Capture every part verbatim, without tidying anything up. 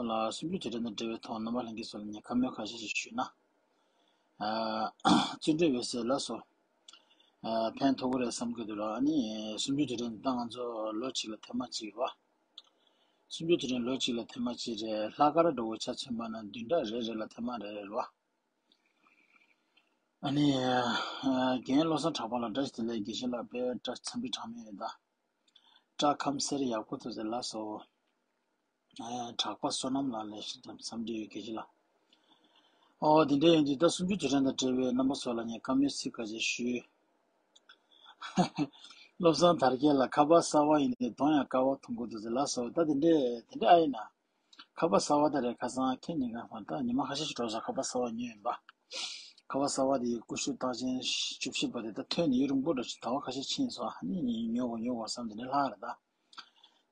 ལ་གསུམ་བཅུའི་དུས་དྲན་དང་འབྲེལ་བའི་ཐོག་རྣམ་པ་ལྷན་རྒྱས་ཚོ་ལ་ངས་བཀའ་མོལ་ཁ་ཤས་ཤིག་ཞུས་ན། ཨ། བརྩོན་འགྲུས་འོད་ཟེར་ལགས་སོ། ཨ། ཕན་ཐོགས་ཀྱི་རེད་བསམ་གྱི་འདུག་ལ། ཨ་ནི་གསུམ་བཅུའི་དུས་དྲན་འདི་ད་ང་ཚོ་ལོ་གཅིག་ལ་ཐེངས་མ་གཅིག་རེད་བ། གསུམ་བཅུའི་དུས་དྲན་ལོ་གཅིག་ལ་ཐེངས་མ་གཅིག་རེད། ལྷག་དཀར་འདྲ་བོ་ཆ་མཚོན་པ་ན་བདུན་ཕྲག་རེ་རེ་ལ་ཐེངས་མ་རེ་རེ་རེད་བ། ཨ་ནི། ཨ། རྒན་བློ་བཟང་གྲགས་པ་ལགས་བཀྲ་ཤིས་བདེ་ལེགས། དགེ་བཤེས་ལགས་དཔེ་བཀྲ་འཚམས་འདྲི་གྲངས་མེད་ཡོད་ད། བཀྲ་ཁམས་སེར་ཡག་པོ་ཐུགས་རྗེ་ལགས་སོ། ཨ། གྲགས་པ་བསོད་ནམས་ལགས་ལ་ཞིག་འཚམས་འདྲི་ཡོད། དགེ་བཤེས་ལགས། ཨོ་དེ་འདྲ་ཡིན་དུས་ད་གསུམ་བཅུའི་དུས་དྲན་དང་འབྲེལ་བའི་རྣམ་པ་ཚོ་ལ་ངས་བཀའ་མོལ་ཚིག་ཁ་ཤས་ཞུས། བློ་བཟང་དར་རྒྱས་ལགས་ཁ་པར་གསར་པ་ཡིན་དུས་གདོང་ཡང་དཀར་པོ་མཐོང་གི་འདུག་ཟེར་ལགས་སོ། ད་དེ་འདྲས་དེ་འདྲས་ཨ་ཡིན་ན། ཁ་པར་གསར་པ་ད་རེད། ཁ་སང་ཁྱེད་ཉིན་གང་ཕར་ད་ཉི་མ་ཁ་ཤས་ཤིག་འགྲོ་སོང་། ཁ་པར་གསར་པ་ཉོས་ཡིན་པ། ཁ་པར་གསར་པ་དེ་ཀུ་ཤུ་རྟགས་ཅན་བཅུ་བཞི་པ་དེ་ད་ཐོན་ནས་ཡུན་རིང་པོ་འགྲོ་ཆེ། ཟླ་བ་ཁ་ཤས་ཕྱིན་སོང་། ཨ་ནི་ཉོ་དགོས་ཉོ་དགོས་བསམ་དེ་འདྲས་ལྷག་རེད་ད།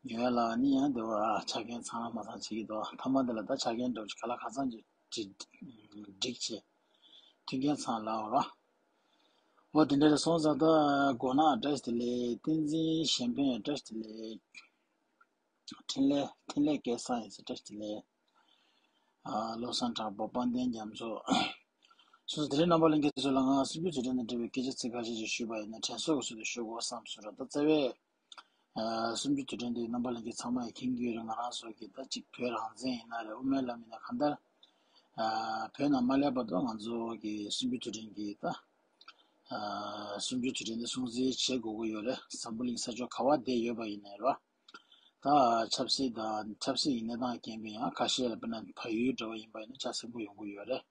ཉོ་ཡ་ལ་ཨ་ནི་ཡང་དེ་བ་ཆ་རྐྱེན་ཚང་མ་ཚང་བྱེད་ཀྱི་འདུག་མཐའ་མ་དེ་ལ་ད་ཆ་རྐྱེན་འགྲོ་ཆེ་ག་ལ་གང་འཚམ་གྱི་སྒྲིག་བྱེད། མཐུན་རྐྱེན་ཚང་ལ་འོ་ར། འོ་དེ་འདྲ་རེད། སོང་ཙང་ད་མགོ་ནག་བཀྲ་ཤིས་བདེ་ལེགས། བསྟན་འཛིན་གཞན་ཕན་བཀྲ་ཤིས་བདེ་ལེགས། འཕྲིན་ལས་འཕྲིན་ལས་སྐལ་བཟང་ཡིན་ཟེར་བཀྲ་ཤིས་བདེ་ལེགས། ཨ། བློ་བཟང་གྲགས་པ་དཔལ་ལྡན་རྒྱ་མཚོ། སོ་སོ་དེ་རིང་རྣམ་པ་ལྷན་རྒྱས་ཚོ་ལ་ང་གསུམ་བཅུའི་དུས་དྲན་དང་འབྲེལ་བའི་སྐད་ཆ་ཚིག་ཁ་ཤས་ཤིག་ཞུས་པ་ཡིན་ན་དྲན་གསོ་གི་ཚུལ་དུ་ཞུ་དགོས་བསམ་སོང་ར། ད་རྩ་བའི། ཨ། གསུམ་བཅུའི་དུས་དྲན་དེ་རྣམ་པ་ལྷན་རྒྱས་ཚང་མ་ཡིས་མཁྱེན་གྱི་ཡོད་རེད། ང་རང་ཚོ་གི་ད་ཅིག་བོད་རང་བཙན་ཡིན་ན་རེད། དབུ་མའི་ལམ་ཡིན་ན་གང་ལྟར། ཨ། བོད་ནང་མ་སླེབས་བར་དུ་ང་ཚོ་གི་གསུམ་བཅུའི་དུས་དྲན་གྱི་ད། ཨ། གསུམ་བཅུའི་དུས་དྲན་དེ་སྲུང་བརྩི་བྱེད་དགོས་ཀྱི་ཡོད་རེད། འཛམ་བུ་གླིང་ས་ཕྱོགས་ག་བ་བསྡད་ཡོད་པ་ཡིན་ནའི་རེད། ད་ཆབ་སྲིད་དང་ཆབ་སྲིད་ཀྱི་གནས་སྟངས་རྐྱེན་པས་ཡང་ཁ་ཤས་ལ་དཔེར་ན་བལ་ཡུལ་འདྲ་བ་ཡིན་པ་ཡིན་ན་ཆ་ཚང་པོ་ཡོང་གི་ཡོད་རེད།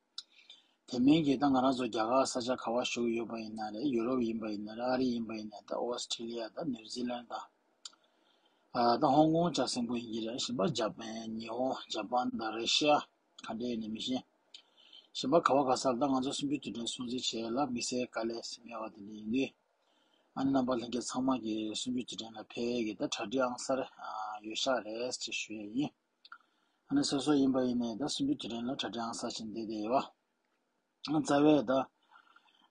དེ་མིན་གྱི་ད་ང་རང་ཚོ་རྒྱ་གར་ས་ཆ་ག་བ་བཞུགས་ཡོད་པ་ཡིན་ན་རེད། ཡུ་རོབ་ཡིན་པ་ཡིན་ན་རེད། ཨ་རི་ཡིན་པ་ཡིན་ན་རེད། ད་ཨོ་སི་ཁྲི་ལི་ཡ་དང་ནིའུ་ཛི་ལན་དང་། ཨ། ད་ཧོང་ཀོང་ཆ་ཚང་པོ་ཡིན་གྱི་རེད། གཞན་པ་ཇ་པན། ཉི་ཧོང་། ཇ་པན་དང་ར་ཤི་ཡ། ག་འདྲ་ཡིན་ནི་མི་ཤེས། གཞན་པ་ག་བ་ག་ས་ལ་ད་ང་ཚོ་གསུམ་བཅུའི་དུས་དྲན་སྲུང་བརྩི་བྱེད་ལ་དམིགས་བསལ་དཀའ་ལས་སེམས་ཡོད་པ་དེ་འདྲ་ཡིན་དུས། ཨ་ནི་རྣམ་པ་ལྷན་རྒྱས་ཚང་མ་གིས་གསུམ་བཅུའི་དུས་དྲན་ལ་ཕེབས་ཡས་ཀྱི་ད་གྲ་སྒྲིག་ཨང་གསར་ཡོད་ཤག་རེད་ཅེས་ཞུ་ཡས་ཡིན། ཨ་ནི་སོ་སོ་ཡིན་པ་ཡིན་ནའི་ད་གསུམ་བཅུའི་དུས་དྲན་ལ་གྲ་སྒྲིག་ཨང་གསར་བྱས་བསྡད་བསྡད་ཡོད་པ། རྩ་བའི་ད།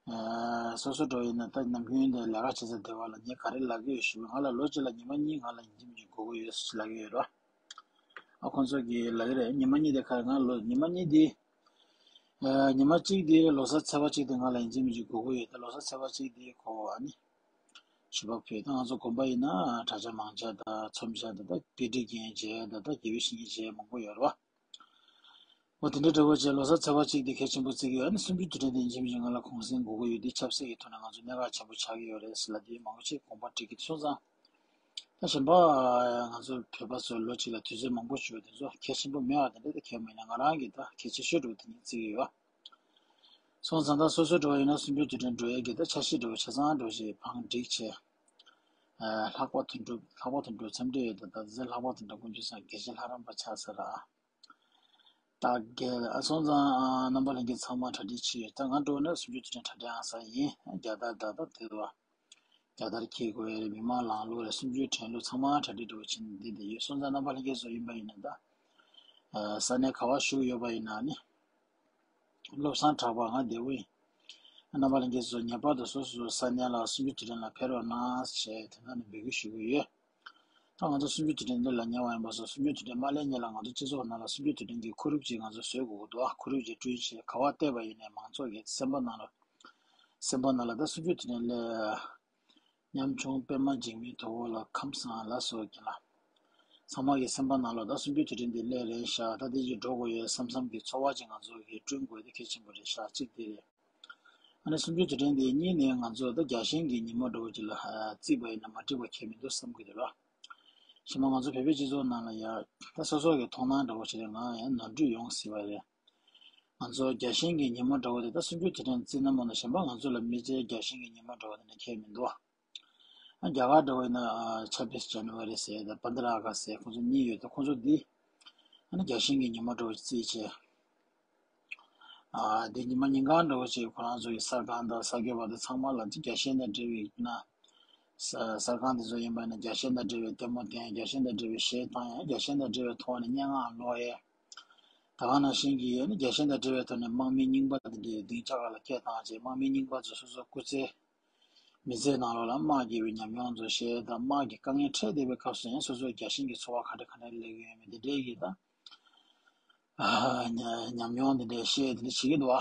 ཨ། སོ་སོ་འགྲོ་ཡིན་ན་ད་ནམ་རྒྱུན་དེ་ལས་ཀ་བྱེད་ས་དེ་བ་ལ་ངས་ག་རེ་ལབ་ཀྱི་ཡོད་ཞུ་བ། ང་ལ་ལོ་གཅིག་ལ་ཉི་མ་གཉིས་ང་ལ་ཡིན་གཅིག་མིན་གཅིག་དགོས་ཀྱི་ཡོད་ལབ་ཀྱི་ཡོད་རེད་བ། ཨ། ཁོང་ཚོ་གིས་ལབ་ཀྱི་རེད། ཉི་མ་གཉིས་དེ་ག་རེ་ང་ལོ་ཉི་མ་གཉིས་དེ། ཨ། ཉི་མ་གཅིག་དེ་ལོ་གསར་ཚེས་པ་གཅིག་དེ་ང་ལ་ཡིན་གཅིག་མིན་གཅིག་དགོས་ཀྱི་ཡོད། ད་ལོ་གསར་ཚེས་པ་གཅིག་དེ་ཁོ་ཨ་ནི་ཞུ་བ་ཕུལ། ད་ང་ཚོ་དགོན་པ་ཡིན་ན་གྲྭ་ཆ་མང་ཆ་དང་ཚོམས་ཆ་དང་ད་དཔེ་ཁྲིད་མཁན་བྱས་དང་ད་དགེ་བའི་བཤེས་གཉེན་བྱས་མང་པོ་ཡོད་རེད་བ། འོ་དེ་འདྲ་འདྲ་བོ་བྱས་ལོ་གསར་ཚེས་པ་གཅིག་དེ་གལ་ཆེན་པོ་བརྩི་གི་ཡོད། ཨ་ནི་གསུམ་བཅུའི་དུས་དྲན་དེ་ཡིན་གཅིག་མིན་གཅིག་ང་ལ་གུང་སེང་དགོས་ཀྱི་ཡོད། དེ་ཆབ་སྲིད་ཀྱི་ཐོག་ནས་ང་ཚོ་གནད་འགག་ཆེན་པོ་ཆགས་ཀྱི་ཡོད་རེད་ཟེར་ལབ་དུས་མང་པོ་ཅིག་དགོངས་པ་འགྲིག་གི་སོང་ཙང་། ད་གཞན་པ་ང་ཚོ་བོད་པ་ཚོ་ལོ་གཅིག་ལ་དུས་ཚོད་མང་པོ་ཞིག་ཡོད། དེ་ཚོ་གལ་ཆེན་པོ་མེད་པ་དེ་འདྲ་ད་གལ་མིན་ན་ང་རང་གི་ད་གལ་ཆེ་ཤོས་འདྲ་བོ་དེ་ཉིད་བརྩི་གི་ཡོད། སོང་ཙང་ད་སོ་སོ་འདྲ་བོ་ཡིན་ན་གསུམ་བཅུའི་དུས་དྲན་འགྲོ་ཡས་ཀྱི་ད་འཆར་གཞི་འདྲ་བོ་ཆ་ཚང་འདྲ་བོ་ཞིག་བང་སྒྲིག་བྱས། ཨ། ལྷག་པ་དོན་གྲུབ། ལྷག་པ་དོན་གྲུབ་འཚམས་འདྲི་ཡོད་ད། ད་ཟེར་ལྷག་པ་དོན་གྲུབ་དཀོན་མཆོག་གསུམ་དགེ་བཤེས་ལྷ་རམས་པ་ཆགས་ས་ར། ད་རྒན་ལགས། ཨ། སོང་ཙང་། ཨ། རྣམ་པ་ལྷན་རྒྱས་ཚང་མ་གྲ་སྒྲིག་བྱེད་ཡོད། ད་ང་འགྲོ་ན་གསུམ་བཅུའི་དུས་དྲན་གྲ་སྒྲིག་ཨང་གསར་ཡིན། རྒྱལ་དར་ད་ད་དེ་བ། རྒྱལ་དར་འཁྱེར་དགོས་ཡ་རེད། མི་མང་ལངས་ལུགས་རེད། གསུམ་བཅུའི་དྲན་གླུ་ཚང་མ་གྲ་སྒྲིག་འདྲ་བོ་བྱེད་འདི་འདི་ཡོད། སོང་ཙང་རྣམ་པ་ལྷན་རྒྱས་ཚོ་ཡིན་པ་ཡིན་ན་ད། ཨ། ས་གནས་ག་བ་བཞུགས་ཡོད་པ་ཡིན་ན་ནི། བློ་བཟང་གྲགས་པ་ང་བདེ་པོ་ཡིན། རྣམ་པ་ལྷན་རྒྱས་ཚོ་ངེས་པར་དུ་སོ་སོ་སོའི་ས་གནས་ལ་གསུམ་བཅུའི་དུས་དྲན་ལ་ཕེབས་རོགས་གནང་ཞེས་དེ་ན་ནི་འབོད་སྐུལ་ཞུ་གི་ཡོད། ད་ང་ཚོ་གསུམ་བཅུའི་དུས་དྲན་འདི་ལ་ཉེ་བ་ཡིན་པ་སོགས་གསུམ་བཅུའི་དུས་དྲན་མ་སླེབས་སྔོན་ལ་ང་ཚོ་སྤྱི་ཚོགས་ནང་ལ་གསུམ་བཅུའི་དུས་དྲན་གྱི་ཁུ་རུབ་ཅིག་ང་ཚོ་བཟོ་དགོས་ཀྱི་འདུག་ཨ། ཁུ་རུབ་ཅིག་བསྐྲུན་བྱས་ག་བ་བལྟས་པ་ཡིན་ནའི་མང་ཚོགས་ཀྱི་སེམས་པ་ནང་ལ། སེམས་པ་ནང་ལ་ད་གསུམ་བཅུའི་དུས་དྲན་སླེབས། ཉམ་ཆུང་པད་མ་འཇིགས་མེད་དོ་བོ་ལ་ཁམས་བཟང་ལ་སོགས་ཀྱི་ལ། ཚང་མ་གི་སེམས་པ་ནང་ལ་ད་གསུམ་བཅུའི་དུས་དྲན་འདི་སླེབས་རན་ཤག་ད་འདི་ཅིག་འགྲོ་དགོས་ཡོད་བསམ་བསམ་གྱི་ཚོར་བ་ཅིག་ང་ཚོ་གི་བསྐྲུན་དགོས་དེ་གལ་ཆེན་པོ་རེད་ཤག་གཅིག་དེ་རེད། ཨ་ནི་གསུམ་བཅུའི་དུས་དྲན་འདི་གཉིས་ནས་ང་ཚོ་ད་རྒྱལ་ཞེན་གྱི་ཉིན་མོ་འདྲ་བོ་ཅིག་ལ་བརྩིས་པ་ཡིན་ན་མ་འགྲིག་པ་གང་ཡང་མི་འདུག་བསམ་གྱི་འདུག་ལ། གཞན་པ་ང་ཚོ་བོད་པའི་སྤྱི་ཚོགས་ནང་ལ་ཡ་ད་སོ་སོ་གི་མཐོང་སྣང་འདྲ་བོ་ཅིག་རེད། ང་ཡང་ནོར་འཁྲུལ་ཡོང་སྲིད་པ་རེད། ང་ཚོ་རྒྱལ་ཞེན་གྱི་ཉིན་མོ་འདྲ་བོ་དེ་ད་གསུམ་བཅུའི་དུས་དྲན་བརྩིས་ན་མོ་ན་གཞན་པ་ང་ཚོ་ལ་མི་ཚེའི་རྒྱལ་ཞེན་གྱི་ཉིན་མོ་འདྲ་བོ་དེ་ནི་ཁྱད་མི་འདུག་ཨ། རྒྱ་གར་འདྲ་བོ་ཡིན་ན་ཨ། ཆབ་བིས་ཇ་ནུ་ཝ་རི་ཟེར་དང་པན་དྲ་ཨ་ག་ཟེར་ཁོང་ཚོ་གཉིས་ཡོད་དེ་ཁོང་ཚོ་འདི་ཨ་ནི་རྒྱལ་ཞེན་གྱི་ཉིན་མོ་འདྲ་བོ་རྩིས་བྱས། ཨ། དེ་ཉི་མ་ཉིན་གང་འདྲ་བོ་ཞིག་ཁོ་རང་ཚོ་ཡི་གསར་ཁང་དང་གསར་འགོད་པ་དང་ཚང་མ་ལ་འདི་རྒྱལ་ཞེན་དང་འབྲེལ་བའི་ན། ས་གསར་ཁང་དེ་ཚོ་ཡིན་པ་ན་རྒྱལ་ཞེན་དང་འབྲེལ་བའི་ལྟད་མོ་བསྟན། རྒྱལ་ཞེན་དང་འབྲེལ་བའི་གཞས་བཏང་ཡང་རྒྱལ་ཞེན་དང་འབྲེལ་བའི་ཐོག་ནས་སྙན་ངག་ཀློག་ཡས། ད་ག་ནང་བཞིན་གྱི་ཨ་ནི་རྒྱལ་ཞེན་དང་འབྲེལ་བའི་ཐོག་ནས་དམག་མིའི་རྙིང་པ་དེ་འདྲའི་སྡིངས་ཆ་ཁག་ལ་སྐད་བཏང་བྱས་དམག་མིའི་རྙིང་པ་ཚོ་སོ་སོ་སྐུ་ཚེ་མི་ཚེའི་ནང་ལོགས་ལ་དམག་རྒྱལ་བའི་ཉམས་མྱོང་ཚོ་བཤད་དང་དམག་གི་དཀའ་ངལ་འཕྲད་བསྡད་པའི་སྐབས་སུ་ཡང་སོ་སོའི་རྒྱལ་ཞེན་གྱི་ཚོར་བ་ག་འདྲ་ག་འདྲ་སླེབས་ཀྱི་ཡོད་མེད་དེ་འདྲའི་གི་ད། ཨ་ཉ་ཉམས་མྱོང་དེ་འདྲའི་བཤད་དེ་འདྲ་བྱེད་ཀྱི་འདུག་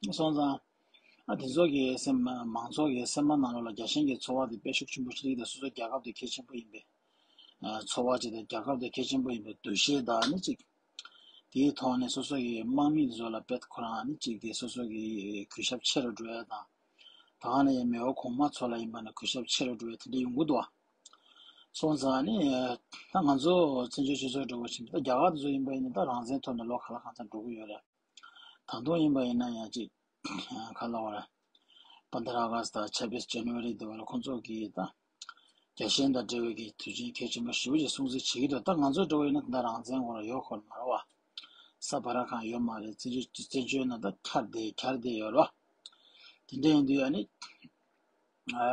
ཨ། སོང་ཙང་ཨ་དེ་ཚོ་གི་སེམས་མང་ཚོགས་ཀྱི་སེམས་པ་ནང་ལོགས་ལ་རྒྱལ་ཞེན་གྱི་ཚོར་བ་དེ་དཔེ་ཤུགས་ཆེན་པོ་ཞིག་སླེབས་ཀྱི་འདུག་སོ་སོ་རྒྱལ་ཁབ་དེ་གལ་ཆེན་པོ་ཡིན་པའི་ཨ་ཚོར་བ་ཅིག་དང་། རྒྱལ་ཁབ་དེ་གལ་ཆེན་པོ་ཡིན་པའི་འདུ་ཤེས་དང་ནི་ཅིག་དེའི་ཐོག་ནས་སོ་སོ་གི་དམག་མི་ཚོ་ལ་དཔེ་ཁོ་རང་ནི་ཅིག་གི་སོ་སོ་གི་གུས་ཞབས་ཆེ་རུ་འགྲོ་ཡ་དང་། ད་ག་ནས་ཡང་མེས་པོ་གོང་མ་ཚོ་ལ་ཡིན་པ་ནི་གུས་ཞབས་ཆེ་རུ་འགྲོ་བའི་དེ་འདྲ་ཡོང་གི་འདུག་བ། སོང་ཙང་ནི་ད་ང་ཚོ་བཙན་བྱོལ་སྤྱི་ཚོགས་འདྲ་བོ་ཞིག་ད་རྒྱ་གར་དེ་ཚོ་ཡིན་པ་ཡིན་ན་ད་རང་བཙན་ཐོབ་ནས་ལོ་ག་ལ་གང་འཚམ་འགྲོ་གི་ཡོད་རེད། ད་དུང་ཡིན་པ་ཡིན་ན་ཡང་ཅིག་ག་ལ་བ་རེད། པན་དྷ་ར་ཨ་ག་སི་དང་ཆབ་བིས་ཇན་ནུ་ཝ་རི་དེ་བ་ལ་ཁོང་ཚོ་གིས་ད་རྒྱལ་ཞེན་དང་འབྲེལ་བའི་གི་དུས་ཆེན་གལ་ཆེན་པོ་ཞེ་པོ་ཅིག་སྲུང་བརྩི་བྱེད་ཀྱི་འདུག་ད་ང་ཚོ་འདྲ་བོ་ཡིན་ན་ད་རང་བཙན་ཁོ་རང་ཡོད་ཁོ་རང་མ་རེད་བ། ས་བར་ཁང་ཡོད་མ་རེད། བཙན་བྱོལ་བཙན་བྱོལ་ནང་ད་འཁྱར་བསྡད་འཁྱར་བསྡད་ཡོད་རེད་བ། དེ་འདྲ་ཡིན་དུས་ཨ་ནི་ཨ་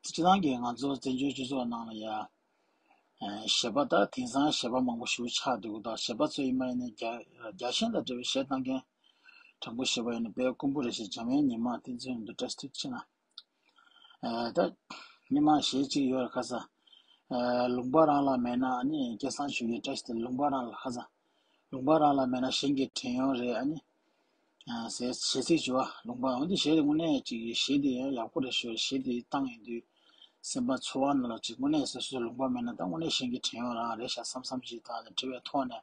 སྤྱི་བཏང་གི་ང་ཚོ་བཙན་བྱོལ་སྤྱི་ཚོགས་ནང་ལ་ཡ་ཨ་གཞས་པ་ད་དེང་སང་གཞས་པ་མང་པོ་ཞེ་པོ་ཆགས་འདུག་ད་གཞས་པ་ཚོ་ཡིན་པ་ཡིན་ན་རྒྱ་རྒྱལ་ཞེན་དང་འབྲེལ་བའི་གཞས་བཏང་མཁན་དྲང་པོ་ཞུས་པ་ཡིན་ན་དཔལ་མགོན་པོ་རེད་ཤག་འཇམ་དབྱངས་ཉི་མ་བསྟན་འཛིན་དབང་འདུས་བཀྲ་ཤིས་བདེ་ལེགས་ཆེ་གནང་། ཨ་ད་སྔོན་མ་གཞས་གཅིག་ཡོད་རེད་ཁ་ས། ཨ་ལུང་པ་རང་ལ་མེད་ན་ཨ་ནི་སྐལ་བཟང་ཆོས་རྒྱལ་བཀྲ་ཤིས་བདེ་ལེགས། ལུང་པ་རང་ལ་ཁ་ས། ལུང་པ་རང་ལ་མེད་ན་གཞན་གྱིས་དྲན་ཡོང་རེད་ཨ་ནི། ཨ་ཟེར་གཞས་ཚིག་ཅིག་ཡོད་པ། ལུང་པ་འོན་ཏེ་གཞས་དེ་དངོས་གནས་ཅིག་གཞས་དེ་ཡང་ཡག་པོ་རེད་ཤག་གཞས་དེ་བཏང་ཡོང་དུས་སེམས་པ་ཚོར་བ་ནང་ལ་ཅིག་དངོས་གནས་སོ་སོའི་ལུང་པ་མེད་ན་ད་དངོས་གནས་གཞན་གྱིས་དྲན་ཡོང་རང་རེད་ཤག་བསམ་བསམ་ཅིག་ད་ནི་དྲི་བའི་ཐོག་ནས་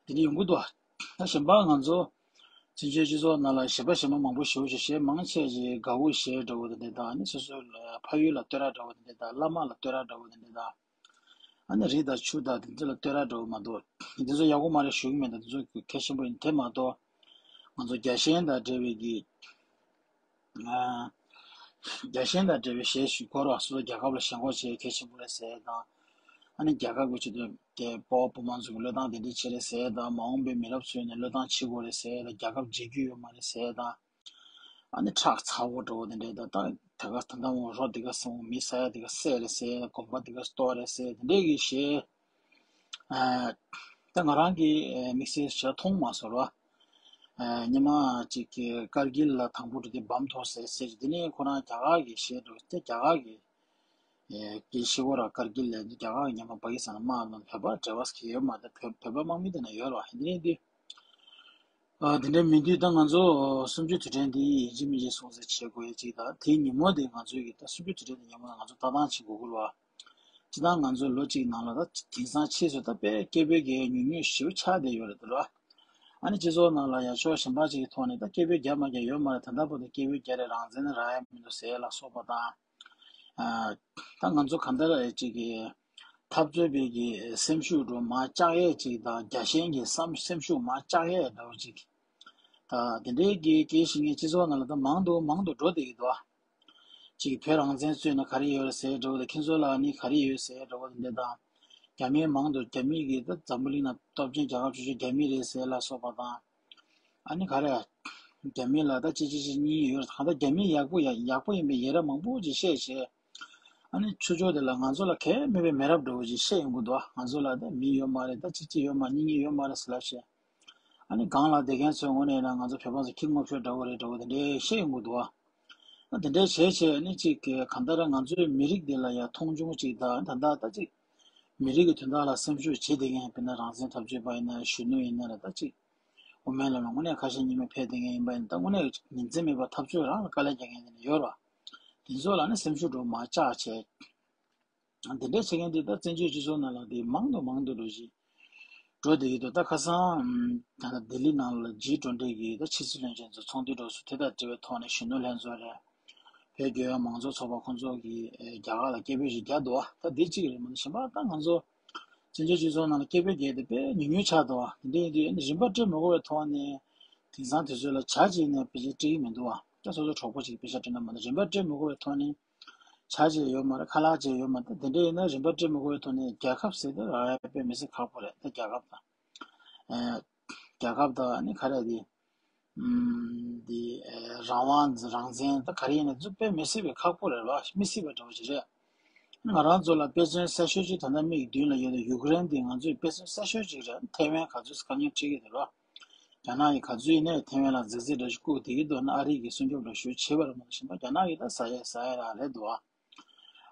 དེ་འདྲ་ཡོང་གི་འདུག་ད་གཞན་པ་ང་ཚོ་བཙན་བྱོལ་སྤྱི་ཚོགས་ནང་ལ་གཞས་པ་གཞས་མ་མང་པོ་ཞེ་པོ་ཅིག་གཞས་མང་ཆེ་ཅིག་དགའ་བོ་གཞས་འདྲ་བོ་དེ་འདྲ་དང་ནི་སོ་སོའི་ཕ་ཡུལ་ལ་བསྟོད་ར་འདྲ་བོ་དེ་འདྲ་དང་བླ་མ་ལ་བསྟོད་ར་འདྲ་བོ་དེ་འདྲ་དང་། ཨ་ནི་རི་དང་ཆུ་དང་དེ་ཚོ་ལ་བསྟོད་ར་འདྲ་བོ་མ་གཏོགས་དེ་ཚོ་ཡག་པོ་མ་རེད་ཞུ་གི་མེད། ད་དེ་ཚོ་གལ་ཆེན་པོ་ཡིན། དེ་མ་གཏོགས་ང་ཚོ་རྒྱལ་ཞེན་དང་འབྲེལ་བའི་གི་ཨ་རྒྱལ་ཞེན་དང་འབྲེལ་བའི་གཞས་ཞིག་དགོས་རེད་བ། སོ་སོ་རྒྱལ་ཁབ་ལ་ཞེན་ཁོག་བྱེད་གལ་ཆེན་པོ་རེད་ཟེར་དང་། ཨ་ནི་རྒྱལ་ཁབ་ཀྱི་ཆེད་དུ་དེ་སྤོ་བོ་བུ་མོ་ཚོ་གི་བློས་བཏང་དེ་འདྲ་བྱེད་རེད་ཟེར་དང་། མ་འོངས་པའི་མི་རབས་ཚོས་ནས་བློས་བཏང་བྱེད་དགོས་རེད་ཟེར་དང་། རྒྱལ་ཁབ་བརྗེ་རྒྱུ་ཡོད་མ་རེད་ཟེར་དང་། ཨ་ནི་ཁྲག་ཚ་བོ་འདྲ་བོ་དེ་འདྲས་དང་། ད་ད་ག་ད་ལྟ་འོ་རོ་དེ་ག་སོང་། མི་ས་ཡ་དེ་ག་བསད་རེད་ཟེར་དང་། གོམ་པ་དེ་ག་གཏོར་རེད་ཟེར་དེ་འདྲས་ཀྱི་གཞས། ཨ་ད་ང་རང་གིས་དམིགས་བསལ་ཞེ་དྲག་མཐོང་མ་སོང་ར། ཨ་སྔོན་མ་ཅིག་གི་ཀར་གིལ་ལ་དང་པོ་འགྲོ་དུས་བམ་ཐོག་ཟེར་ཟེར་གྱི་དེ་ནས་ཁོ་རང་རྒྱ་གར་གྱི་གཞས་འགྲོ་དེ་རྒྱ་གར་གྱི་ཨེ་གལ་ཆེ་བོ་ར། ཀར་གིལ་ལ་རྒྱ་གར་གྱི་ཉམས་པ་པ་ཀི་སི་ཐན་དམག་ནང་བོད་པ་འབྲེལ་བ་གལ་ཡོད་མ་རེད། བོད་བོད་པ་དམག་མི་དེ་ན་ཡོད་ར། དེ་ནས་དེ་ཨ་དེ་འདྲ་མིན་དུས་ད་ང་ཚོ་གསུམ་བཅུ་དུས་དྲན་འདི་ཡིན་གཅིག་མིན་གཅིག་སྲུང་བརྩི་བྱེད་དགོས་ཡ་གཅིག་དང་། དེའི་ཉིན་མོ་དེ་ང་ཚོའི་གི་ད་གསུམ་བཅུ་དུས་དྲན་དེ་ཉིན་མོ་ལ་ང་ཚོ་ལྟ་སྟངས་བྱེད་དགོས་ཀྱི་རེད་བ། སྤྱིར་བཏང་ང་ཚོ་ལོ་གཅིག་ནང་ལ་ད་དེང་སང་ཕྱིས་སུ་ད་དཔེ་སྐད་འབོད་རྒྱག་ཉུང་ཉུང་ཞེ་པོ་ཆགས་བསྡད་ཡོད་རེད་ད་ར། ཨ་ནི་སྤྱི་ཚོགས་ནང་ལ་ཡ་ཕྱོགས་གཞན་པ་ཅིག་གི་ཐོག་ནས་ད་སྐད་འབོད་རྒྱག་མ་རྒྱག་ཡོད་མ་རེད། ད་ལྟ་བར་དུ་སྐད་འབོད་རྒྱག་རེད། རང་བཙན་ནི་རག་ཡ་མི་འདུག་ཟེར་ལ་སོགས་པ་དང་། ཨ་ད་ང་ཚོ་གང་ལྟར་ཅིག་གི་འཐབ་རྩོད་པའི་གི་སེམས་ཤུགས་འགྲོ་མར་བཅག་ཡས་ཅིག་དང་། རྒྱལ་ཞེན་གྱི་བསམ་སེམས་ཤུགས་མར་བཅག་ཡས་འདྲ་བོ་ཅིག་ད་དེ་འདྲའི་གི་སྐད་ཤེས་མཁན་སྤྱི་ཚོགས་ནང་ལ་ད་མང་དུ་མང་དུ་འགྲོ་བསྡད་ཀྱི་འདུག་ཨ། ཅིག་བོད་རང་བཙན་རྩོད་ན་ག་རེ་ཡོད་རེད་ཟེར་འདྲ་བོ་དང་། ཁྱེད་ཚོ་ལ་ནི་ག་རེ་ཡོད་ཟེར་འདྲ་བོ་དེ་འདྲ་དང་། རྒྱ་མིའི་མང་དུ་རྒྱ་མི་གི་ད་འཛམ་བུ་གླིང་ན་སྟོབས་ཆེན་རྒྱལ་ཁབ་ཆུང་ཆུང་རྒྱ་མི་རེད་ཟེར་ལ་སོགས་པ་དང་། ཨ་ནི་ག་རེ། རྒྱ་མི་ལ་ད་ཅི་ཅི་ཅི་གཉིས་ཡོད་རེད། གང་ལྟར་རྒྱ་མི་ཡག་པོ་ཡ་ཡག་པོ་ཡིན་པའི་ཡ་རབས་མང་པོ་ཅིག་བཤད་བྱས། ཨ་ནི་ཆུ་ཕྱོགས་དེ་ལ་ང་ཚོ་ལ་གལ་མེད་པའི་མི་རབས་འདྲ་བོ་ཅིག་བཤད་ཡོང་གི་འདུག་ང་ཚོ་ལ་ད་མི་ཡོད་མ་རེད། ད་ཅི་ཅི་ཡོད་མ་གཉིས་གཉིས་ཡོད་མ་རེད་ཟེར་ལབ་བྱས། ཨ་ནི་སྒང་ལ་བསྡད་མཁན་ཚོའི་ངོས་ནས་ན་ང་ཚོ་བོད་པ་ཚོ་ཁྱི་རྔོག་ཤོས་འདྲ་བོ་རེད་འདྲ་བོ་དེ་འདྲའི་བཤད་ཡོང་གི་འདུག་ཨ་དེ་འདྲའི་བྱས་བྱས་ཨ་ནི་ཅིག་གི་གང་ལྟར་ང་ཚོའི་མི་རིགས་འདི་ལ་ཡ་མཐོང་ཆུང་ཅིག་དང་། ད་ལྟ་ད་ཅིག་མི་རིགས་ཀྱི་དོན་དག་ལ་སེམས་ཤུགས་བྱེད་བསྡད་མཁན། དཔེར་ན་རང་བཙན་འཐབ་རྩོད་པ་ཡིན་ན་རེད། གཞོན་ནུ་ཡིན་ན་རེད། ད་ཅིག་དབུ་མའི་ལམ་ལ་དངོས་གནས་ཁ་ཞེ་གཉིས་མེད་ཕེབས་བསྡད་མཁན་ཡིན་པ་ཡིན་ན། ད་དངོས་གནས་ཉིན་མཚན་མེད་པར་འཐབ་རྩོད་རང་ལ་དཀའ་ལས་རྒྱག་མཁན་དེ་འདྲ་ཡོད་རེད་བ། དེ་ཚོ་ལ་ནི་སེམས་ཤུགས་འགྲོ་མར་བཅག་བྱས། དེ་འདྲའི་བྱེད་མཁན་དེ་ད་བཙན་བྱོལ་སྤྱི་ཚོགས་ནང་ལ་དེ་མང་དུ་མང་དུ་འགྲོ་བཞིན་འགྲོ་བསྡད་ཀྱི་འདུག་ད་ཁ་སང་ད་ལྟ་ལྡི་ལི་ནང་ལ་ཇི་ཊུ་ཝེན་ཊི་གི་ད་ཕྱི་སྲིད་བློན་ཆེན་ཚོ་ཚོགས་འདུ་འགྲོ་སོང་། དེ་དང་འབྲེལ་བའི་ཐོག་ནས་གཞོན་ནུ་ལྷན་ཚོགས་རེད། བོད་རྒྱལ་ཡོངས་མང་གཙོ་ཚོགས་པ་ཁོང་ཚོ་གིས་ཨེ་རྒྱ་གར་ལ་སྐད་འབོད་ཞིག་བརྒྱབ་འདུག་ད་འདི་གཅིག་རེད་མ་གཏོགས་གཞན་པ་ད་ང་ཚོ་བཙན་བྱོལ་སྤྱི་ཚོགས་ནང་ལ་སྐད་འབོད་རྒྱག་དེ་དཔེ་ཉུང་ཉུང་ཆགས་འདུག་དེ་འདྲ་ཡིན་དུས་རིན་པ་སྤྲད་མི་དགོས་པའི་ཐོག་ནས་དེང་སང་དུས་ཚོད་ལ་ཇ་བྱས་ནས་དཔེ་ཆ་སྤྲད་ཀྱི་མི་འདུག་ད་སོ་སོ་གྲོགས་པོ་ཅིག་དཔེ་ཆ་སྤྲད་ན་མ་གཏོགས་རིན་པ་སྤྲད་མི་དགོས་པའི་ཐོག་ནས་ཇ་བྱས་ཡོད་མ་རེད། ཁ་ལག་བྱས་ཡོད་མ་རེད། དེ་འདྲ་ཡིན་ན་རིན་པ་སྤྲད་མི་དགོས་པའི་ཐོག་ནས་རྒྱལ་ཁབ་ཟེར་དེ་རང་ཡ་དཔེ་མི་སྲིད་ཁག་པོ་རེད། ད་རྒྱལ་ཁབ་དང་། ཨེ། རྒྱལ་ཁབ་དང་ནི་ག་རེ་དེ། ཨམ། འདི་ཨེ་རང་དབང་རང་བཙན་ད་ག་རེ་ཡིན་ན་ཚོ་དཔེ་མི་སྲིད་པའི་ཁག་པོ་རེད་བ། མི་སྲིད་པ་འདྲ་བོ་ཞིག་རེད། ང་རང་ཚོ་ལ་དཔེ་མཚོན་གསལ་ཤོས་ཅིག་ད་ལྟ་མིག་མདུན་ལ་ཡོད་དེ་ཡུཀ་རེན་དེ་ང་ཚོའི་དཔེ་མཚོན་གསལ་ཤོས་ཅིག་རེད། ཐེ་ཝན་ག་ཚོད་དཀའ་ངལ་འཕྲད་ཀྱི་འདུག་ར། རྒྱ་ནག་གིས་ག་ཚོད་ཡིན་ནའི་ཐེ་ཝན་ལ་རྫིག་རྫིག་འདྲ་ཞིག་བཀུག་བསྡད་ཀྱི་འདུག་ན། ཨ་རི་གིས་སྲུང་སྐྱོབ་འདྲ་ཞིག་བྱེད་པ་རེད་མ་གཏོགས། གཞན་པ་རྒྱ་ནག་གིས་ད་ཟ་ཡས་ཟ་ཡས་རང་རེད་འདུག་ཨ།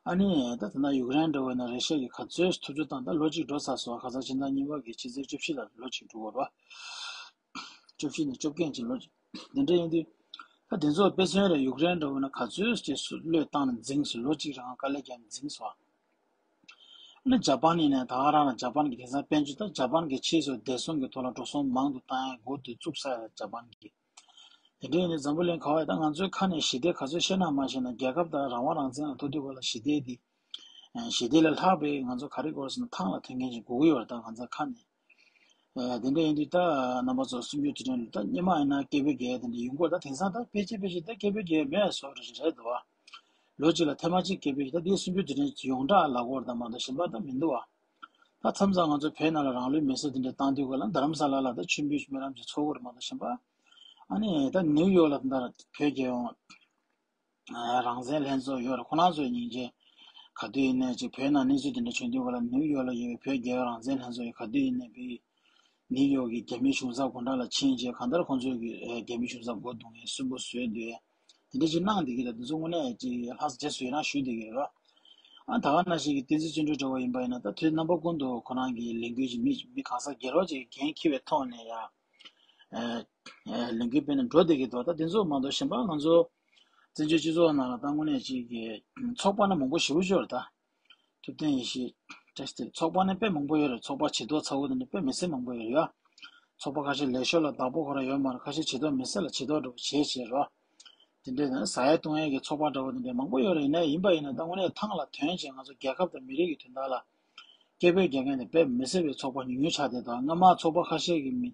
ཨ་ནི་ད་ད་ལྟ་ཡུཀ་རེན་འདྲ་བོ་ཡིན་ན་རེ་ཤ་གིས་ག་ཚོད་ཐུབ་ཚོད་བཏང་། ད་ལོ་གཅིག་འགྲོ་ཚར་སོང་། ཁ་སང་ཕྱི་ཟླ་གཉིས་པ་གི་ཕྱི་ཚེས་བཅུ་བཞི་ལ་ལོ་གཅིག་འགྲོ་གི་རེད་བ། བཅུ་བཞི་ནས་བཅོ་བརྒྱད་ཅིག་ལོ་དེ་འདྲ་ཡིན་དུས། ད་དེ་ཚོ་དཔེ་མཚོན་རེད། ཡུཀ་རེན་འདྲ་བོ་ན་ག་ཚོད་ཅིག་སུ་བློས་བཏང་ནས་འཛིངས་སོང་། ལོ་གཅིག་རང་དཀའ་ལས་བརྒྱབ་ནས་འཛིངས་སོང་། ཨ་ནི་ཇ་པན་ཡིན་ནའི་ད་ག་རང་ལ་ཇ་པན་གྱི་དེང་སང་དཔལ་འབྱོར། ད་ཇ་པན་གྱི་ཕྱིས་སུ་བདེ་སྲུང་གི་ཐོག་ལ་འགྲོ་སོང་མང་དུ་བཏང་ཡ་འགོ་དེ་བཙུགས་ས་ཡ་ཇ་པན་གྱི། དེ་འདྲ་ཡིན་ནའི་འཛམ་བུ་གླིང་ག་བ་ཡི་ད་ང་ཚོའི་ཁ་ནས་ཞི་བདེ་ག་ཚོད་བཤད་ན་མ་བཤད་ན་རྒྱལ་ཁབ་དང་རང་དབང་རང་བཙན་ལ་ཐུག་དུས་སྐབས་ལ་ཞི་བདེ་འདི། ཞི་བདེ་ལས་ལྷག་པའི་ང་ཚོ་ག་རེ་དགོས་ཟེར་ན་ཐང་ལ་ཐོན་མཁན་ཞིག་དགོས་ཀྱི་ཡོད་རེད། ད་ང་ཚོ་ཁ་ནས། ཨ། དེ་འདྲ་ཡིན་དུས་ད་རྣམ་པ་ཚོ་གསུམ་བཅུ་དུས་དྲན་ད་སྔོན་མ་ཡིན་ན་སྐད་འབོད་རྒྱག་ཡ་དེ་འདྲ་ཡོང་གི་ཡོད། ད་དེང་སང་ད་ཕལ་ཆེར་ཕལ་ཆེར་ད་སྐད་འབོད་རྒྱག་ཡ་མེད་བཟོ་འདྲ་ཞིག་རེད་འདུག་བ། ལོ་གཅིག་ལ་ཐེངས་མ་གཅིག་སྐད་འབོད་ཞིག་ད་དེའི་གསུམ་བཅུ་དུས་དྲན་ཡོངས་གྲགས་ལབ་ཀྱི་ཡོད་རེད། ད་མ་གཏོགས་གཞན་པ་ད་མི་འདུག་བ། ད་མཚམས་མཚམས་ང་ཚོ་བོད་ནང་ལ་རང་ལུས་མེར་སྲེག་དེ་འདྲ་བཏང་དུས་སྐབས་ལ་རྡ་རམ་ས་ལ་ལ་ད་མཆོད་འབུལ་སྨོན་ལམ་ཅིག་ཚོགས་ཀྱི་ཡོད་རེད། མ་གཏོགས་གཞན་པ། ཨ་ནི་ད་ནིའུ་ཡོག་ལ་ད་ལྟ་བོད་རྒྱལ་ཡོངས་རང་བཙན་ལྷན་ཚོགས་ཡོད་རེད། ཁོ་རང་ཚོའི་སྙིང་རྗེ། ག་དུས་ཡིན་ནའི་ཅིག་བོད་ནང་གནས་ཚུལ་དེ་འདྲ་བྱུང་དུས་སྐབས་ལ་ནིའུ་ཡོག་ལ་ཡོད་པའི་བོད་རྒྱལ་ཡོངས་རང་བཙན་ལྷན་ཚོགས་ཡིན། ག་དུས་ཡིན་ནའི་བོད་ནིའུ་ཡོག་གི་རྒྱ་མིའི་གཞུང་ཚབ་སྒོ་འགྲམ་ལ་ཕྱིན་བྱས་གང་ལྟར་ཁོང་ཚོས་ཀྱི་རྒྱ་མིའི་གཞུང་ཚབ་སྒོ་རྡུང་ཡས་སུན་པོ་བཟོས་སྡོད་ཡས་དེ་འདྲ་ཅིག་གནང་བསྡད་ཀྱི་རེད། དེ་ཚོ་དངོས་གནས་ཅིག་ལྷག་བསམ་རྗེས་སུ་ཡི་རང་ཞུ་བསྡད་ཀྱི་རེད་བ། ཨ། ད་ག་ནང་བཞིན་གྱི་བསྟན་འཛིན་བརྩོན་འགྲུས་འདྲ་བོ་ཡིན་པ་ཡིན་ན་ད་དུས་རྣམ་པ་ཀུན་ཏུ་ཁོ་རང་གི་ལས་འགུལ་གྱི་མི་མི་གང་ཟག་སྒེར་བ་ཅིག་འགན་འཁྱེར་བའི་ཐོག་ནས་ཡ། ཨ། ཨ། ལས་འགུལ་སྤེལ་ནས་འགྲོ་བསྡད་ཀྱི་འདུག་ད་དེ་ཚོ་མ་གཏོགས་གཞན་པ་ང་ཚོ་བཙན་བྱོལ་སྤྱི་ཚོགས་ནང་ལ་ད་དངོས་གནས་ཅིག་གི་ཚོགས་པ་ནི་མང་པོ་ཞེ་པོ་ཅིག་ཡོད་རེད་ད། ཐུབ་བསྟན་ཡེ་ཤེས་བཀྲ་ཤིས་ཚོགས་པ་ནི་དཔེ་མང་པོ་ཡོད་རེད། ཚོགས་པ་བྱེ་རྡོག་ཚ་བོ་དེ་འདྲ་དཔེ་མི་སྲིད་མང་པོ་ཡོད་རེད་ཡ། ཚོགས་པ་ཁ་ཤས་ལས་ཤོར་ལ་བདག་པོ་ཁོ་རང་ཡོད་མ་རེད། ཁ་ཤས་བྱེ་རྡོག་མི་སྲིད་ལ་བྱེ་རྡོག་འདྲ་བོ་བྱས་བྱས་རོ། དེ་འདྲའི་ནང་ཟ་ཡ་བཏུང་ཡ་གི་ཚོགས་པ་འདྲ་བོ་དེ་འདྲ་མང་པོ་ཡོད་རེད། ཡིན་ན་ཡིན་པ་ཡིན་ན་ད་དངོས་གནས་ཐང་ལ་ཐོན་བྱས་ང་ཚོ་རྒྱལ་ཁབ་དང་མི་རིགས་ཀྱི་དོན་དག་ལ་སྐད་འབོད་རྒྱག་མཁན་དེ་དཔེ་མི་སྲིད་པའི་ཚོགས་པ་ཉུང་ཉུང་ཆགས་བསྡད་འདུག་སྔ་མ་ཚོགས་པ་ཁ་ཤས་ཀྱི་མི།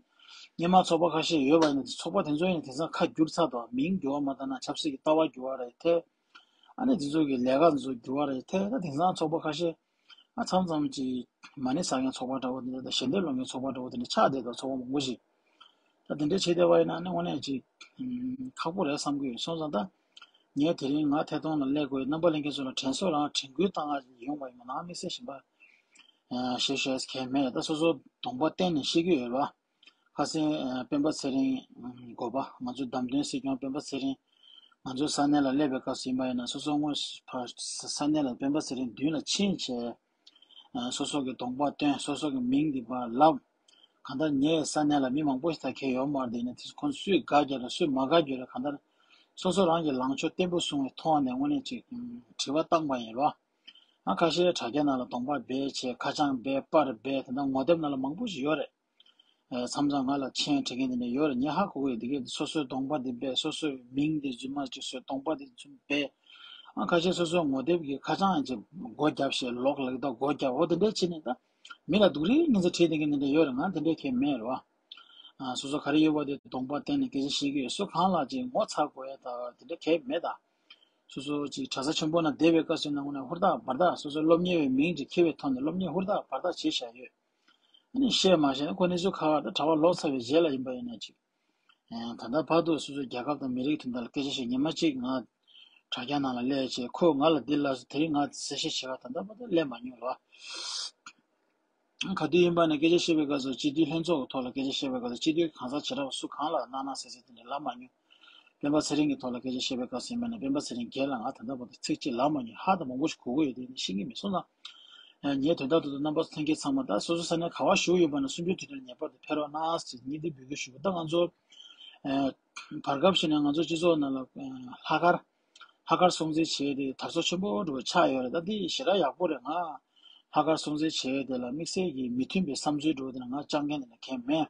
སྔོན་མ་ཚོགས་པ་ཁ་ཤས་ཡོད་པ་ཡིན་ན་ཚོགས་པ་དེ་ཚོ་ཡིན་ན་དེང་སང་ཁ་བསྒྱུར་ཚར་འདུག་མིང་འགྱུར་བ་མ་བཏང་ན་ཆབ་སྲིད་ཀྱི་ལྟ་བ་འགྱུར་བ་རེད་དེ། ཨ་ནི་དེ་ཚོ་གི་ལས་ཀ་ཚོ་འགྱུར་བ་རེད་དེ། ད་དེང་སང་ཚོགས་པ་ཁ་ཤས་ཨ་མཚམས་མཚམས་ཀྱི་མ་ཎི་བསགས་མཁན་ཚོགས་པ་འདྲ་བོ་དེ་འདྲ་དང་ཞལ་འདེབས་སློང་མཁན་ཚོགས་པ་འདྲ་བོ་དེ་འདྲ་ཆགས་བསྡད་འདུག་ཚོགས་པ་མང་པོ་ཞིག་ད་དེ་འདྲ་བྱེད་བསྡད་པ་ཡིན་ན་ཨ་ནི་དངོས་གནས་ཅིག་ཁག་པོ་རེད་བསམ་གྱི་ཡོད། སོང་ཙང་ད་ངས་དེ་རིང་ང་ཐད་གཏོང་ལ་སླེབས་དགོས། རྣམ་པ་ལྷན་རྒྱས་ཚོ་ལ་དྲན་གསོ་རང་དྲན་སྐུལ་བཏང་ཡ་ཡོང་བ་ཡིན་པ་ནང་དམིགས་བསལ་གཞན་པ་ཞེས་ཞུ་ཡ་གང་མེད། ད་སོ་སོ་གདོང་པ་བསྟན་ནས་བཤད་ཀྱི་ཡོད་པ། ཁ་སང་ཨ་སྤེན་པ་ཚེ་རིང་འགོ་པ་ང་ཚོའི་བདམས་ཐོན་སྲིད་སྐྱོང་སྤེན་པ་ཚེ་རིང་ང་ཚོའི་ས་གནས་ལ་སླེབས་པའི་སྐབས་སུ་ཡིན་པ་ཡིན་ན་སོ་སོ་དངོས་ཕར་ས་གནས་ལ་སྤེན་པ་ཚེ་རིང་མདུན་ལ་ཕྱིན་བྱས། ཨ་སོ་སོ་གི་གདོང་པ་སྟོན། སོ་སོ་གི་མིང་འདི་པར་ལབ། གང་ལྟར་ངའི་ས་གནས་ལ་མི་མང་པོ་ཞིག་ད་གས་ཡོད་མ་རེད། དེ་ནས་དེ་ཁོང་སུས་དགའ་རྒྱུ་རེད་སུས་མ་དགའ་རྒྱུ་རེད། གང་ལྟར་སོ་སོ་རང་གི་ལངས་ཕྱོགས་བརྟན་པོ་བཟུང་བའི་ཐོག་ནས་དངོས་གནས་ཅིག་དྲི་བ་བཏང་པ་ཡིན་རོ། ཨ་ཁ་ཤས་དྲ་རྒྱ་ནང་ལ་གདོང་པ་སྦས་བྱས་ཁ་བྱང་སྦས་པར་སྦས་དེ་འདྲ་ངོ་དེབ་ནང་ལ་མང་པོ་ཞིག་ཡོད་རེད། ཨ་མཚམས་མཚམས་ང་ལ་མཆན་བྲིས་མཁན་དེ་འདྲ་ཡོད་རེད། ངས་ཧ་གོ་གི་ཡོད། དེ་གས་སོ་སོའི་གདོང་པ་དེ་སྦས། སོ་སོའི་མིང་དེ་རྫུན་མ་ཅིག་བཟོས། གདོང་པ་དེ་རྫུན་སྦས། ཨ་ཁ་ཤས་སོ་སོའི་ངོ་དེབ་ཀྱི་ཁ་བྱང་ཅིག་སྒོ་བརྒྱབ་བྱས་ལོག་ལབ་ཀྱི་འདུག་སྒོ་བརྒྱབ། འོ་དེ་འདྲ་བྱས་ནས་ད་མི་ལ་སྡུག་རུས་སྙིང་རྗེ་བྲིས་བསྡད་མཁན་དེ་འདྲ་ཡོད་རེད། ང་དེ་འདྲ་གས་མེད་རེད་བ། ཨ་སོ་སོ་ག་རེ་ཡོད་པ་དེ་གདོང་པ་བསྟན་ནས་སྐད་ཆ་བཤད་ཀྱི་ཡོད། སུ་གང་ལ་ཅིག་ངོ་ཚ་དགོས་ཡ་ད་དེ་འདྲ་གས་མེད་ད། སོ་སོ་ཅིག་གྲྭ་ས་ཆེན་པོ་ནང་བསྡད་པའི་སྐབས་སུ་ནང་ནས་ཧུར་ཐག་བར་ཐག་སོ་སོའི་སློབ་གཉེར་བའི་མིང་ཅིག་འཁྱེར་བའི་ཐོག་ནས་སློབ་གཉེར་ཧུར་ཐག་བར་ཐག་བྱས་བཞག་ཡོད། ཨ་ནི་བཤད་མ་བཤད་ཁོ་གནས་ཚུལ་ཁག་ཁག་ད་གྲྭ་པ་ལོག་ཚར་བའི་རྗེས་ལ་ཡིན་པ་ཡིན་ན་ཅིག་ཨ་ད་ལྟ་བར་དུ་སོ་སོའི་རྒྱལ་ཁབ་དང་མི་རིགས་དོན་དག་ལ་སྐད་ཆ་བཤད། ཉི་མ་གཅིག་ང་དྲ་རྒྱ་ནང་ལ་སླེབས་བྱས་ཁོས་ང་ལ་འདི་ལབ་སོང་དེ་རིང་ང་གསལ་བཤད་བྱེད་ག་ད་ལྟ་བར་དུ་སླེབས་མ་མྱོང་རོ། ག་དུས་ཡིན་པ་ནས་སྐད་ཆ་བཤད་པའི་སྐབས་སུ་སྤྱི་འཐུས་ལྷན་ཚོགས་ཀྱི་ཐོག་ལ་སྐད་ཆ་བཤད་པའི་སྐབས་སུ་སྤྱི་འཐུས་གང་ཟག་བྱེ་བྲག་པ་སུ་གང་ལ་གནང་གནང་ཟེར་ཟེར་དེ་འདྲ་ལབ་མ་མྱོང་། སྤེན་པ་ཚེ་རིང་གི་ཐོག་ལ་སྐད་ཆ་བཤད་པའི་སྐབས་སུ་ཡིན་པ་ནས་སྤེན་པ་ཚེ་རིང་སྒེར་ལ་ང་ད་ལྟ་བར་དུ་ཚིག་གཅིག་ལབ་མ་མྱོང་། ཧ་ད་མང་པོ་ཞིག་གོ་གི་ཡོད་དེ་ནི་ཤེས་ཀྱི་མེད་སོང་ཙང་། ངས་དོན་དག་ཏུ་ཏུ་རྣམ་པ་ལྷན་རྒྱས་ཚང་མ་ད་སོ་སོ་ས་གནས་ག་བ་བཞུགས་ཡོད་པ་ན་གསུམ་བཅུའི་དུས་དྲན་ངེས་པར་དུ་ཕེབས་རོགས་གནང་ཟེར་སྙིང་འདོད་འབོད་སྐུལ་ཞུ་གི། ད་ང་ཚོ་བར་སྐབས་ཤིག་ནས་ང་ཚོ་སྤྱི་ཚོགས་ནང་ལ་ལྷག་དཀར་ལྷག་དཀར་སྲུང་བརྩི་བྱེད་དེ་དར་སྲོལ་ཆེན་པོ་འགྲོ་བ་ཆགས་ཡོད་རེད། ད་འདི་ཞེ་དྲག་ཡག་པོ་རེད། ང་ལྷག་དཀར་སྲུང་བརྩི་བྱེད་དེ་ལ་དམིགས་བསལ་གྱི་མི་མཐུན་པའི་བསམ་ཚུལ་འགྲོ་དེ་ལ་ང་བཅང་མཁན་དེ་ལ་གལ་མེད།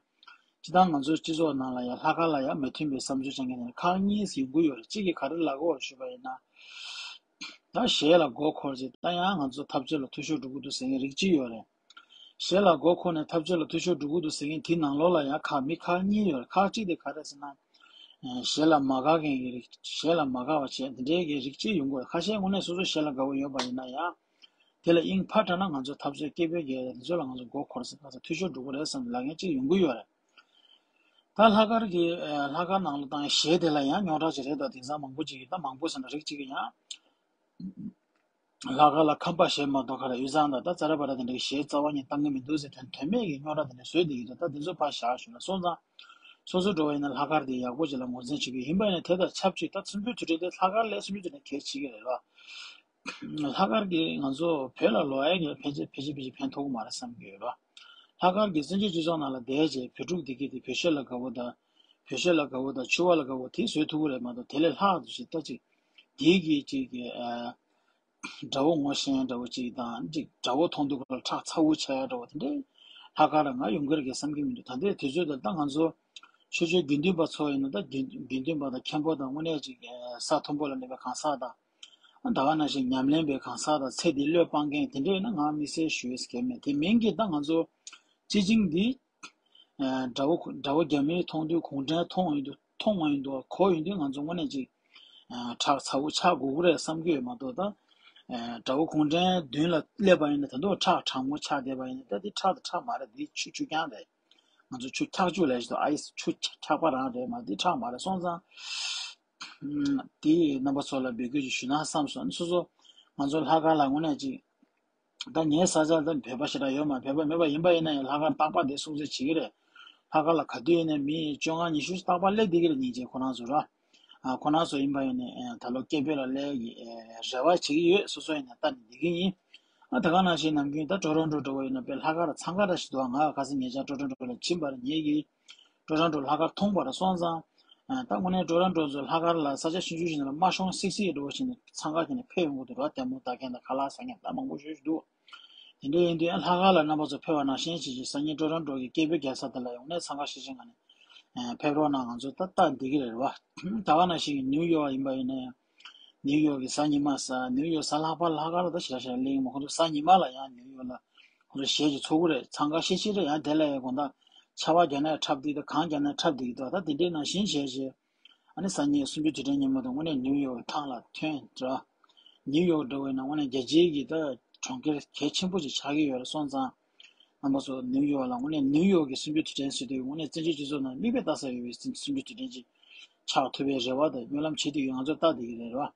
སྤྱི་བཏང་ང་ཚོའི་སྤྱི་ཚོགས་ནང་ལ་ཡང་ལྷག་དཀར་ལ་ཡང་མི་མཐུན་པའི་བསམ་ཚུལ་བཅང་མཁན་དེ་ལ་ཁག་གཉིས་ཡོང་གི་ཡོད་རེད། གཅིག་གིས་ག་རེ་ལབ་ཀྱི་ཡོད་རེད་ཞུས་པ་ཡིན་ན། ད་གཞས་ལ་མགོ་འཁོར་ཅིག་ད་ཡང་ང་ཚོ་འཐབ་རྩོད་ལ་འཐུས་ཤོར་འགྲོ་གི་འདུག་ཟེར་མཁན་རིགས་གཅིག་ཡོད་རེད། གཞས་ལ་མགོ་འཁོར་ནས་འཐབ་རྩོད་ལ་འཐུས་ཤོར་འགྲོ་གི་འདུག་ཟེར་མཁན་དེའི་ནང་ལོགས་ལ་ཡང་ཁག་མི་ཁག་གཉིས་ཡོད་རེད། ཁག་གཅིག་དེ་ག་རེ་ཟེར་ན། ཨ་གཞས་ལ་མ་དགའ་མཁན་གྱི་རིགས། གཞས་ལ་མ་དགའ་བ་བྱས་དེ་འདྲའི་གི་རིགས་གཅིག་ཡོང་གི་ཡོད། ཁ་ཤས་དངོས་གནས་སོ་སོ་གཞས་ལ་དགའ་བོ་ཡོད་པ་ཡིན་ན་ཡང་། དེ་ལ་དབྱིངས་ཕར་དྲངས་ན་ང་ཚོ་འཐབ་རྩོད་སྐད་འབོད་རྒྱག་ཡ་དེ་ཚོ་ལ་ང་ཚོ་མགོ་འཁོར་ཟེར་ཁ་ཚ་འཐུས་ཤོར་འགྲོ་གི་རེད་བསམ་ལབ་མཁན་གཅིག་ཡོང་གི་ཡོད་རེད། ད་ལྷག་དཀར་གྱི་ཨ་ལྷག་དཀར་ནང་ལ་བཏང་ཡ་གཞས་དེ་ལ་ཡང་རྙོག་དྲ་ཅིག་རེད། ད་དེང་སང་མང་པོ་ཅིག་གིས་ད་མང་པོ་ཟེར་ན་རིགས་གཅིག་གིས་ཡང་། ལྷག་དཀར་ལ་ཁམས་པ་གཞས་མ་གཏོགས་ག་རེ་དབུས་གཙང་དང་ད་ཙ་ར་བ་ར་དེ་འདྲའི་གཞས་རྩ་བ་ཉིད་བཏང་གི་མི་འདུག་ཟེར་དོན་དོན་མེད་ཀྱི་རྙོག་དྲ་དེ་འདྲ་བཟོས་བསྡད་ཀྱི་འདུག་ད་དེ་ཚོ་ཕར་བཞག་ཞུ་ན་སོང་ཙང་། སོ་སོ་འགྲོ་བ་ཡིན་ན་ལྷག་དཀར་དེ་ཡག་པོ་ཅིག་ལ་ངོས་འཛིན་བྱེད་དགོས། ཡིན་པ་ཡིན་ན་དེ་དང་ཆབས་ཅིག་ད་གསུམ་བཅུའི་དུས་དྲན་དེ་ལྷག་དཀར་ལས་གསུམ་བཅུའི་དུས་དྲན་གལ་ཆེ་གི་རེད་བ། ལྷག་དཀར་གྱིས་ང་ཚོ་བོད་ལ་ལོག་ཡ་གི་ཕན་ཆད་ཕལ་ཆེར་ཕལ་ཆེར་ཕན་ཐོགས་ཀྱི་མ་རེད་བསམ་གྱི་ཡོད་ར། ལྷག་དཀར་གྱིས་བཙན་བྱོལ་སྤྱི་ཚོགས་ནང་ལ་བསྡད་རྗེས་བོད་ཕྲུག་འདི་གས་དེ་བོད་གཞས་ལ་དགའ་བོ་དང་། བོད་གཞས་ལ་དགའ་བོ་དང་ཕྱུ་པ་ལ་དགའ་བོ་དེ་བཟོས་ཐུབ་ཀྱི་རེད་མ་གཏོགས་དེ་ལས་ལྷག་ཏུ་ཞིག་ལྟ་ཅིག་དེའི་གི་ཅིག་གི་ཨ། དགྲ་བོ་ངོ་ཤེས་འདྲ་བོ་ཅིག་དང་ཅིག་དགྲ་བོ་མཐོང་དུས་ཁོ་ལ་ཁྲག་ཚ་བོ་ཆགས་འདྲ་བོ་དེ་འདྲའི་ལྷག་དཀར་ལ་ང་ཡོང་གི་རེད་བསམ་གྱི་མི་འདུག་ད་ལྟའི་དུས་ཚོད་ལ་ད་ང་ཚོ་ཆོས་བརྒྱུད་དགེ་འདུན་པ་ཚོ་ཡིན་ན་ད་དགེ་དགེ་འདུན་པ་དང་མཁན་པོ་དང་དངོས་གནས་ཅིག་ས་མཐོན་པོ་ལ་གནས་པའི་གང་ཟག་དང་། ད་ག་ནང་བཞིན་ཉམས་ལེན་པའི་གང་ཟག་དང་ཚེ་འདི་བློས་སྤང་མཁན་དེ་འདྲ་ཡིན་ན་ང་དམིགས་བསལ་ཞུ་ཡས་གལ་མེད། དེ་མིན་གྱི་ད་ང་ཚོ་སྤྱི་བྱིངས་འདི་དགྲ་བོ་དགྲ་བོ་རྒྱ་མིས་མཐོང་དུས་གུང་ཁྲན་མཐོང་ཡོང་དུས་མཐོང་མ་ཡོང་དུས་གོ་ཡོང་དུས་ང་ཚོ་དངོས་གནས་ཅིག་ཁྲག་ཚ་བོ་ཆགས་དགོས་ཀྱི་རེད་བསམ་གྱི་ཡོད་མ་གཏོགས་ད་དགྲ་བོ་གུང་ཁྲན་མདུན་ལ་སླེབས་པ་ཡིན་ན་ད་དུང་ཁྲག་གྲང་མོ་ཆགས་བསྡད་པ་ཡིན་ན་ད་འདི་ཁྲག་དང་ཁྲག་མ་རེད། འདི་ཆུ་ཆུ་རྐྱང་རེད། ང་ཚོ་ཆུ་འཁྱག་ཆུ་ལས་ཞིག་ཏུ་ཨའི་སི་ཆུ་འཁྱག་པ་རང་རེད་མ་འདི་ཁྲག་མ་རེད་སོང་ཙང་། དེ་རྣམ་པ་ཚོ་ལ་འབོད་སྐུལ་ཅིག་ཞུ་ན་བསམ་སོང་། སོ་སོ་ང་ཚོ་ལྷག་དཀར་ལ་དངོས་གནས་ཅིག་ད་ངའི་ས་ཆ་ད་བོད་པ་ཞེ་དྲག་ཡོད་མ་རེད། བོད་པ་མེད་པ་ཡིན་པ་ཡིན་ན་ཡང་ལྷག་དཀར་རྟག་པར་དེ་སྲུང་བརྩི་བྱེད་ཀྱི་རེད། ལྷག་དཀར་ལ་ག་དུས་ཡིན་ནའི་མི་བཅོ་ལྔ་ཉི་ཤུ་རྟག་པར་སླེབས་བསྡད་ཀྱི་རེད། སྙིང་རྗེ་ཁོ་རང་ཚོ་ར། ཨ་ཁོ་རང་ཚོ་ཡིན་པ་ཡིན་ནའི་ད་ལོ་སྐད་འབོད་ལ་སླེབས་ཀྱི་རེ་བ་བྱེད་ཀྱི་ཡོད། སོ་སོ་ཡིན་ན་ལྟ་ནས་བསྡད་ཀྱི་ཡིན། ཨ་ད་ག་ནང་བཞིན་ནམ་རྒྱུན་ད་ཊོ་རོན་ཊོ་འགྲོ་བ་ཡིན་ན་དཔེ་ལྷག་དཀར་འཚང་ཁ་འདྲ་ཞིག་འདུག་ང་ཁ་སང་ཉེ་ཆར་ཊོ་རོན་ཊོ་ལ་ཕྱིན་པ་རེད། ངེད་ཀྱིས་ཊོ་རོན་ཊོ་ལྷག་དཀར་མཐོང་བ་རེད་སོང་ཙང་། ད་དངོས་གནས་ཊོ་རོན་ཊོ་ཚོ་ལྷག་དཀར་ལ་ས་ཆ་ཆུང་ཆུང་ཞིག་ནང་ལ་དམར་ཤོང་སིག་སིག་འགྲོ་བ་ཞིག་ནས་འཚང་ཁ་དེ་ནས་ཕེབས་ཡོང་གི་འདུག་ར། ལྟད་མོ་ལྟ་མཁན་དང་ཁ་ལག་ཟ་མཁན་ད་མང་པོ་ཞིག་འདུག་དེ་འདྲ་ཡིན་དུས་ལྷག་དཀར་ལ་རྣམ་པ་ཚོ་ཕེབས་པ་ནང་བཞིན་བྱེད་ཀྱི་སང་ཉིན་ཊོ་རོན་ཊོ་གི་སྐད་འབོད་རྒྱག་ས་དེ་ལ་ཡོང་ནས་འཚང་ཁ་ཤིག་ཤིག་ངང་ནས་ཕེབས་རོགས་གནང་། ང་ཚོ་ད་ལྟ་འདི་གི་རེད་བ། ད་ག་ནང་བཞིན་ནིའུ་ཡོག་ཡིན་པ་ཡིན་ན་ཡང་ནིའུ་ཡོག་གི་གཟའ་ཉི་མ་གཟའ་ནིའུ་ཡོག་གཟའ་ལྷག་པ་ལྷག་དཀར་ལ་ད་ཞེ་དྲག་ཞེ་དྲག་གླེང་མ། ཁོ་ཚོ་གཟའ་ཉི་མ་ལ་ཡང་ནིའུ་ཡོག་ལ་ཁོ་ཚོ་གཞས་ཀྱི་ཚོགས་རེད། འཚང་ཁ་ཤིག་ཤིག་རེད། ཡང་དེ་ལ་ཡང་དགོང་དག་ཆར་པ་བརྒྱབ་ན་འཁྲབ་བསྡད་འདུག་གངས་བརྒྱབ་ན་འཁྲབ་བསྡད་ཀྱི་འདུག་ད་དེ་འདྲའི་ནང་བཞིན་བྱས་བྱས། ཨ་ནི་སང་ཉིན་གསུམ་བཅུ་དུས་དྲན་ཉིན་མོ་དང་དངོས་གནས་ནིའུ་ཡོག་གི་ཐང་ལ་ཐོན་འདྲ། ནིའུ་ཡོག་འདྲ་བོ་ཡིན་ན་དངོས་གནས་རྒྱལ་སྤྱིའི་གི་ད་གྲོང་ཁྱེར་གལ་ཆེན་པོ་ཅིག་ཆགས་ཀྱི་ཡོད་རེད་སོང་ཙང་། རྣམ་པ་ཚོ་ནིའུ་ཡོག་ལ་དངོས་གནས་ནིའུ་ཡོག་གི་གསུམ་བཅུ་དུས་དྲན་ཟེར་དུས་དངོས་གནས་བཙན་བྱོལ་སྤྱི་ཚོགས་ནང་མིག་དཔེ་ལྟ་ས་ཡོད་པའི་གསུམ་བཅུ་དུས་དྲན་ཅིག་ཆགས་ཐུབ་པའི་རེ་བ་དང་སྨོན་ལམ་བྱེད་དུས་ང་ཚོ་ལྟ་བསྡད་ཀྱི་རེད་རེད་བ།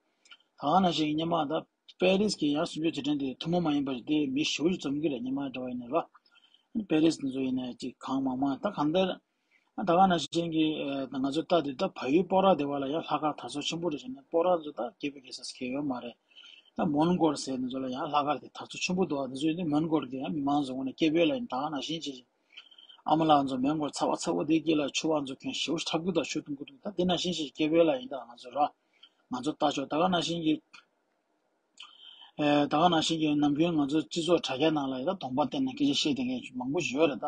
ད་ག་ནང་བཞིན་སྔོན་མ་ད་པེ་རིས་ཀྱི་ཡང་གསུམ་བཅུ་དུས་དྲན་དེ་ཐུན་མོང་མ་ཡིན་པ་ཞིག་དེ་མི་ཞེ་པོ་ཅིག་འཛོམས་ཀྱི་རེད། སྔོན་མ་འདྲ་བ་ཡིན་ན་རེད་བ། པེ་རིས་དེ་ཚོ་ཡིན་ན་ཅིག་གང་མང་མང་ད་གང་ལྟར། ད་ག་ནང་བཞིན་གྱི་ང་ཚོ་ལྟ་དུས་ད་བལ་ཡུལ་སྤོག་ར་དེ་བ་ལ་ཡང་ལྷག་དཀར་དར་ཚོགས་ཆེན་པོ་རེད་བྱས་ན་སྤོག་ར་ཚོ་ད་སྐད་འབོད་རྒྱག་ས་གང་ཡོད་མ་རེད། ད་མོན་གྷོ་ཟེར་དེ་ཚོ་ལ་ཡང་ལྷག་དཀར་དེ་དར་ཚོགས་ཆེན་པོ་འདུག་བ། དེ་ཚོ་ཡིན་དུས་མོན་གྷོ་གི་ཡང་མི་མང་ཚོ་ངོས་ནས་སྐད་འབོད་ལ་ཡིན་ད་ག་ནང་བཞིན་བྱས་ཨ་མ་ལགས་ཚོ་མོན་གྷོ་ཚ་བ་ཚ་བོ་དེ་སྐྱེས་ལ་ཆུ་བ་ཚོ་ཁྱོན་ཞེ་པོ་འཁྲབ་ཀྱི་འདུག་ཆུ་འཐུང་གི་འདུག་ད་དེ་ནང་བཞིན་བྱས་སྐད་འབོད་ལ་ཡིན་ད་ང་ཚོ་ར་ང་ཚོ་ལྟ་ཆོག་ད་ག་ནང་བཞིན་གྱི་ད་ག་ནང་བཞིན་གྱི་ནམ་རྒྱུན་ང་ཚོ་སྤྱི་ཚོགས་དྲ་རྒྱ་ནང་ལ་ཡང་ད་གདོང་པ་བསྟན་ནས་སྐད་ཆ་བཤད་བསྡད་མཁན་མང་པོ་ཞིག་ཡོད་རེད། ད་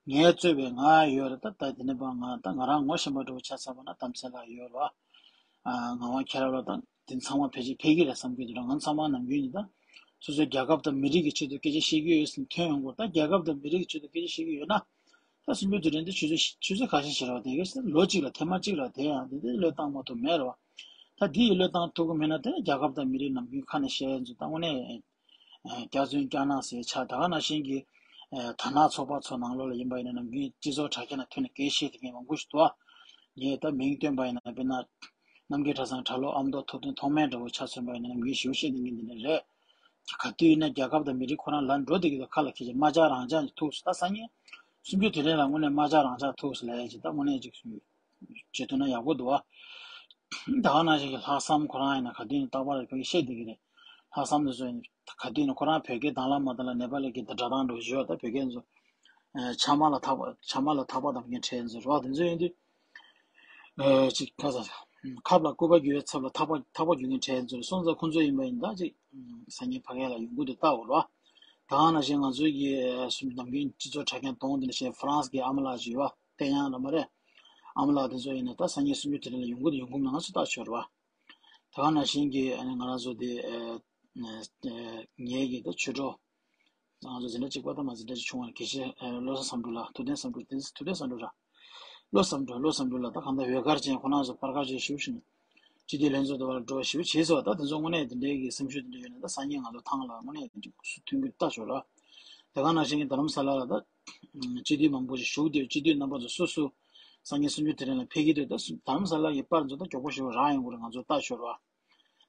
ངས་གཙོས་པའི་ང་ཡོད་རེད། ད་ད་དེ་ནས་པ་ང་ད་ང་རང་ངོ་ཤེས་པ་འདྲ་བོ་ཆ་ཚང་བ་ན་གཏམ་ཚེ་ལགས་ཡོད་རེད། ངག་དབང་ཁྱེད་རང་ལ་ད་དེ་ཚང་མ་ཕལ་ཆེར་ཕེབས་ཀྱི་རེད་བསམ་གྱི་འདུག་ང་ཚང་མ་ནམ་རྒྱུན་ནས་ད་སོ་སོའི་རྒྱལ་ཁབ་དང་མི་རིགས་ཀྱི་ཆེད་དུ་སྐད་ཆ་བཤད་ཀྱི་ཡོད་ཟེར་ཐོན་ཡོང་གི་རེད། ད་རྒྱལ་ཁབ་དང་མི་རིགས་ཀྱི་ཆེད་དུ་སྐད་ཆ་བཤད་ཀྱི་ཡོད་ན། ད་གསུམ་བཅུ་དུས་དྲན་དེ་ཆུ་ཚོད་ཆུ་ཚོད་ཁ་ཤས་ཤིག་རེད་བ། དེ་ག་ལོ་གཅིག་ལ་ཐེངས་མ་གཅིག་རེད་བ། དེ་ཡང་དེ་དེ་བློས་བཏང་མ་ཐུབ་མེད་རེད་བ། ད་དེ་ཡི་བློས་བཏང་ཐུབ་ཀྱི་མེད་ན་དེ་ནི་རྒྱལ་ཁབ་དང་མི་རིགས་ནམ་རྒྱུན་ཁ་ནས་བཤད་ཡ་ཚོ་ད་དངོས་གནས་སྐྱག་རྫུན་སྐྱག་ནག་ཟེར་ཆགས། ད་ག་ནང་བཞིན་གྱི་དར་ནག་ཚོགས་པ་ཚོ་ནང་ལོགས་ལ་ཡིན་པ་ཡིན་ན་ནམ་རྒྱུན་སྤྱི་ཚོགས་དྲ་རྒྱ་ནང་ཐོན་ནས་སྐད་བཤད་དེ་མཁན་མང་པོ་ཞིག་འདུག་བ། ངས་ད་མིང་བཏོན་པ་ཡིན་ན་དཔེར་ན་རྣམ་རྒྱལ་གྲྭ་ཚང་གྲྭ་ལོག་ཨ་མདོ་ཐུབ་བསྟན་ཐོགས་མེད་འདྲ་བོ་ཆ་མཚོན་པ་ཡིན་ན་ནམ་རྒྱུན་ཞེ་པོ་བཤད་བསྡད་མཁན་འདི་འདྲ་རེད། ག་དུས་ཡིན་ན་རྒྱལ་ཁབ་དང་མི་རིགས་ཁོ་རང་ལ་འགྲོ་བསྡད་ཀྱི་འདུག་ཁ་ལ་ཁྱེད་ཀྱི་དམག་ཇག་རང་ཇག་ནས་ཐུག་སོང་། ད་སང་ཉིན་གསུམ་བཅུ་དུས་དྲན་ལ་དངོས་གནས་དམག་ཇག་རང་ཇག་ཐུག་སོང་ལབ་ཡ་ཅིག་ད་དངོས་གནས་ཅིག་བྱེད་ཐུབ་ན་ཡག་པོ་འདུག་བ། ད་ག་ནང་བཞིན་གྱི་ལྷག་བསམ་ཁོ་རང་ཡིན་ན་ག་དུས་ཡིན་ན་རྟག་པར་བོད་སྐད་བཤད་བསྡད་ཀྱི་རེད། ལྷག་བསམ་དེ་ཚོ་ཡིན་ན་ག་དུས་ཡིན་ན་ཁོ་རང་བོད་སྐད་དང་བླངས་མ་དང་བླངས་ནེ་པ་ལི་སྐད་དང་སྒྲ་གདངས་འདྲ་བོ་ཞིག་ཡོད། ད་བོད་སྐད་ཚོ་ཆགས་མ་ལ་ཐག་པ་ཆགས་མ་ལ་ཐག་པ་དང་བོད་སྐད་འཕྲད་ཚོ་རེད་བ། དེ་ཚོ་ཡིན་དུས། ཨེ་ཅིག་ཁ་ས་ཁབ་ལ་སྐུད་པ་རྒྱུ་བའི་ཚབ་ལ་ཐག་པ་ཐག་པ་རྒྱུ་མཁན་གྲས་ཚོ་རེད་སོང་ཙང་ཁོང་ཚོ་ཡིན་པ་ཡིན་ད་ཅིག་སང་ཉིན་ཕ་གི་ལ་ཡོང་གི་འདུག་ལྟ་འོ་ར། ད་ག་ནང་བཞིན་ང་ཚོའི་གི་སུམ་ནམ་རྒྱུན་སྤྱི་ཚོགས་དྲ་རྒྱ་གདོང་དེ་ནས་བཤད་ཧྥ་རན་སི་གི་ཨ་མ་ལགས་ཅིག་ཡོད་བ། བསྟན་དབྱངས་ལ་མ་རེད། ཨ་མ་ལགས་དེ་ཚོ་ཡིན་ན་ད་སང་ཉིན་གསུམ་བཅུ་དུས་དྲན་ལ་ཡོང་གི་འདུག་ཡོང་གི་མིན་ང་ཚོ་ལྟ་ཆོག་རེད་བ། ད་ག་ནང་བཞིན་གི་ཨ་ནི་ང་རང་ཚོ་དེ་ངའི་གི་ད་ཆོས་གྲོགས། ང་ཚོ་འཛིན་གྲྭ་གཅིག་པ་དང་མ་འཛིན་གྲྭ་གཅིག་ཆུང་བ་དགེ་བཤེས་བློ་བཟང་བསམ་གྲུབ་ལགས། ཐུབ་བསྟན་བསམ་གྲུབ། བསྟན་ཐུབ་བསྟན་བསམ་གྲུབ་ར། བློ་བཟང་གྲུབ། བློ་བཟང་གྲུབ་ལགས་ད་གང་ལྟར་འོད་དཀར་ཅན་ཁོ་རང་ཚོ་སྤར་ཁ་ཅན་ཞེ་པོ་ཞིག་སྤྱི་འཐུས་ལྷན་ཚོགས་དུ་བར་འགྲོ་ཞེ་པོ་བྱས་སོང་། ད་དེ་ཚོ་དངོས་གནས་དེ་འདྲའི་གི་སེམས་ཤུགས་དེ་འདྲ་ཡོད་ན་ད་སང་ཉིན་ང་ཚོ་ཐང་ལ་དངོས་གནས་དེ་འདྲ་སུ་མཐུན་གྱི་ལྟ་ཆོག་ར། དེ་ག་ནང་བཞིན་གྱི་རྡ་རམ་ས་ལ་ལ་ད་སྤྱི་འཐུས་མང་པོ་ཞིག་བཞུགས་བསྡད། སྤྱི་འཐུས་རྣམ་པ་ཚོ་སོ་སོ་སང་ཉིན་གསུམ་བཅུ་དུས་དྲན་ལ་ཕེབས་ཀྱི་འདུག་ད་རྡ་རམ་ས་ལ་གི་པར་ཚོ་ད་མགྱོགས་པོ་ཞེ་པོ་རག་ཡོང་གི་རེད། ང་ཚོ་ལྟ་ཆོག་ར།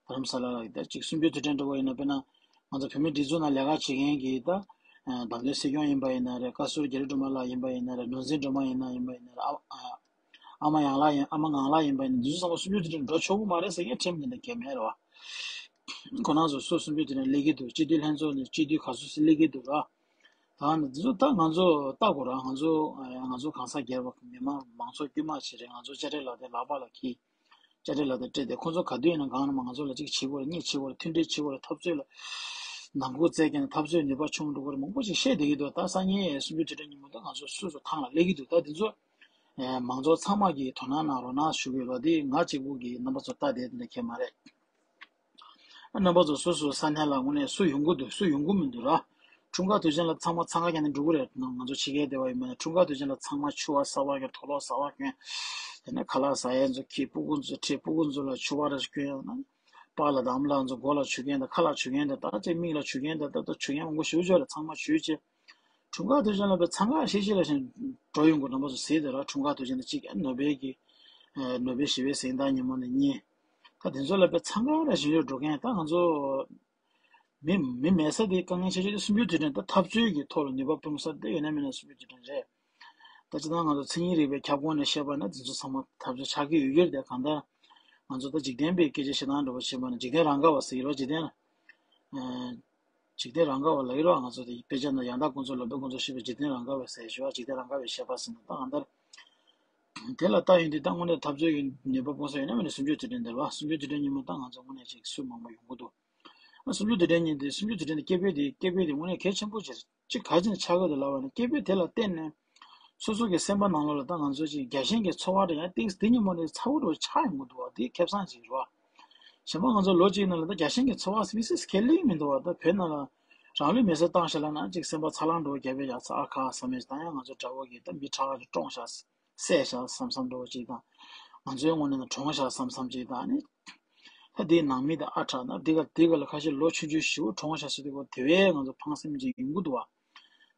རྡ་རམ་ས་ལ་ལ་ཡི་ད་ཅིག་གསུམ་བཅུ་དུས་དྲན་འདྲ་བོ་ཡིན་ན་དཔེར་ན་ང་ཚོ་བོད་མིའི་སྒྲིག་འཛུགས་ནང་ལས་ཀ་བྱེད་མཁན་གྱི་ད་བདམས་ཐོན་སྲིད་སྐྱོང་ཡིན་པ་ཡིན་ན་རེད། བཀའ་ཟུར་རྒྱ་རི་སྒྲོལ་མ་ལགས་ཡིན་པ་ཡིན་ན་རེད། ནོར་འཛིན་སྒྲོལ་མ་ཡིན་ན་ཡིན་པ་ཡིན་ན་རེད། ཨ་ཨ་མ་ཡང་ལགས་ཡིན་ཨ་མ་ངང་ལགས་ཡིན་པ་ཡིན་ན་འདི་ཚོ་ཚང་མ་གསུམ་བཅུ་དུས་དྲན་འགྲོ་ཆོག་གི་མ་རེད་ཟེར་མཁན་ཁྲིམས་འདི་འདྲ་གལ་མེད་རེད་བ། ཁོ་རང་ཚོ་སོ་གསུམ་བཅུ་དུས་དྲན་སླེབས་ཀྱི་འདུག་སྤྱི་འཐུས་ལྷན་ཚོགས་ནས་སྤྱི་འཐུས་ག་ཚོད་ཅིག་སླེབས་ཀྱི་འདུག་ར། ད་ནི་འདི་ཚོ་ད་ང་ཚོ་ལྟ་དགོས་ར། ང་ཚོ་ཨ་ང་ཚོ་གང་ཟག་སྒེར་བ་མི་མང་མང་ཚོགས་དཀྱུས་མ་ཞིག་རེད། ང་ཚོ་དཔྱ་ཁྲལ་ལག་དེབ་ལག་པ་ལ་འཁྱེར། དཔྱ་ཁྲལ་ལག་དེབ་སྤྲད་དེ་ཁོ་ཚོ་ག་དུས་ཡིན་ན་གང་ན་མ་ང་ཚོ་ལ་གཅིག་བྱེད་དགོས་རེད། གཉིས་བྱེད་དགོས་རེད། མཐུན་སྒྲིལ་བྱེད་དགོས་རེད། འཐབ་རྩོད་ལ་ནང་ཁུལ་བཙལ་མཁན་འཐབ་རྩོད་ནུས་པ་ཆུང་འགྲོ་གི་རེད། མང་པོ་ཞིག་བཤད་བསྡད་ཀྱི་འདུག་ད་སང་ཉིན་སུམ་ཅུ་དྲུག་སྒྲིལ་ཉིན་མོ་ད་ང་ཚོ་སོ་སོ་ཐང་ལ་སླེབས་ཀྱི་འདུག་ད་འདི་ཚོ་ཨེ་མང་ཚོགས་ཚང་མ་གིས་དོ་སྣང་གནང་རོགས་གནང་ཞུ་གི་ཡོད་པ་འདི་ང་གཅིག་པུ་གིས་རྣམ་པ་ཚོ་ལྟ་བསྡད་དེ་འདྲ་ཁྱད་མ་རེད། རྣམ་པ་ཚོ་སོ་སོའི་ས་གནས་ལ་དངོས་གནས་སུ་ཡོང་གི་འདུག་སུ་ཡོང་གི་མི་འདུག་ར། འཁྲུངས་སྐར་དུས་ཆེན་ལ་ཚང་མ་འཚང་ཁ་རྒྱག་ནས་འགྲོ་གི་རེད། ང་ང་ཚོ་ཕྱི་རྒྱལ་སྡེ་བ་ཡིན་པ་ན་འཁྲུངས་སྐར་དུས་ཆེན་ལ་ཚང་མ་ཕྱུ་པ་གསར་པ་གྱོན། དོ་ལོག་གསར་པ་གྱོན། དེ་ནས་ཁ་ལག་ཟ་ཡས་ཚོ་འཁྱེར། སྤུ་གུ་ཚོ་ཁྲིད། སྤུ་གུ་ཚོ་ལ་ཕྱུ་པ་ར་གྱོན་ཡོང་ན། པཱ་ལགས་དང་ཨ་མ་ལགས་ཚོ་མགོ་ལ་བྱུག་མཁན་དང་ཁ་ལག་བྱུག་མཁན་དང་ད་ཅིག་མིག་ལ་བྱུག་མཁན་དང་ད་ལྟ་བྱུག་མཁན་མང་པོ་ཞེ་པོ་ཅིག་ཡོད་རེད། ཚང་མ་བྱུག་བྱས། འཁྲུངས་སྐར་དུས་ཆེན་ལ་དཔེ་འཚང་ཁ་ཤིག་ཤིག་ལ་ཞིག་འགྲོ་ཡོང་དགོས། རྣམ་པ་ཚོ་གཟིགས་དེ་ར། འཁྲུངས་སྐར་དུས་ཆེན་དེ་གཅིག་ནོ་བེལ་གྱི་ཨ་ནོ་བེལ་ཞི་བའི་གཟེངས་རྟགས་ཉིན་མོ་ནས་གཉིས། ད་དེ་ཚོ་ལ་དཔེ་འཚང་ཁ་ར་ཞིག་ཡོད་འགྲོ་མཁན། ད་ང་ཚོ་མི་མི་མེད་ས་དེ་དཀའ་ངལ་ཆེ་ཤོས་དེ་སུམ་ཅུ་དུས་དྲན་ད་འཐབ་རྩོད་ཀྱི་ཐོག་ལ་ནུས་པ་སྤུངས་ས་དེ་ཡིན་ན་མིན་ན་སུམ་ཅུ་དུས་དྲན་རེད། ད་སྤྱིར་བཏང་ང་ཚོ་མཚན་ཉིད་རིག་པའི་ཁྱབ་ཁོངས་ནས་བཤད་པ་ན་དེ་ཚོ་ཚང་མ་འཐབ་རྩོད་ཆགས་ཀྱི་ཡོད་ཀྱི་རེད་དེ། གང་ལྟར་ང་ཚོ་ད་འཇིག་རྟེན་པའི་སྐད་ཆ་བཤད་སྟངས་འདྲ་པོ་བྱས་པ་ན་འཇིག་རྟེན་རང་ག་བ་ཟེར་གྱི་རེད་པ། འཇིག་རྟེན་ཨ། འཇིག་རྟེན་རང་ག་བ་ལབ་ཀྱི་རེད་པ། ང་ཚོ་དེ་དཔེ་ཆ་ནང་ཡང་དག་ཀུན་རྫོབ་ལབ་དུས་ཁོང་ཚོ་ཤེས་པའི་འཇིག་རྟེན་རང་ག་བའི་ཟེར་ཞུ་བ། འཇིག་རྟེན་རང་ག་བའི་བཤད་པ་ཟེར་ན་ད་གང་ལྟར་དེ་ལ་ལྟ་ཡོང་དུས་ད་དངོས་གནས་འཐབ་རྩོད་ཀྱི་ནུས་པ་སྤུངས་ས་ཡིན་ན་མིན་ན་སུམ་ཅུ་དུས་དྲན་དེ་རེད་པ། སུམ་ཅུ་དུས་དྲན་ཉིན་མོ་ད་ང་ཚོ་དངོས་གནས་ཅིག་སུ་མང་པོ་ཡོང་གི་འདུག་ཨ་སུམ་ཅུ་དུས་དྲན་ཉིན་དེ་སུམ་ཅུ་དུས་དྲན་དེ་སྐད་འབོད་དེ་སྐད་འབོད་དེ་དངོས་གནས་གལ་ཆེན་པོ་ཅིག་རེད། ཅིག་ག་རེ་བྱས་ནས་ཆགས་ཀྱི་འདུག་ལབ་པ་ན་སྐད་འབོད་དེ་ལ་བརྟེན་ནས་སོ་སོ་གི་སེམས་པ་ནང་ལོགས་ལ་ད་ང་ཚོ་ཅིག་རྒྱལ་ཞེན་གྱི་ཚོར་བ་རེ་ཡང་ཏིག་དེ་ཉིན་མོ་ནས་ཚ་བོ་འདྲ་པོ་ཆགས་ཡོང་གི་འདུག་པ། དེ་ཁེ་བཟང་ཅིག་རེད་པ། གཞན་པ་ང་ཚོ་ལོ་གཅིག་ནང་ལ་ད་རྒྱལ་ཞེན་གྱི་ཚོར་བ་དམིགས་བསལ་གང་ཡང་སླེབས་མི་འདུག་པ། ད་བོད་ནང་ལ་རང་ལུས་མེར་སྲེག་བཏང་བཞག་ལབ་ན་ཅིག་སེམས་པ་ཚ་ལང་འདྲ་པོ་རྒྱབ་པའི་ཡག་ཚ་ཨ་ཁ་བསམ་ཡས། ད་ཡང་ང་ཚོ་དགྲ་བོ་གིས་ད་མི་ཁྲག་ཁ་ཅིག་བཀྲོངས་བཞག་བསད་བཞག་བསམ་བསམ་འདྲ་པོ་ཅིག་དང་། ང་ཚོའི་ངོས་ནས་ན་གྲོངས་བཞག་བསམ་བསམ་ཅིག་དང་ནི། ད་དེའི་ནང་མི་དང་ཨ་ཁྲག་ན་འདི་ག་འདི་ག་ལ་ཁ་ཤས་ལོ་ཆུང་ཆུང་ཞེ་པོ་གྲོངས་བཞག་ཟེར་དུས་ཁོ་དེ་བས་ང་ཚོ་ཕངས་སེམས་ཅིག་ཡོང་གི་འདུག་པ།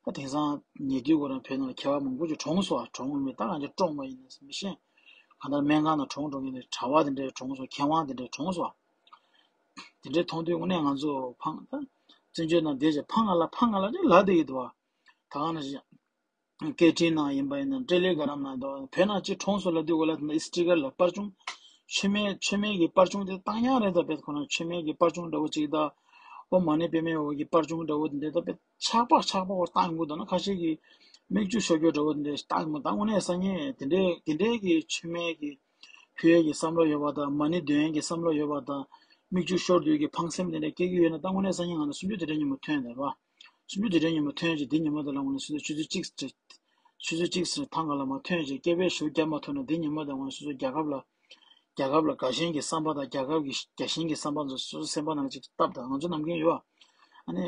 ད་དེང་སང་ཉེ་དུས་ཁོ་རང་བོད་ནང་ལ་མཁས་པ་མང་པོ་ཅིག་གྲོངས་སོང་བ། གྲོངས་མེད་ད་གང་ཅི་བཀྲོངས་པ་ཡིན་ན་མི་ཤེས། གང་ལྟར་སྨན་ཁང་ནང་གྲོངས་འགྲོ་མཁན་དེ་གྲྭ་པ་དེ་འདྲས་གྲོངས་སོང་། མཁས་དབང་དེ་འདྲས་གྲོངས་སོང་བ། དེ་འདྲས་མཐོང་དུས་དངོས་གནས་ང་ཚོ་ཕངས། ད་བཙན་བྱོལ་ནང་བསྡད་བྱས་ཕངས་ང་ལ་ཕངས་ང་ལ་ནི་ལབ་བསྡད་ཀྱི་འདུག་བ། ད་ག་ནང་བཞིན་སྐད་འཕྲིན་ནང་ཡིན་པ་ཡིན་ན་ཊེ་ལེ་གྷི་རམ་ནང་དུ་བོད་ནང་ཅིག་གྲོངས་སོང་ལབ་དུས་ཁོ་ལ་དེ་འདྲ་སི་ཊི་ཀར་ལ་པར་ཆུང་། མཆོད་མེ་མཆོད་མེ་གི་པར་ཆུང་དེ་བཏང་ཡག་རེད། ད་བོད་ཁོ་ན་མཆོད་མེ་གི་པར་ཆུང་འདྲ་པོ་ཅིག་དང་། ཨོཾ་མ་ཎི་པདྨེ་ཧཱུྃ་གི་པར་ཆུང་འདྲ་པོ་དེ་འདྲས་ད་བོད་ཆག་པ་ཆག་པ་བོར་བཏང་ཡོང་གི་འདུག་ན། ཁ་ཤས་ཀྱིས་མིག་ཆུ་ཤོར་རྒྱུ་འདྲ་པོ་དེ་འདྲས་བཏང་ཡོང་གི། ད་དངོས་གནས་སང་ཉིན་དེ་འདྲས་དེ་འདྲས་ཀྱི་མཆོད་མེ་གི་ཕུལ་ཡས་ཀྱི་བསམ་བློ་ཡོད་པ་དང་། མ་ཎི་འདོན་ཡས་ཀྱི་བསམ་བློ་ཡོད་པ་དང་། མིག་ཆུ་ཤོར་དུས་ཀྱི་ཕངས་སེམས་དེ་འདྲ་སྐྱེ་གི་ཡོད་ན། ད་དངོས་གནས་སང་ཉིན་ང་ཚོ་སུམ་ཅུ་དུས་དྲན་ཉིན་མོ་ཐོན་རེད་པ། སུམ་ཅུ་དུས་དྲན་ཉིན་མོ་ཐོན་རྗེས་དེ་ཉིན་མོ་དེ་ལ་དངོས་གནས་སོ་སོ་ཆུ་ཚོད་གཅིག་ཆུ་ཚོད་གཅིག་ཙམ་ཐང་ག་ལ་མ་ཐོན་རྗེས་སྐད་འབོད་ཞུ་རྒྱབ་མ་ཐུབ་ན། དེ་ཉིན་མོ་དེ་དངོས་གནས་སོ་སོ་རྒྱལ་ཁབ་ལ་རྒྱལ་ཁབ་ལ་དགའ་ཞེན་གྱི་བསམ་པ་དང་། རྒྱལ་ཁབ་ཀྱི་རྒྱལ་ཞེན་གྱི་བསམ་པ་ཚོ་སོ་སོ་སེམས་པ་ནང་ལ་ཅིག་བཏབ་དང་། ང་ཚོ་ནམ་རྒྱུན་ཡོད་པ། ཨ་ནི་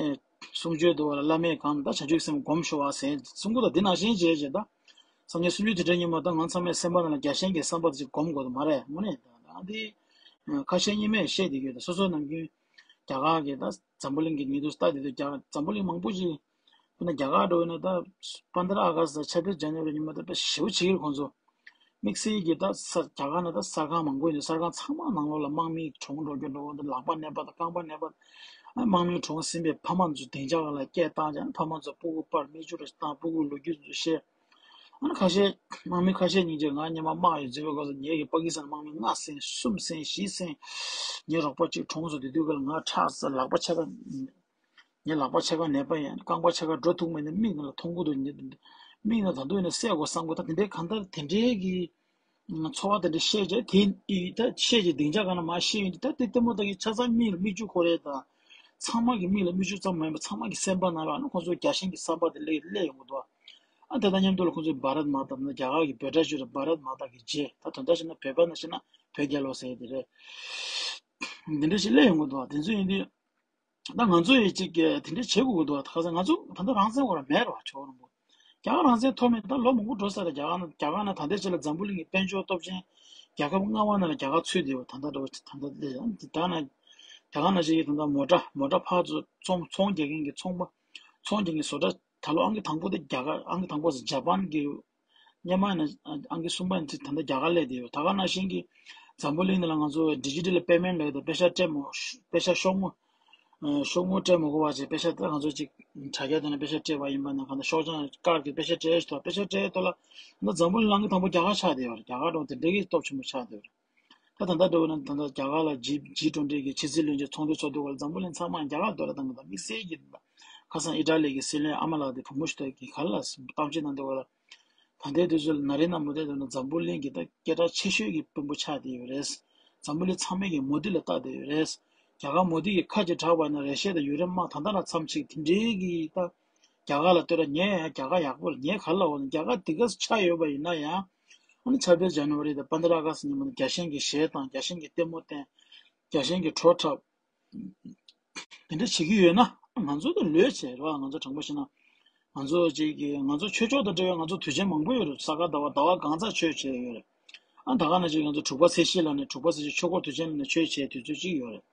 གསུང་ཆོས་འདུག་བ་ལ། བླ་མས་གང་ད་བྱང་ཆུབ་སེམས་སྒོམ་ཤོག་ཨ་ཟེར་གསུང་གི་འདུག་དེ་ནང་བཞིན་བྱས་བྱས་ད། སང་ཉིན་སུམ་ཅུ་དུས་དྲན་ཉིན་མོ་ད་ང་ཚང་མས་སེམས་པ་ནང་ལ་རྒྱལ་ཞེན་གྱི་བསམ་པ་དེ་ཅིག་སྒོམ་དགོས་འདུག་མ་རེད། དངོས་གནས་ད་འདི་ཁ་ཤས་གཉིས་མས་བཤད་བསྡད་ཀྱི་ཡོད། ད་སོ་སོ་ནམ་རྒྱུན་རྒྱ་གར་གྱི་ད་འཛམ་བུ་གླིང་གི་ཉིན་ཐོ་ལྟ་བསྡད་དུས་རྒྱ་འཛམ་བུ་གླིང་མང་པོ་ཞིག་དཔེར་ན་རྒྱ་གར་འགྲོ་ཡིན་ན་ད་པན་དྲ་ཨ་ག་སི་ཆབ་སྦྱིས་ཇན་ནི་ཝ་རི་ཉིན་མོ་ད་དཔེ་ཞེ་པོ་བྱེད་ཀྱི་རེད་ཁོང་ཚོ། དམིགས་བསལ་གྱི་ད་ས་རྒྱ་གར་ནང་ད་གསར་ཁང་མང་པོ་ཡོད་འདུག་གསར་ཁང་ཚང་མ་ནང་ལོགས་ལ་དམག་མི་གྲོངས་འགྲོ་རྒྱུ་འདྲ་པོ་འདུག་ལག་པ་ནད་པ་དང་རྐང་པ་ནད་པ། ཨ་དམག་མི་གྲོངས་ཟིན་པའི་ཕ་མ་ཚོ་སྡིངས་ཆ་སྒང་ལ་སྐད་བཏང་བྱས། ཨ་ཕ་མ་ཚོ་སྤུ་གུ་པར་མིག་ཆུ་རེ་བཏང་། སྤུ་གུ་ལོ་རྒྱུས་ཚོ་བཤད། ཨ་ནི་ཁ་ཤས་དམག་མི་ཁ་ཤས་སྙིང་རྗེ། ང་སྔོན་མ་དམག་ཡོད་ཚོད་པའི་སྐབས་སུ་ངེད་ཀྱི་པ་ཀི་སི་ཐན་དམག་མི་ལྔ་བསད། གསུམ་བསད། བཞི་བསད། ངའི་རོགས་པ་གཅིག་གྲོངས་སོང་། དེ་དུས་ཀ་ལ་ང་ཁྲག་ཟ། ལག་པ་ཕྱེད་ཀ། ངའི་ལག་པ་ཕྱེད་ཀ་ནད་པ་ཡིན། རྐང་པ་ཕྱེད་ཀ་འགྲོ་ཐུབ་མེད་ནས་མིག་ནང་ལ་མཐོང་གི་འདུག་མིག་ནང་ད་དུང་ཡིན་ན་བསད་དགོས་བསམ་གི། ད་དེ་འདྲའི་གང་ལྟར་དེ་འདྲའི་གི་ཚོར་བ་དེ་འདྲ་བཤད་བྱས། དེ་ད་བཤད་བྱས་སྡིངས་ཆ་སྒང་ལ་མར་བཤད་ཡོང་དུས་ད་དེ་ལྟད་མོ་ལྟ་གི་ཆ་ཚང་མིག་ལ་མིག་ཆུ་འཁོར་ཡས་དང་། ཚང་མ་གི་མིག་ལ་མིག་ཆུ་ཙམ་མ་ཡིན་པར་ཚང་མ་གི་སེམས་པ་ནང་ལ་ཨ་ནི་ཁོང་ཚོའི་རྒྱལ་ཞེན་གྱི་བསམ་པ་དེ་སླེབས་སླེབས་ཡོང་གི་འདུག་ཨ་དེ་དང་མཉམ་དུ་ལ་ཁོང་ཚོས་བྷ་རཏ་མ་ཏ། རྒྱ་གར་གྱི་བྷོ་ཊ་ཞུ་རེད། བྷ་རཏ་མ་ཏ་གི་ཇེ། ད་དོན་དག་བཤད་ན་བོད་པ་ནང་བཤད་ན་བོད་རྒྱལ་ལོ་ཟེར་དེ་རེད། འདི་འདྲ་ཞིག་སླེབས་ཡོང་གི་འདུག་དེ་ཚོ་ཡིན་དུས། ད་ང་ཚོ་ཡིས་ཅིག་གི་དེ་འདྲ་བྱེད་དགོས་ཀྱི་འདུག་ཁ་སང་ང་ཚོ་ད་ལྟ་རང་བཙན་ཁོ་རང་མེད་རེད་པ། ཇོ་བོ་རིན་པོ། རྒྱ་གར་རང་བཙན་ཐོབ་མེད་ད་ལོ་མང་པོ་འགྲོ་ས་རེད། རྒྱ་གར་ནང་རྒྱ་གར་ནང་ད་ལྟའི་ཆ་ལ་འཛམ་བུ་གླིང་གི་དཔལ་འབྱོར་སྟོབས་ཆེན་རྒྱལ་ཁབ་ལྔ་པ་ནང་ལ་རྒྱ་གར་ཚུད་བསྡད་ཡོད། ད་ལྟ་འགྲོ་ད་ལྟ་ད་ནང་རྒྱ་གར་ནང་བཞིན་གྱི་ད་ལྟ་མོ་ཊ་མོ་ཊ་ཕར་ཚུར་ཚོང་ཚོང་རྒྱག་མཁན་གྱི་ཚོང་པ། ཚོང་རྒྱག་མཁན་བཟོ་གྲྭ་ད་ལོ་ཨང་ཀི་དང་པོ་དེ་རྒྱ་གར། ཨང་ཀི་དང་པོ་ཟེར་ཇ་པན་གྱི། སྔོན་མ་ནས་ཨང་ཀི་གསུམ་པ་ནས་ད་ལྟ་རྒྱ་གར་སླེབས་བསྡད་ཡོད། ད་ག་ནང་བཞིན་གྱི་འཛམ་བུ་གླིང་འདི་ལ་ང་ཚོ་ཌི་ཇི་ཊལ་པེ་མེན་ཊི་ལབ་ཡས་དང་པེ་ཤག་སྤྲད་མ། པེ་ཤག་ཤོག་ངོས། ཨ་ཤོག་ངོས་སྤྲད་མ་དགོས་པ་བྱས། པེ་ཤག་ད་ང་ཚོ་ཅིག་དྲ་རྒྱ་དེ་ནས་པེ་ཤག་སྤྲད་པ་ཡིན་པ་ན། གང་ལྟར་ཤོག་བྱང་ཀཌ་གི་པེ་ཤག་སྤྲད་ཡས་ཐོག་པེ་ཤག་སྤྲད་ཡས་ཐོག་ལ་ད་འཛམ་བུ་གླིང་ལ་ཨང་ཀི་དང་པོ་རྒྱ་གར་ཆགས་བསྡད་ཡོད་རེད། རྒྱ་གར་འགྲོ་དེ་འདྲ་གི་སྟོབས་ཆེན་པོ་ཆགས་བསྡད་ཡོད་རེད། ད་ད་ལྟ་འགྲོ་བ་ན་ད་ལྟ་རྒྱ་གར་ལ་ཇི་ཇི་ཊུ་ཝེན་ཊི་གི་ཕྱི་སྲིད་བློན་ཆེན་ཚོགས་འདུ་ཚོགས་དུས་སྐབས་ལ་འཛམ་བུ་གླིང་ཚང་མ་རྒྱ་གར་འདོར་ལ་བཏང་གི། ད་དམིགས་བསལ་གྱི་ད་ ཁ་སང་ཨི་ཊ་ལི་གི་སྲིད་བློན་ཨ་མ་ལགས་དེ་བུ་མོ་ཞིག་དང་གི་ག་ལ་གཏམ་བཤད་གནང་འདུག་བ་ལ། ད་ལྟའི་དུས་ཚོད་ལ་ན་རེ་ན་མུ་དེ་དུས་ན་འཛམ་བུ་གླིང་གི་ད་སྐད་གྲགས་ཆེ་ཤོས་ཀྱི་དཔོན་པོ་ཆགས་བསྡད་ཡོད་རེད། འཛམ་བུ་གླིང་ཚང་མས་ཀྱི་མོ་དི་ལ་ལྟ་བསྡད་ཡོད་རེད། རྒྱ་གར་མོ་དི་གི་ཁ་ཅིག་གྲགས་པ་ན་རེ་ཤ་དང་ཡུ་རེབ་དམག་ད་ལྟ་ལ་མཚམས་ཅིག་དེ་འདྲའི་གི་ད་རྒྱ་གར་ལ་ལྟོས་ར། ངས་ཡང་རྒྱ་གར་ཡག་པོ་ལ་ངས་ག་ལ་འོ་ན་རྒྱ་གར་དེ་ག་ཆགས་ཡོད་པ་ཡིན་ན་ཡང་། ཨ་ནི་ཆབ་ཡིན་ཇ་ནུ་ཝ་རི་དང་པན་དྲ་ཨ་ག་སི་ཉིན་མོ་ནི་རྒྱལ་ཞེན་གྱི་གཞས་དང་རྒྱལ་ཞེན་གྱི་ལྟད་མོ་བསྟན། རྒྱལ་ཞེན་གྱི་བྲོ་འཁྲབ། དེ་འདྲ་བྱེད་ཀྱི་ཡོད་ན་ང་ཚོ་ད་ལོས་བྱེད་རེད་བ། ང་ཚོ་དྲང་པོ་བཤད་ན། ང་ཚོ་ཅིག་གི་ང་ཚོ་ཆོས་ཕྱོགས་དང་འབྲེལ་བའི་ང་ཚོ་དུས་ཆེན་མང་པོ་ཡོད་རེད། ས་ག་ཟླ་བ་ཟླ་བ་གང་ཚ་ཆོས་བྱེད་ཡོད་རེད། ཨ་ད་ག་ནང་བཞིན་ང་ཚོ་དྲུག་པ་ཚེས་བཞི་ལ་ནི་དྲུག་པ་ཚེས་བཞི་ཆོས་འཁོར་དུས་ཆེན་ལ་ནི་ཆོས་བྱེད་དུས་ཚོད་ཅིག་ཡོད་རེད།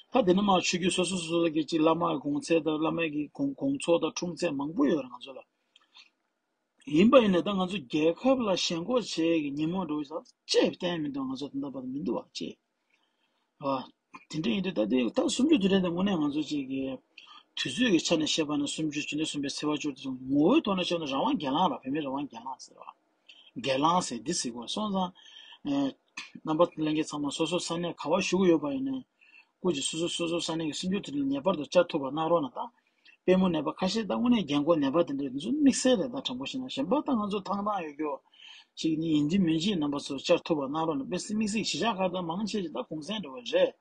ད་དེ་ནི་མ་ཆོས་བརྒྱུད་སོ་སོ་སོ་སོ་གི་ཅིག་བླ་མ་གི་དགོངས་ཚད་དང་བླ་མ་གི་དགོངས་དགོངས་ཚོགས་དང་འཁྲུངས་ཚེས་མང་པོ་ཡོད་རེད་ང་ཚོ་ལ། ཡིན་པ་ཡིན་ནའི་ད་ང་ཚོ་རྒྱལ་ཁབ་ལ་ཞེན་ཁོག་བྱེད་ཀྱི་ཉིན་མོ་འགྲོ་བའི་ས་ཅེས་བསྟན་མི་འདུག་ང་ཚོ་ད་ལྟ་བར་དུ་མི་འདུག་བ་ཅེས། ཨ། དེ་འདྲ་ཡིན་དུས་ད་ལྟའི་ད་གསུམ་བཅུ་དུས་དྲན་དེ་དངོས་གནས་ང་ཚོ་ཅིག་གི་དུས་ཚོད་ཀྱི་ཆ་ནས་བཤད་པ་ན་གསུམ་བཅུ་བཅུ་འདྲ་གསུམ་པའི་ཚེས་པ་བཅུ་དེ་ཚོ་ངོ་བོའི་ཐོག་ནས་བཤད་ན་རང་དབང་སྒེར་ལངས་ར། བོད་མི་རང་དབང་སྒེར་ལངས་ཟེར་བ། སྒེར་ལངས་ཟེར་འདི་ཟེར་དགོས་སོང་ཙང་། ཨེ། རྣམ་པ་ལྷན་རྒྱས་ཚང་མ་སོ་སོ་ས་གནས་ག་བ་བཞུགས་ཡོད་པ་ཡིན་ནའི། སྐུ་མཁྱེན་སོ་སོ་སོ་སོ་ས་གནས་ཀྱི་གསུམ་བཅུ་དུས་དྲན་ལ་ངེས་པར་དུ་བཅར་ཐུབ་པ་གནང་རོགས་གནང་དང་། དཔལ་མོ་ནད་པ་ཁ་ཤས་ད་དངོས་གནས་རྒན་གོག་ནད་པ་དེ་འདྲས་འདི་ཚོ་དམིགས་བསལ་རེད། ད་དྲང་པོ་བཤད་ན་གཞན་པ་ད་ང་ཚོ་ཐང་ཐང་ཡོད་རྒྱུ་ཅིག་ནི་ཡིན་གཅིག་མིན་གཅིག་རྣམ་པ་ཚོ་བཅར་ཐུབ་པ་གནང་རོགས་གནང་། དཔེ་སྲིད་དམིགས་བསལ་གཞིས་ཆགས་ཁག་ད་མང་ཆེ་ཞིག་ད་གུང་སེང་འགྲོ་བ་རེད།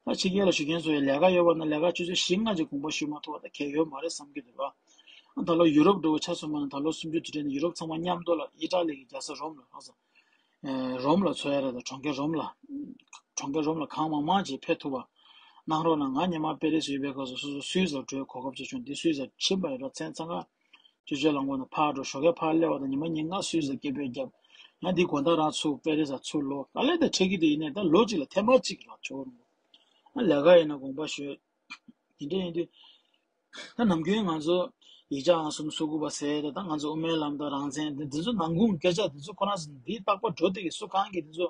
ད་ཕྱི་རྒྱལ་ལ་བཞུགས་མཁན་ཚོ་ཡི་ལས་ཀ་ཡོད་པ་ན་ལས་ཀ་ཆུ་ཚོད་བཞི་ལྔ་ཅིག་དགོངས་པ་ཞུ་མ་ཐུབ་པ་ད་གལ་ཡོད་མ་རེད་བསམ་གྱི་འདུག་ཨ། ད་ལོ་ཡུ་རོབ་འགྲོ་བ་ཆ་མཚོན་པ་ན་ད་ལོ་གསུམ་བཅུ་དུས་དྲན་ནི་ཡུ་རོབ་ཚང་མ་མཉམ་དུ་ལ་ཨི་ཊ་ལི་གི་རྒྱལ་ས་རོམ་ལ་ཧ་ས། ཨེ། རོམ་ལ་འཚོགས་ཡ་རེད། ད་གྲོང་ཁྱེར་རོམ་ལ། གྲོང་ཁྱེར་རོམ་ལ་གང་མང་མང་ཅིག་ཕེབས་ཐུབ་པ་གནང་རོགས་གནང་། ང་སྔོན་མ་པེ་རི་སི་ཡོད་པའི་སྐབས་སུ་སོ་སོ་སུད་སིར་འགྲོའི་གོ་སྐབས་ཅིག་བྱུང་། འདི་སུད་སིར་ཕྱིན་པ་ཡིན་རོགས་མཚན་ཚང་ཁ་ཅོ་ཅོ་ལ་མགོ་ནས་ཕར་འགྲོ། ཞོགས་ཀས་ཕར་སླེབས་པ་དང་ཉི་མ་ཉིན་ལྔ་སུད་སིར་སྐད་འབོད་བརྒྱབ། ཡང་འདི་དགོང་དག་རང་ཚུར་པེ་རི་སར་ཚུར་ལོག་ག་ལེ་ད་འཕྲད་ཀྱི་འདུག་ཡིན་ནའི་ད་ལོ་གཅིག་ལ་ཐེངས་མ་གཅིག་རང་ཆོག་རུང་། ཨ་ལས་ཀ་ཡིན་ན་དགོངས་པ་ཞུ། དེ་འདྲ་ཡིན་དུས། ད་ནམ་རྒྱུན་ང་ཚོ་ཡིག་ཆ་ཨང་གསུམ་སོ་དགུ་པ་ཟེར་ཏེ་ད་ང་ཚོ་དབུ་མའི་ལམ་དང་རང་བཙན་དེ་འདི་ཚོ་ནང་ཁུངས་སྐད་ཆ་འདི་ཚོ་ཁོ་རང་ཚོ་འདི་རྟག་པར་འགྲོ་བསྡད་ཀྱི་སུ་གང་གིས་འདི་ཚོ་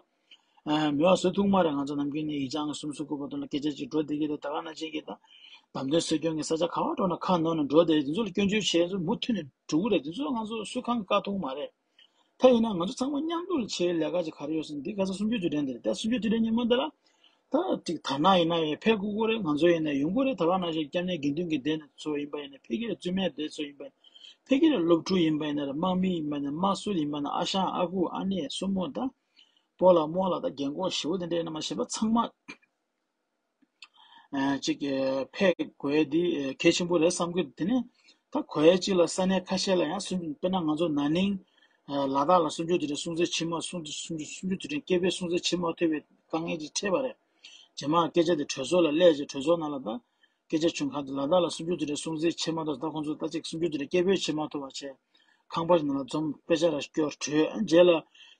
མེད་པ་བཟོ་ཐུབ་མ་རེད། ང་ཚོ་ནམ་རྒྱུན་ནས་ཡིག་ཆ་ཨང་གསུམ་སོ་དགུ་པ་དོན་ལ་སྐད་ཆ་ཅིག་འགྲོ་བསྡད་ཀྱི་རེད། ད་ག་ནང་བཞིན་གྱི་ད་བདམས་ཐོན་སྲིད་སྐྱོང་གི་ས་ཆ་ག་པར་འགྲོ་ན་ཁ་ནོར་ནས་འགྲོ་བསྡད། འདི་ཚོ་ལ་སྐྱོན་བརྗོད་བྱས་ཚོ་མུ་མཐུད་ནས་འགྲོ་གི་རེད། འདི་ཚོ་ང་ཚོ་སུ་གང་གིས་བཀག་ཐུབ་མ་རེད། ད་ཡིན་ན་ང་ཚོ་ཚང་མ་མཉམ་དུ་ལ་བྱེད་ལས་ཀ་ཅིག་ག་རེ་ཡོད་ཟེར་ན་འདི་ག་ས་གསུམ་བཅུ་དུས་དྲན་འདི་རེད། ད་གསུམ་བཅུ་དུས་དྲན་ཉིན་མོ་འདི་ལ་ད་ཅིག་དར་ནག་ཡིན་ན་ཡང་ཕེབས་དགོས་ཀྱི་རེད། ང་ཚོ་ཡིན་ན་ཡོང་གི་རེད། ད་ག་ནང་བཞིན་སྐྱབས་གནས་དགེ་འདུན་གྱི་སྡེ་ནས་ཚོ་ཡིན་པ་ཡིན་ན་ཕེབས་ཀྱི་རེད། བཙུན་མའི་སྡེ་ཚོ་ཡིན་པ་ཡིན་ན་ཕེབས་ཀྱི་རེད། སློབ་ཕྲུག་ཡིན་པ་ཡིན་ན་རེད། དམག་མི་ཡིན་པ་ཡིན་ན་དམག་ཟུར་ཡིན་པ་ཡིན་ན་ཨ་ཞང་ཨ་ཁུ་ཨ་ནེ་སྲུ་མོ་ད་སྤོ་ལགས་རྨོ་ལགས་ད་རྒན་གོག་ཞེ་པོ་དེ་འདྲ་ཡིན་ན་མ་གཞན་པ་ཚང་མ། ཨ་ཅིག་ཨ་ཕེབས་དགོས་འདི་ཨ་གལ་ཆེན་པོ་རེད་བསམ་གྱི་འདུག་དེ་ནས་ད་གོ་ཡ་གཅིག་ལ་ས་གནས་ཁ་ཤས་ལ་ཡང་སུམ་དཔེར་ན་ང་ཚོ་ན་ནིང་ཨ་ལ་དྭགས་ལ་གསུམ་བཅུ་དུས་དྲན་སྲུང་བརྩི་བྱེད་མ་སྲུང་བརྩི་སྲུང་བརྩི་སྲུང་བརྩི་དུས་དྲན་སྐད་འབོད་སྲུང་བརྩི་བྱེད་མ་ཐུབ་པའི་དཀའ་ངལ་ཅིག་འཕྲད་པ་རེད། རྗེས་མ་སྐད་ཆ་དེ་གྲོས་ཚོགས་ལ་སླེབས་རྗེས་གྲོས་ཚོགས་ནང་ལ་ད་སྐད་ཆ་བྱུང་ཁ་དེ་ལ་དྭགས་ལ་གསུམ་བཅུ་དུས་དྲན་སྲུང་བརྩི་བྱེད་མ་ཐུབ། ད་ཁོང་ཚོ་ད་ཅིག་གསུམ་བཅུ་དུས་དྲན་སྐད་འབོད་བྱེད་མ་ཐུབ་པ་བྱས། ཁང་པ་ཞིག་ནང་ལ་འཛོམས་དཔེ་ཆ་ར་སྐྱོར་བྲོས། རྗེས་ལ་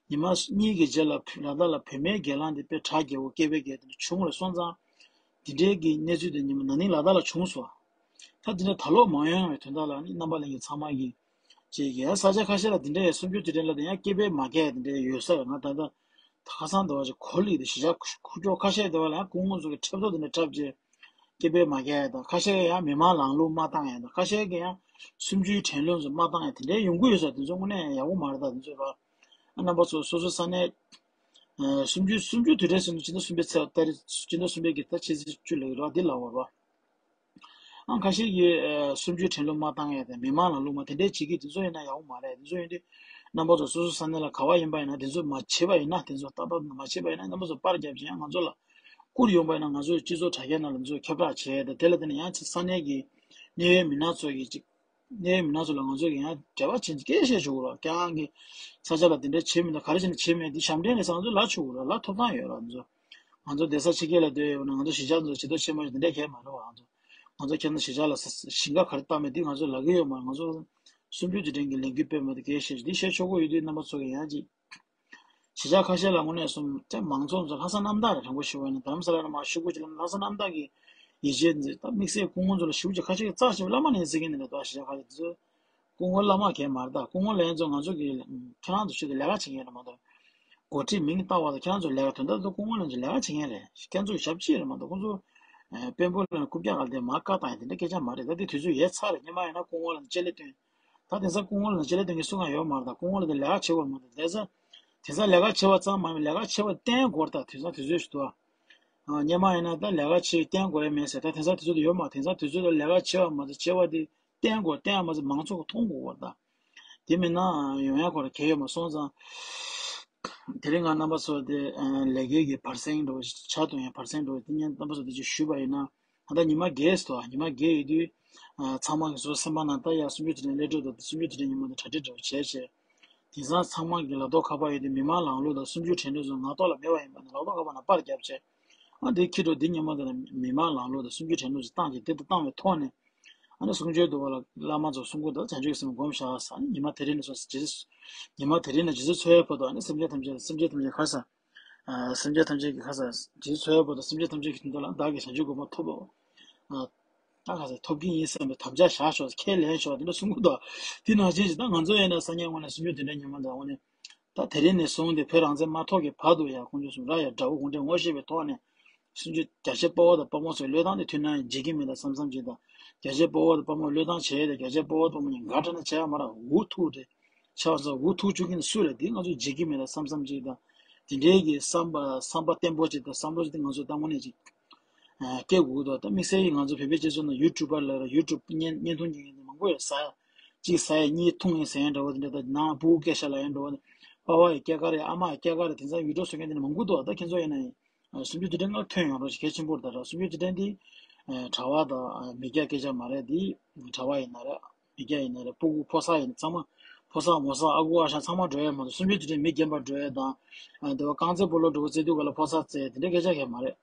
ཉི་མ་གཉིས་ཀྱི་རྗེས་ལ་ལ་དྭགས་ལ་བུད་མེད་སྒེར་ལངས་དེ་དཔེ་གྲགས་རྒྱས་པོ་སྐད་འབོད་རྒྱས་དེ་འདྲ་བྱུང་བ་སོང་ཙང་། དེ་འདྲའི་གི་གནས་ཚུལ་དེ་ཉི་མ་ན་ནིང་ལ་དྭགས་ལ་བྱུང་སོང་། ད་དེ་འདྲ་ད་ལོག་མ་ཡོང་བའི་དོན་དག་ལ་ནི་རྣམ་པ་ལྷན་རྒྱས་ཚང་མ་གིས་ཅིག་ཡ་ས་ཆ་ཁ་ཤས་ལ་དེ་འདྲའི་གསུམ་བཅུ་དུས་དྲན་ལ་དེ་ཡང་སྐད་འབོད་མ་རྒྱས་དེ་འདྲའི་ཡོད་ས་རེད། ང་ད་ལྟ་ད་ཁ་སང་དེ་བ་ཅིག་གོ་ལི་དེ་གཞིས་ཆགས་ཁུག་ཀྱོག་ཁ་ཤས་དེ་བ་ལ་ཡང་སྐུ་ངོ་ཚོ་གི་ཁྲབ་ཐོག་དེ་འདྲ་འཁྲབ་རྗེས། སྐད་འབོད་མ་རྒྱག་ཡ་དང་ཁ་ཤས་ཡང་མི་མང་ལངས་ལུགས་མ་བཏང་ཡ་དང་ཁ་ཤས་ཀྱིས་ཡང་གསུམ་བཅུའི་དྲན་གླུ་ཚོ་མ་བཏང་ཡ་དེ་འདྲའི་ཡོང་གི་ཡོད་ས་དེ་ཚོ་དངོས་གནས་ཡག་པོ་མ་རེད། ད་དེ་ཚོ་ར་ཨ་རྣམ་པ་ཚོ་སོ་སོ་ས་གནས་ཨ་གསུམ་བཅུ་གསུམ་བཅུ་དུས་དྲན་ཟེར་ན་ཕྱི་ཟླ་གསུམ་པའི་ཚེས་ད་རེས་ཕྱི་ཟླ་གསུམ་པའི་གི་ད་ཕྱི་ཚེས་བཅུ་ལ་ཡོད་ར་འདི་ལ་བར་བ། ཨང་ཁ་ཤས་ཀྱིས་ཨ་གསུམ་བཅུའི་དྲན་གླུ་མ་བཏང་ཡ་དང་མི་མང་ལངས་ལུགས་མ་དེ་འདྲའི་བྱེད་ཀྱི་དེ་ཚོ་ཡིན་ན་ཡག་པོ་མ་རེད། དེ་ཚོ་ཡིན་དུས་རྣམ་པ་ཚོ་སོ་སོ་ས་གནས་ལ་ག་བ་ཡིན་པ་ཡིན་ན་དེ་ཚོ་མ་བྱེད་པ་ཡིན་ན་དེ་ཚོ་ཏག་ཏག་མ་བྱེད་པ་ཡིན་ན་རྣམ་པ་ཚོ་པར་རྒྱབ་ཅིང་ང་ཚོ་ལ་བསྐུར་ཡོང་པ་ཡིན་ན་ང་ཚོས་སྤྱི་ཚོགས་དྲ་རྒྱའི་ནང་ལ་ཚོས་ཁྱབ་བསྒྲགས་བྱས་ཏེ་དེ་ལ་བརྟེན་ནས་ཡང་ཅིག་ས་གནས་ཀྱི་གནད་ཡོད་མི་སྣ་ཚོ་གིས་ཅིག་གནད་ཡོད་མི་སྣ་ཚོ་ལ་ང་ཚོ་གིས་ཡང་འབྲེལ་བ་བྱེད་ཀྱི་སྐད་བཤད་ཆོག་གི་རེད། ཁྱེད་རང་གི་ས་ཆ་ལ་དེ་འདྲ་བྱེད་མི་འདུག་ག་རེ་བྱས་ནས་བྱེད་མེད་འདི་ཞབས་འདྲེན་ལས་ས་ང་ཚོ་ལ་ཆོག་གི་རེད། ལ་ཐོབ་ཐང་ཡོད་རེད། ང་ཚོ་ང་ཚོ་བསྡད་ས་ཕྱི་རྒྱལ་ལ་སྡོད་ཡོད་ན་ང་ཚོ་གཞིས་ཆགས་ཚོ་ཇུས་གཏོགས་བྱེད་མ་ཆོག་དེ་འདྲ་གང་ཡང་མ་རེད་བ། ང་ཚོ་ང་ཚོ་ཁྱེད་ཚོ་གཞིས་ཆགས་ལ་ས་ཞིང་ཁ་ག་རེ་བཏང་མེད་འདི་ང་ཚོ་ལབ་ཀྱི་ཡོད་མ་རེད། ང་ཚོ་གསུམ་བཅུ་དུས་དྲན་གྱི་ལས་འགུལ་སྤེལ་མ་འདུག་སྐད་བཤད་འདི་བཤད་ཆོག་གི་ཡོད་དུས་རྣམ་པ་ཚོ་གིས་ཡང་ཅིག་གཞིས་ཆགས་ཁ་ཤས་ལ་དངོས་གནས་སོང་ཙང་མང་ཚོགས་ཚོ་ལྷག་བསམ་རྣམ་དག་རེད། དྲང་པོ་ཞུ་བ་ཡིན་ན་རྡ་རམ་ས་ལ་ལ་མར་ཤོག་གུ་ཅིག་ལ་ལྷག་བསམ་རྣམ་དག་གིས་ཡིད་ཆེས་མཛད། ད་དམིགས་བསལ་སྐུ་ངོ་ཚོ་ལ་ཞུ་རྒྱུ་ཁ་ཤས་ཀྱིས་རྩ་ཞིག་བླ་མ་ནས་ཟེར་གྱི་འདུག་ད་གཞིས་ཆགས་ཁ་ཤས་དེ་ཚོ་སྐུ་ངོ་བླ་མ་གང་ཡང་མ་རེད། ད་སྐུ་ངོ་ལ་ཡན་ཚོ་ང་ཚོ་གི་ཁྱེད་རང་ཚོ་ཆེད་དུ་ལས་ཀ་བྱེད་མཁན་རེད་མ་གཏོགས། འགོ་ཁྲིད་མིང་བཏགས་པ་དང་ཁྱེད་རང་ཚོ་ལས་ཀ་དོན་དག་ཏུ་སྐུ་ངོ་ལ་ཡན་ཚོ་ལས་ཀ་བྱེད་མཁན་རེད། ཁྱེད་ཚོ་གི་ཞབས་ཕྱི་རེད་མ་གཏོགས་ཁོང་ཚོ་དཔོན་པོ་ལ་རྐུབ་བཀྱག་ག་ལ་དེ་མར་བཀག་བཏང་ཡ་དེ་འདྲ་སྐད་ཆ་མ་རེད། ད་དེ་དུས་ཚོད་ཡལ་ཚར་རེད། སྔོན་མ་ཡིན་ན་སྐུ་ངོ་ལ་ཡན་ཚོ་ལྕེ་ལེ་སྟོན། ད་དེང་སང་སྐུ་ངོ་ལ་ཡན་ཚོ་ལྕེ་ལེ་སྟོན་མཁན་སུ་གང་ཡོད་མ་རེད། ད་སྐུ་ངོ་ལ་ཡན་ཚོ་ལས་ཀ་བྱེད་དགོས་མ་རེད། དེང་སང་དེང་སང་ལས་ཀ་བྱེད་པ་ཙམ་མ་ཡིན་པར་ལས་ཀ་བྱེད་པ་བསྟན་དགོས་རེད། ད་དེང་སང་དུས་ཚོད་ཞིག་འདུག་ཨ། སྔོན་མ་ཡིན་ན་ད་ལས་ཀ་བྱེད་བསྟན་དགོས་ཡ་མེད་ཟེར། ད་དེང་སང་དུས་ཚོད་དེ་ཡོད་མ་རེད། དེང་སང་དུས་ཚོད་ལ་ལས་ཀ་བྱེད་པ་མ་གཏོགས་བྱེད་པ་དེ་ བསྟན་དགོས། བསྟན་ཡ་མ་ཟད་མང་ཚོགས་ཀྱིས་མཐོང་དགོས་པ་དང་། དེ་མིན་ན་ཡོང་ཡ་ཁོ་ར་གལ་ཡོད་མ་སོང་ཙང་། དེ་རིང་ང་རྣམ་པ་ཚོ་དེ་ལས་འགུལ་གྱི་བར་གསེང་འགྲོ་ཆ་གཏོང་ཡ་བར་གསེང་འགྲོ་དེ་ཉན་རྣམ་པ་ཚོ་དེ་ཅིག་ཞུས་པ་ཡིན་ན། ད་ལྟ་ཉི་མ་བརྒྱད་ཙམ་འདུག་ཉི་མ་བརྒྱད་ཡོད་དུས། ཨ། ཚང་མ་གི་སོ་སོ་སེམས་པ་ནང་ད་ཡ་གསུམ་བཅུ་དུས་དྲན་སླེབས་འགྲོ་འདུག་གསུམ་བཅུ་དུས་དྲན་ཉིན་མོ་དེ་གྲ་སྒྲིག་འདྲ་བོ་བྱས་བྱས། དེང་སང་ཚང་མ་གི་ལག་ཐོགས་ཁ་པར་ཡོད་དུས་མི་མང་ལངས་ལུགས་དང་གསུམ་བཅུ་དྲན་གྲོས་ཚོ་ངག་ཐོག་ལ་མེད་པ་ཡིན་པ་ནི་ལག་ཐོགས་ཁ་པར་ནང་པར་བརྒྱབ་བྱས། ཨ། དེ་ཁྱི་འགྲོ་འདི་ཉིན་མོ་དེ་ལ་མི་མང་ལངས་ལུགས་དང་གསུམ་བཅུ་དྲན་གྲོས་ཚོ་བཏང་གི་དེ་ལྟ་བཏང་བའི་ཐོག་ནས། ཨ་ནི་གསུང་ཆོས་འདུག་བ་ལ་བླ་མ་ཚོ་གསུང་གི་འདུག་བྱང་ཆུབ་ཀྱི་སེམས་སྒོམ་བཞག་ཟེར། ཨ་ནི་ཉི་མ་དེ་རིང་ནས་བཟུང་རྗེས། ཉི་མ་དེ་རིང་ནས་རྗེས་སུ་འཚོ་བའི་བར་དུ་ཨ་ནི་སེམས་ཅན་ཐམས་ཅད་སེམས་ཅན་ཐམས་ཅད་ག་ས། ཨ། སེམས་ཅན་ཐམས་ཅད་ཀྱི་ཁ་ས། རྗེས་སུ་འཚོ་བའི་བར་དུ་སེམས་ཅན་ཐམས་ཅད་ཀྱི་དོན་དུ་ལ་བདག་གིས་བྱང་ཆུབ་གོ་འཕང་ཐོབ་པ། ཨ། ད་ག་ས་ཐོབ་ཀྱི་ཡིན་བསམ་པའི་དམ་བཅའ་བཞག་ཤོག་ཁས་ལེན་ཤོག་དེ་འདྲ་གསུང་གི་འདུག་དེ་ནང་བཞིན་ཞིག་ད་ང་ཚོ་ཡིན་ན་སང་ཉིན་དངོས་གནས་གསུམ་བཅུ་དུས་དྲན་ཉིན་མོ་འདི་དངོས་གནས་ད་དེ་རིང་ནས་བཟུང་སྟེ་བོད་རང་བཙན་མ་ཐོབ་ཀྱི་བར་དུ་ཡང་ཁོང་ཚོ་གསུམ་ར་ཡ་དགྲ་བོ་དགུང་ཁྲེས་ངོ་ཤེས་པའི་ཐོག་ནས་གསུམ་བཅུ་རྒྱ་ཆེ་དཔའ་བོ་དང་དཔའ་མོ་ཚོའི་བློས་བཏང་དེ་མཐུན་ན་ཡང་བརྗེད་ཀྱི་མེད་ད་བསམ་བསམ་ཅིག་དང་། རྒྱ་ཆེ་དཔའ་བོ་དང་དཔའ་མོ་བློས་བཏང་བྱས་ཏེ་རྒྱ་ཆེ་དཔའ་བོ་དཔའ་མོ་གཉིས་དགའ་དྲགས་ན་བྱས་ཡ་མ་ར་འུ་ཐུག་རེད། ཆགས་སོང་འུ་ཐུག་བཅུག་གིན་སུ་རེད། དེ་ང་ཚོ་བརྗེད་ཀྱི་མེད་ལ་བསམ་བསམ་ཅིག་དང་། དེ་འདྲའི་གི་བསམ་པ་བསམ་པ་བརྟན་པོ་ཅིག་དང་བསམ་བློ་ཅིག་དེ་ང་ཚོ་ལྟ་དངོས་གནས་ཅིག་ཨ། སྐྱེ་དགོས་འདུག་ད་དམིགས་བསལ་གྱིས་ང་ཚོ་བོད་པའི་སྤྱི་ཚོགས་ནང་ཡུ་ཊུབ་པར་ལ་ཡུ་ཊུབ་བརྙན་བརྙན་ཐུང་ཉན་མཁན་དེ་མང་པོ་ཡོད་ས། གཅིག་ཟ་ཡ་གཉིས་འཐུང་ཡིན་ཟེར་མཁན་འདྲ་བོ་དེ་འདྲ་དང་ནང་ཕྲུ་གུ་སྐད་ཆ་ལབ་མཁན་འདྲ་བོ་དེ། པ་ཕ་ཡི་སྐྱེས་སྐར་རེད། ཨ་མ་ཡི་སྐྱེས་སྐར་རེད། དེང་སང་བི་ཌིའོ་བཟོ་མཁན་དེ་འདྲ་མང་པོ་འདུག་ད་ཁྱེད་ཚོ་ཡིན་ན་ཡིན། ཨ། གསུམ་བཅུ་དུས་དྲན་སྔར་ཐོན་ཡོང་རོགས་ཞེས་གལ་ཆེན་པོ་རེད། ད་ར་གསུམ་བཅུ་དུས་དྲན་འདི། ཨ། གྲྭ་བ་དང་མི་སྐྱ་སྐད་ཆ་མ་རེད། འདི་གྲྭ་བ་ཡིན་ན་རེད། མི་སྐྱ་ཡིན་ན་རེད། སྤུ་གུ་ཕོ་གསར་ཡིན་ན་ཚང་མ། ཕོ་གསར་མོ་གསར་ཨ་ཁུ་ཨ་ཞང་ཚང་མ་འགྲོ་ཡ་མ་གཏོགས་གསུམ་བཅུ་དུས་དྲན་མི་རྒན་པ་འགྲོ་ཡ་དང་། ཨ། དེ་བ་རྐང་རྩེད་སྤོ་ལོ་འགྲོ་བ་རྩེ་དུས་ག་ལ་ཕོ་གསར་རྩེ་དེ་འདྲའི་སྐད་ཆ་གས་མ་རེད།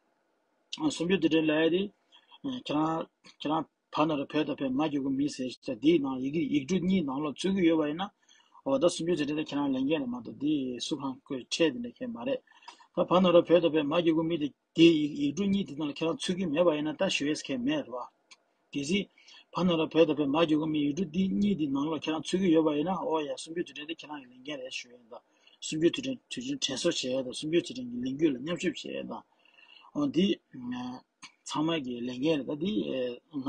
ཨ། གསུམ་བཅུ་དུས་དྲན་ལབ་ཡ་དེ། ཨ། ཁྱེད་རང་ཁྱེད་རང་ཕ་ན་ར་བོད་དང་བོད་མ་གི་གུ་མི་ཟེར་ཅིག་འདིའི་ནང་ཡིག་ཡིག་འབྲུ་གཉིས་ནང་ལོགས་ཚུད་ཀྱི་ཡོད་པ་ཡིན་ན། འོ་ད་གསུམ་བཅུ་དུས་དྲན་དེ་ཁྱེད་རང་ལས་འགན་རེད་མ་གཏོགས་འདི་སུ་གང་དགོས་ཁྲལ་དེ་འདྲ་ཁྱད་མ་རེད། ད་ཕ་ན་ར་བོད་དང་བོད་མ་གི་གུ་མི་དེ་དེའི་ཡིག་ཡིག་འབྲུ་གཉིས་དེ་ནང་ལ་ཁྱེད་རང་ཚུད་ཀྱི་མེད་པ་ཡིན་ན་ད་ཞུ་ཡས་ཁྱད་མེད་རེད་བ། གལ་སྲིད་ཕ་ན་ར་བོད་དང་བོད་མ་གི་གུ་མི་ཡིག་འབྲུ་འདི་གཉིས་དེ་ནང་ལོགས་ཁྱེད་རང་ཚུད་ཀྱི་ཡོད་པ་ཡིན་ན། འོ་ཡ། གསུམ་བཅུ་དུས་དྲན་དེ་ཁྱེད་རང་གི་ལས་འགན་རེད་ཞུ་ཡས་དང་། གསུམ་བཅུ་དུས་དྲན་དུས་ཆེན་དྲན་གསོ་བྱེད་ཡས་དང་། གསུམ་བཅུ་དུས་དྲན་གྱི་ལས་འགུལ་ལ་མཉམ་ཞུགས་བྱེད་ཡས་དང་། འོ་འདི་ཚང་མ་གི་ལས་འགན་རེད། ད་འདི་ང་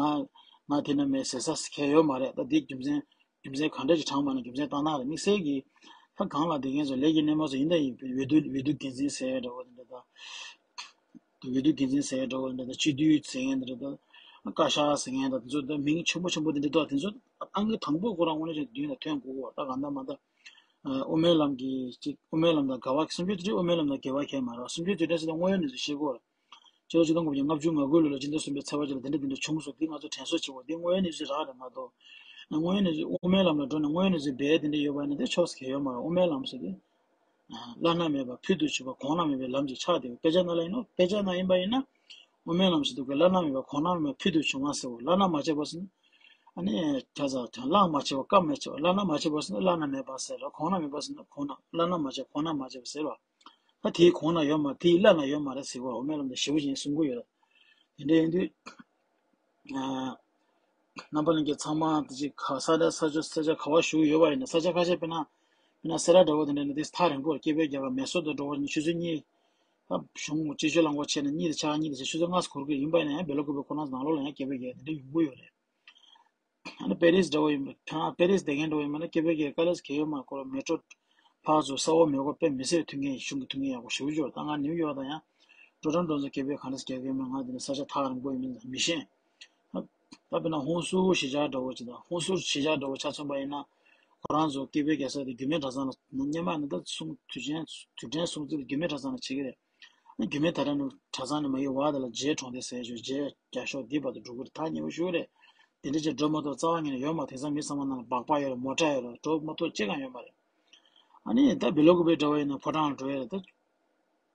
ང་དེ་ན་མེད་ཟེར་ས་གལ་ཡོད་མ་རེད། ད་འདི་རྒྱུ་མཚན་རྒྱུ་མཚན་གང་འདྲ་ཞིག་དྲངས་པ་ན་རྒྱུ་མཚན་བཏང་ན་རེད། དམིགས་བསལ་གྱིས་ད་གང་ལ་བསྡད་མཁན་ཚོ་ལས་ཀྱི་སྣེ་མོ་ཚོ་ཡིན་ད་ཡིན། འོས་བསྡུ་འོས་བསྡུ་འགན་འཛིན་ཟེར་ཡས་འདྲ་བོ་དེ་འདྲ་དང་། འོས་བསྡུ་འགན་འཛིན་ཟེར་ཡས་འདྲ་བོ་དེ་འདྲ་དང་། སྤྱི་འཐུས་ཟེར་མཁན་དེ་འདྲ་དང་། བཀའ་ཤག་ཟེར་མཁན་དང་། དེ་ཚོ་ད་མིང་ཆེན་པོ་ཆེན་པོ་དེ་འདྲ་འདུག་དེ་ཚོ་ཨང་ཀི་དང་པོ་ཁོ་རང་དངོས་གནས་ཀྱི་མདུན་ལ་ཐོན་དགོས་གོ། ད་གང་ལྟར་མ་ད། ཨ། དབུ་མའི་ལམ་གྱི་གཅིག་དབུ་མའི་ལམ་དང་འགལ་བ། གསུམ་བཅུ་དུས་དྲན་དབུ་མའི་ལམ་དང་འགལ་བ་གང་ཡང་མ་རེད། གསུམ་བཅུ་དུས་དྲན་ཟེར་ན་དངོས་ཡོད་གནས་ཚུལ་ཤེས་དགོས་རེད། ཕྱི་ལོ་ཆིག་སྟོང་དགུ་བརྒྱ་ལྔ་བཅུ་ང་དགུ་ལོ་ལ་སྤྱི་ཟླ་གསུམ་པའི་ཚེས་པ་གཅིག་ལ་དེ་འདྲ་དེ་འདྲ་བྱུང་སོང་། དེ་ང་ཚོ་དྲན་གསོ་བྱེད་དགོས། དེ་དངོས་ཡོད་གནས་ཚུལ་རག་རེད་མ་གཏོགས། དངོས་ཡོད་གནས་ཚུལ་དབུ་མའི་ལམ་ལ་འགྲོ་ནས་དངོས་ཡོད་གནས་ཚུལ་སྦས་དེ་འདྲ་ཡོད་པ་ཡིན་ན་དེ་ཕྱོགས་སུ་གལ་ཡོད་མ་རེད། དབུ་མའི་ལམ་ཟེར་དེ། ཨ། བླ་ན་མེད་པ་ཕུལ་དུ་ཕྱིན་པ་གོང་ན་མེད་པའི་ལམ་གྱི་ཆ་དེ་དཔེ་ཆ་ནང་ལ་ཡིན་ནོ། དཔེ་ཆ་ནང་ཡིན་པ་ཡིན་ན། དབུ་མའི་ལམ་ཟེར་དུས་ཀྱི་བླ་ན་མེད་པ་གོང་ན་མེད་པ་ཕུལ་དུ་བྱུང་བ་ཟེར་བ། བླ་ན་མ་བྱས་པ་ཟེར་ན། ཨ་ནི་ཁ་ས་དོན་བླ་མ་བྱས་པ་སྐབས་མ་བྱས་པ། བླ་ན་མ་བྱས་པ་ཟེར་ན་བླ་ན་མེད་པ་ཟེར་རོ། གོང་ན་མེད་པ་ཟེར་ན་གོང་ན། བླ་ན་མ་བྱས་གོང་ན་མ་བྱས་པ་ཟེར་བ། ད་དེའི་གོང་ན་ཡོད་མ། དེའི་བླ་ན་ཡོད་མ་རེད་ཟེར་བ། དབུ་མའི་ལམ་དུ་ཞེ་པོ་ཅིག་གསུང་གི་ཡོད། དེ་འདྲ་ཡིན་དུས། ཨ། རྣམ་པ་ལྷན་རྒྱས་ཚང་མ་དེ་ཅིག་ག་ས་ད་ས་ཆ་ས་ཆ་ག་བ་བཞུགས་ཡོད་པ་ཡིན་ན། ས་ཆ་ཁ་ཤས་དཔེར་ན། དཔེར་ན་སེ་ར་འདྲ་བོ་དེ་འདྲ་ནི་དེ་ཐག་རིང་པོ་རེད། སྐྱིད་པོའི་རྒྱ་གར་མེ་སོར་དུ་འགྲོ་བ་ནི་ཆུ་ཚོད་གཉིས། ད་གཞུང་སྤྱི་སྤྱོད་རླངས་འཁོར་ཆེ་ན་གཉིས་དང་ཕྱེད་ཀ་གཉིས་དང་ཕྱེད་ཀ་ཆུ་ཚོད་ལྔ་ཙམ་འགོར་གི་ཡིན་པ་ཡིན་ན་ཡང་སྦེལ་ཀོབ་པའི་ཁོ་རང་ཚོ་ནང་ལོགས་ལ་ཡང་སྐྱིད་པོའི་རྒྱ་གར་དེ་འདྲ་ཡོང་གི་ཡོད་རེད། ཨ་ནི་པེ་རིས་འདྲ་བོ་ཡིན་པ། ཁྱེད་རང་པེ་རིས་བསྡད་མཁན་འདྲ་བོ་ཡིན་པ་ན་སྐྱིད་པོའི་རྒྱ་གར་དཀའ་ལས་གང་ཡང་ཡོད་མ་རེད། ཁོ་རང་མེ་ཊོ་ཕར་ཚུར་ས་འོག་མེ་འཁོར་དཔེ་མི་སྲིད་མཐུན་རྐྱེན་ཡོད། ཤུགས་ཀྱི་མཐུན་རྐྱེན་ཡག་པོ་ཞེ་པོ་ཅིག་ཡོད། ད་ང་ནིའུ་ཡོག་དང་ཡང་ཊོ་རོན་ཊོ་ཚོ་སྐྱིད་པོའི་ག་འདྲ་སྐྱིད་ཀྱི་མེད། ང་འདི་ནས་ས་ཆ་ཐག་རིང་པོ་ཡིན་མིན་མི་ཤེས། ད་ད་དཔེར་ན་ཧུན་སུར་གཞིས་ཆགས་འདྲ་བོ་ཅིག་དང་། ཧུན་སུར་གཞིས་ཆགས་འདྲ་བོ་ཆ་མཚོན་པ་ཡིན་ན། ཁོ་རང་ཚོ་སྐྱིད་པོའི་རྒྱལ་ས་དེ་རྒྱུད་སྨད་གྲྭ་ཚང་ལ་སྔོན་མ་ནས་ད་སྲུང་དུས་ཆེན་དུས་དྲན་སྲུང་བརྩི་རྒྱུད་སྨད་གྲྭ་ཚང་ལ་བྱེད་ཀྱི་རེད། རྒྱུད་སྨད་ད་ལྟ་ནི་གྲྭ་ཚང་ནས་མ་གི་བར་དེ་ལ་རྗེ་གྲོང་སྡེ་ཟེར་ཞོག་རྗེ་རྒྱ་ཤོག་འདི་བར་དུ་འགྲོ་གི་རེད། ཐག་ཉེ་པོ་ཞེ་པོ་རེད། དེ་འདྲ་ཅིག་འགྲོ་མ་ཐུབ་རྩ་བ་ཉིད་ནས་ཡོད་མ་རེད། དེང་སང་མི་ཚང་མ་ནང་ལ་སྦག་སྦག་ཡོད་རེད། མོ་ཊ་ཡོད་རེད། འགྲོ་མ་ཐུབ་ཅི་གང་ཡོད་མ་རེད། ཨ་ནི་ད་སྦེལ་ཀོབ་པའི་འདྲ་བོ་ཡིན་ན་ཕོ་བྲང་ལ་འགྲོ་ཡ་རེད། ད་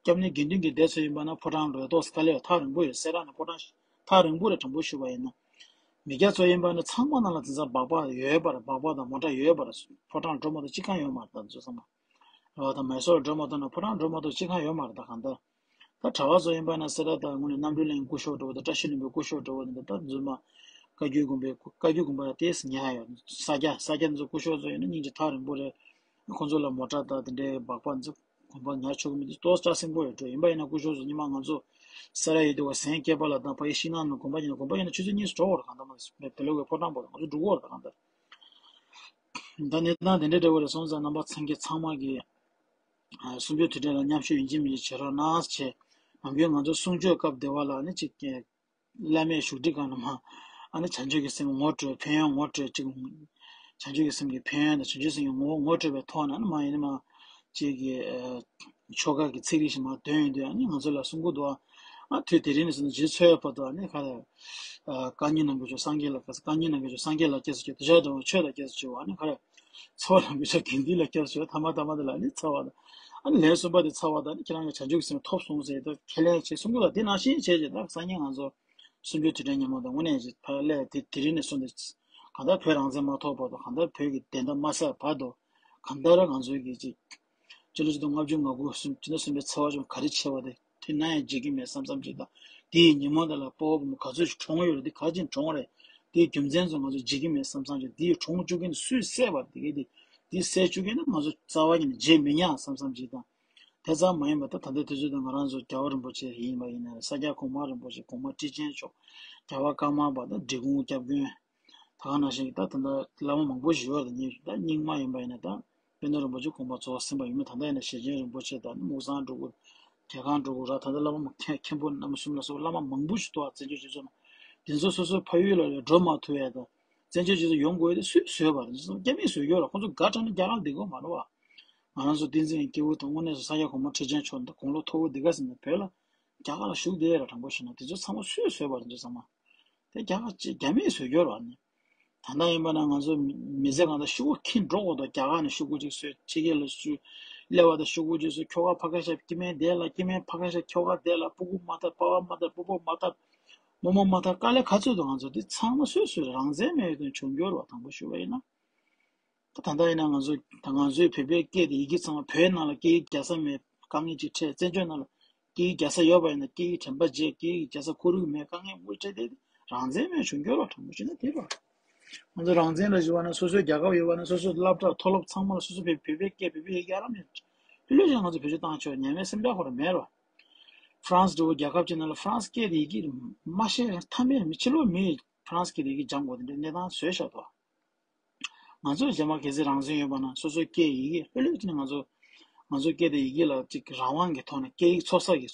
སྐྱབས་གནས་དགེ་འདུན་གྱི་སྡེ་ཚོ་ཡིན་པ་ན་ཕོ་བྲང་ལ་འགྲོ་ཡ་ཏོག་ཙམ་དཀའ་ལས་ཡོད། ཐག་རིང་པོ་ཡོད། སེ་ར་ནས་ཕོ་བྲང་ཐག་རིང་པོ་རེད། དྲང་པོ་ཞུ་བ་ཡིན་ན། མི་སྐྱ་ཚོ་ཡིན་པ་ན་ཚང་མ་ནང་ལ་དེང་སང་སྦག་སྦག་ཡོད་པ་རེད། སྦག་སྦག་དང་མོ་ཊ་ཡོད་པ་རེད། ཕོ་བྲང་ལ་འགྲོ་མ་ཐུབ་ཅི་གང་ཡོད་མ་རེད། ད་ཚོ་ཚང་མ། རེད་བ། ད་མེ་སོར་འགྲོ་མ་ཐུབ་ན་ཕོ་བྲང་འགྲོ་མ་ཐུབ་ཅི་གང་ཡོད་མ་རེད། ད་གང་ལྟར། ད་གྲྭ་བ་ཚོ་ཡིན་པ་ན་སེ་ར་ད་དངོས་གནས་རྣམ་གྲོལ་གླིང་སྐུ་ཞབས་འདྲ་བོ་དང་བཀྲ་ཤིས་ལྷུན་པོའི་སྐུ་ཞབས་འདྲ་བོ་དེ་འདྲ། ད་རྫུན་མ་བཀའ་བརྒྱུད་དགོན་པའི་བཀའ་བརྒྱུད་དགོན་པ་ལ་ཏོག་ཙམ་ཉར་ཡོད། ས་སྐྱ་ས་སྐྱ་ཚོ་སྐུ་ཞབས་ཚོ་ཡིན་ན་སྙིང་རྗེ། ཐག་རིང་པོ་རེད། ཁོང་ཚོ་ལ་མོ་ཊ་དང་དེ་འདྲའི་སྦག་སྦག་ཚོ་དགོན་པ་ཉར་ཆོག་གི་མི་འདུག་ཏོག་ཙམ་སྐྲག་སེང་པོ་ཡོད་འགྲོ། ཡིན་པ་ཡིན་ན་སྐུ་ཞབས་ཚོ་སྔོན་མ་ང་ཚོ་སེ་ར་ཡོད་དུས་བ་གཟན་སྐྱེས་པ་ལ་དང་ཕ་གི་ཤིང་ནགས་ནང་དགོན་པ་ཡིན་ན་དགོན་པ་ཡིན་ན་ཆུ་ཚོད་གཉིས་སུ་འགྲོ་བར་གང་ལྟར་མ་རེད། དེ་ལོ་གི་ཕོ་བྲང་པོ་ང་ཚོ་འགྲོ་བར་གང་ལྟར། ད་གནས་སྟངས་དེ་འདྲ་འདྲ་བོ་རེད་སོང་ཙང་རྣམ་པ་ཚང་གི་ཚང་མ་གི། ཨ། གསུམ་བཅུ་དུས་དྲན་ལ་མཉམ་ཞུགས་ཡིན་གཅིག་མིན་གཅིག་བྱེད་རོགས་གནང་ཞེས། ནམ་རྒྱུན་ང་ཚོ་གསུང་ཆོས་སྐབས་བདེ་བ་ལ་ནི་གཅིག་བླ་མའི་བཞུགས་ཁྲི་སྒང་ལ་མར་ ཨ་ནི་བྱང་ཆུབ་ཀྱི་སེམས་ངོ་སྤྲོད་ཕན་ཡོན་ངོ་སྤྲོད་ཅིག་བྱང་ཆུབ་ཀྱི་སེམས་ཀྱི་ཕན་ཡོན་དང་བྱང་ཆུབ་སེམས་ཀྱི་ངོ་བོ་ངོ་སྤྲོད་པའི་ཐོག་ནས་ཨ་ནི་མ་ཡིན་ན་མ་ཅིག་གི་ཆོ་ག་གི་ཚིག་རིགས་ཤིག་མ་འདོན་ཡོང་དུས་ཨ་ནི་ང་ཚོ་ལ་གསུང་གི་འདུག་ཨ་དུས་དེ་རིང་ནས་བཟུང་ནས་རྗེས་འཚོལ་བར་དུ་ཨ་ནི་ག་རེ་བཀའ་ཉོན་ནམ་མཁའི་མཆོག་སངས་རྒྱས་ལ་བཀའ་ཉོན་ནམ་མཁའི་མཆོག་སངས་རྒྱས་ལ་སྐྱེས་སུ་མཆི། དེ་ཕྱིར་དུ་ཆོས་ལ་སྐྱེས་སུ་མཆི་བ་ཨ་ནི་ག་རེ། ཚ་བ་ལ་མི་ཆོག་དགེ་འདུན་ལ་སྐྱབས་སུ་མཆིའོ། ཐ་མ་ཐ་མ་དེ་ལ་ནི་ཚ་བ་དང་། ཨ་ནི་ལན་གསུམ་པ་དེ་ཚ་བ་དང་ནི་ཁྱེད་རང་གི་བྱང་ཆུབ་ཀྱི་སེམས་ཐོབ་སོང་ཟེར་ཏེ་ཁས་ལེན་བྱེད་གསུང་གི་ལ་དེ་ནང་བཞིན་བྱས་རྗེས་ད་སང་ཉིན་ང་ཚོ་གསུམ་བཅུའི་དུས་དྲན་ཉིན་མོ་དང་དངོས་གནས་ཀྱི་ཕ་ལས་དེ་དེ་རིང་ནས་བཟུང་སྟེ་གང་ལྟར་བོད་རང་བཙན་མ་ཐོབ་བར་དུ་གང་ལྟར་བོད་ཀྱི་བདེན་མཐའ་མ་གསལ་བར་དུ་གང་ལྟར་ང་ཚོའི་གི་ཅིག་སྤྱི་ལོ་ཆིག་སྟོང་ལྔ་བཅུ་ང་དགུ་སྤྱི་ཟླ་གསུམ་པའི་ཚེས་པ་ཅུང་ག་རེ་ཆེ་བ་དེ། དེ་ན་ཡང་བརྗེད་ཀྱི་མེད་བསམ་བསམ་ཅིག་དང་། དེའི་ཉིན་མོ་དེ་ལ་སྤོ་བོ་བུ་མོ་ག་ཚོད་ཅིག་གྲོངས་ཡོད་རེད། དེ་ག་ཅིག་གྲོངས་རེད། དེའི་རྒྱུ་མཚན་ཚོ་ང་ཚོ་བརྗེད་ཀྱི་མེད་བསམ་བསམ་ཅིག། དེའི་གྲོངས་བཅུག་མཁན་དེ་སུས་བསད་པ་རེད། དེ་ག་དེ་དེ་བསད་བཅུག་མཁན་དེ་ང་ཚོ་རྩ་བ་ཉིད་ནས་བརྗེད་མི་ཉན་བསམ་བསམ་ཅིག་དང་། དེ་ཙམ་མ་ཡིན་པར་ད་ད་ལྟའི་དུས་ཚོད་དུ་ང་རང་ཚོ་རྒྱལ་བ་རིན་པོ་ཆེ་ཡིན་པ་ཡིན་ན་རེད། ས་སྐྱ་གོང་མ་རིན་པོ་ཆེ། གོང་མ་ཁྲི་ཆེན་མཆོག་རྒྱལ་བ་ཀརྨ་པ་དང་འབྲི་གུང་སྐྱབས་མགོན། ད་ག་ནང་བཞིན་ད་ད་ལྟ་བླ་མ་མང་པོ་ཞིག་ཡོད་རེད། ད་རྙིང་མ་ཡིན་པ་ཡིན་ན་ད་དཔལ་ལྡན་རིན་པོ་ཆེ་དགོངས་པ་རྫོགས་ཟིན་པ་ཡིན་མིན། ད་ལྟ་ཡིན་ན་ཞེ་ཆེན་རིན་པོ་ཆེ་དང་སྨུག་ཚང་སྤྲུལ་སྐུ། རྒྱལ་ཁང་སྤྲུལ་སྐུ་ར། ད་ལྟ་བླ་མ་མཁན་མཁན་པོ་རྣམ་གསུམ་ལ་སོགས་བླ་མ་མང་པོ་ཞིག་འདུག་བ། བཙན་བྱོལ་སྤྱི་ཚོགས་ནང་དེ་ཚོ་སོ་སོའི་ཕ་ཡུལ་ལ་འགྲོ་མ་ཐུབ་ཡས་དང་། བཙན་བྱོལ་སྤྱི་ཚོགས་ཡོང་དགོས་ཡས་དེ་སུས་བཟོས་པ་རེད། རྒྱ་མིས་བཟོས་ཡོད་ར། ཁོང་ཚོ་དགའ་དྲགས་ནས་རྒྱ་གར་འདི་དགོས་མ་རེད་བ། ང་རང་ཚོ་བསྟན་འཛིན་གྱི་སྐྱེས་བུ་དང་དངོས་གནས་སུ་ས་སྐྱ་གོང་མ་ཁྲི་ཆེན་མཆོག་འདི་དགུང་ལོ་མཐོ་བོ་འདི་ག་ཟེར་ནས་བོད་ལ་རྒྱ་གར་ལ་བཞུགས་བསྡད་ཡོད་ར། དྲང་པོ་བཤད་ན་དེ་ཚོ་ཚང་མ་སུས་བཟོས་པ་རེད། འདི་ཚང་མ། དེ་རྒྱ་གར་ཅིག་རྒྱ་མིས་བཟོས་ཡོད་ར་ནི། ད་ལྟ་ཡིན་པ་ན་ང་ཚོ་མི་ཚེ་གང་ལྟར་ཤོག་གུ་འཁྱེར་འགྲོ་དགོས་འདུག་རྒྱ་གར་ནས་ཤོག་གུ་ཅིག་བཟོས། ཕྱི་རྒྱལ་ལ་ཤོག་གླེ་བ་དང་ཤོག་གུ་ཅིག་བཟོས། ཁྱོ་ག་ཕ་ཁ་ཤ་སྐྱེ་དམན་དེ་ལ་སྐྱེ་དམན་ཕ་ཁ་ཤ་ཁྱོ་ག་དེ་ལ་སྤུ་གུ་མ་ཐར། པ་ཕ་མ་ཐར། པུ་ཕོ་མ་ཐར། རྨོ་མོ་མ་ཐར། དཀའ་ལས་ག་ཚོད་འདུག་ང་ཚོ་འདི་ཚང་མ་སུས་བཟོས་རེད། རང་བཙན་མེད་དུས་བྱུང་འགྱུར་བ། དང་པོ་ཞུ་བ་ཡིན་ན། ད་ད་ལྟ་ཡིན་ན་ང་ཚོ་ད་ང་ཚོའི་བོད་པའི་སྐད་དེ་ཡི་གེ་ཚང་མ་བོད་ནང་ལ་སྐད་ཡིག་རྒྱག་ས་མེད། དཀའ་ངལ་ཅིག་འཕྲད། བཙན་བྱོལ་ནང་ལ་སྐད་ཡིག་རྒྱག་ས་ཡོད་པ་ཡིན་ན་སྐད་ཡིག་དྲན་པ་བརྗེད། སྐད་ཡིག་རྒྱག་ས་ཁོར་ཡུག་མེད། དཀའ་ངལ་དངོས་འཕྲད་དེ་རང་བཙན་མེད་བྱུང་འགྱུར་བ། དྲང་པོ་བཤད་ན་དེ་རེད། ང་ཚོ་རང་བཙན་ལ་ཞུ་བ་ན་སོ་སོའི་རྒྱལ་ཁབ་ཡོད་པ་ན་སོ་སོའི་སློབ་གྲྭ་མཐོ་སློབ་ཚང་མ་ལ་སོ་སོ་བོད་བོད་པའི་སྐད་བོད་པའི་ཡི་གེ་ཨ་རམ་ཡོད། ཕྱི་ལོགས་ཀྱང་ང་ཚོ་བེད་སྤྱོད་བཏང་ཆོག་ཉན་མེད་སེམས་ཁྲལ་ཁོ་རང་མེད་རོ། ཧྥ་རན་སི་འདྲ་བོ་རྒྱལ་ཁབ་ཅིག་ནང་ལ་ཧྥ་རན་སི་སྐད་དེ་ཡི་གེ་མ་ཤེས་མཐའ་མེད་མི་ཕྱི་ལོགས་མི་ཧྥ་རན་སི་སྐད་དེ་ཡི་གེ་སྦྱང་དགོས་དེ་འདྲའི་གནས་སྟངས་བཟོས་བཞག་འདུག་ང་ཚོ་རྗེས་མ་གལ་སྲིད་རང་བཙན་ཡོད་པ་ན་སོ་སོའི་སྐད་ཡི་གེ་ལྷོད་ལྷོད་ཀྱིས་ང་ཚོ་ང་ཚོའི་སྐད་དང་ཡི་གེ་ལ་ཅིག་རང་དབང་གི་ཐོག་ནས་སྐད་ཡིག་འཚོ་ས་ཀྱི་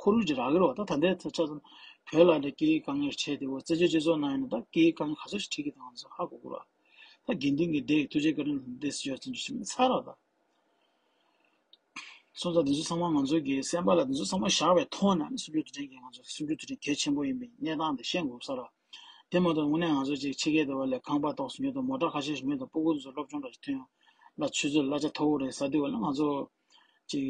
ཁོར་ཡུག་ཅིག་རག་གི་རེད་བ། ད་ད་ལྟའི་ཆ་ཚང་བོད་ལ་འདྲ་སྐད་ཡིག་དཀའ་ངལ་བྱས་ཏེ་འོ་བཙན་བྱོལ་སྤྱི་ཚོགས་ནང་ཡིན་ན་ད་སྐད་ཡིག་དཀའ་ངལ་ག་ཚོད་ཞིག་འཕྲད་ཀྱི་འདུག་ང་ཚོ་ཧ་གོ་གི་རེད་བ། ད་དགེ་འདུན་གྱི་སྡེ་ཐུགས་རྗེ་བཀའ་དྲིན་ལ་འདེབས་སུ་ཡོད་ཚུལ་ཞིག་མི་ཚར་བ་ད། སོང་ཙང་འདི་ཚོ་ཚང་མ་ང་ཚོ་གི་སེམས་པ་ལ་འདི་ཚོ་ཚང་མ་བཞག་པའི་ཐོག་ནས་ནི་གསུམ་བཅུའི་དུས་དྲན་གྱི་ང་ཚོ་གསུམ་བཅུའི་དུས་དྲན་གལ་ཆེན་པོ་ཡིན་པའི་གནས་སྟངས་དེ་ཤེས་དགོས་ས་རེད། དེ་མ་གཏོགས་དངོས་གནས་ང་ཚོ་ཅིག་ཕྱི་རྒྱལ་དུ་བ་ལས་ཁང་པ་ཏོག་ཙམ་ཉོས་དང་མོ་ཊ་ཁ་ཤས་ཤིག་ཉོས་དང་སྤུ་གུ་ཚོ་སློབ་སྦྱོང་འདྲ་ཞིག་ཐོན་ཡོང་ལ་ཆུ་ཚོད་གླ་ཆ་མཐོ་བོ་རེད་ཟེར་དུས་བ་ལ་ང་ཚོ་ཅིག་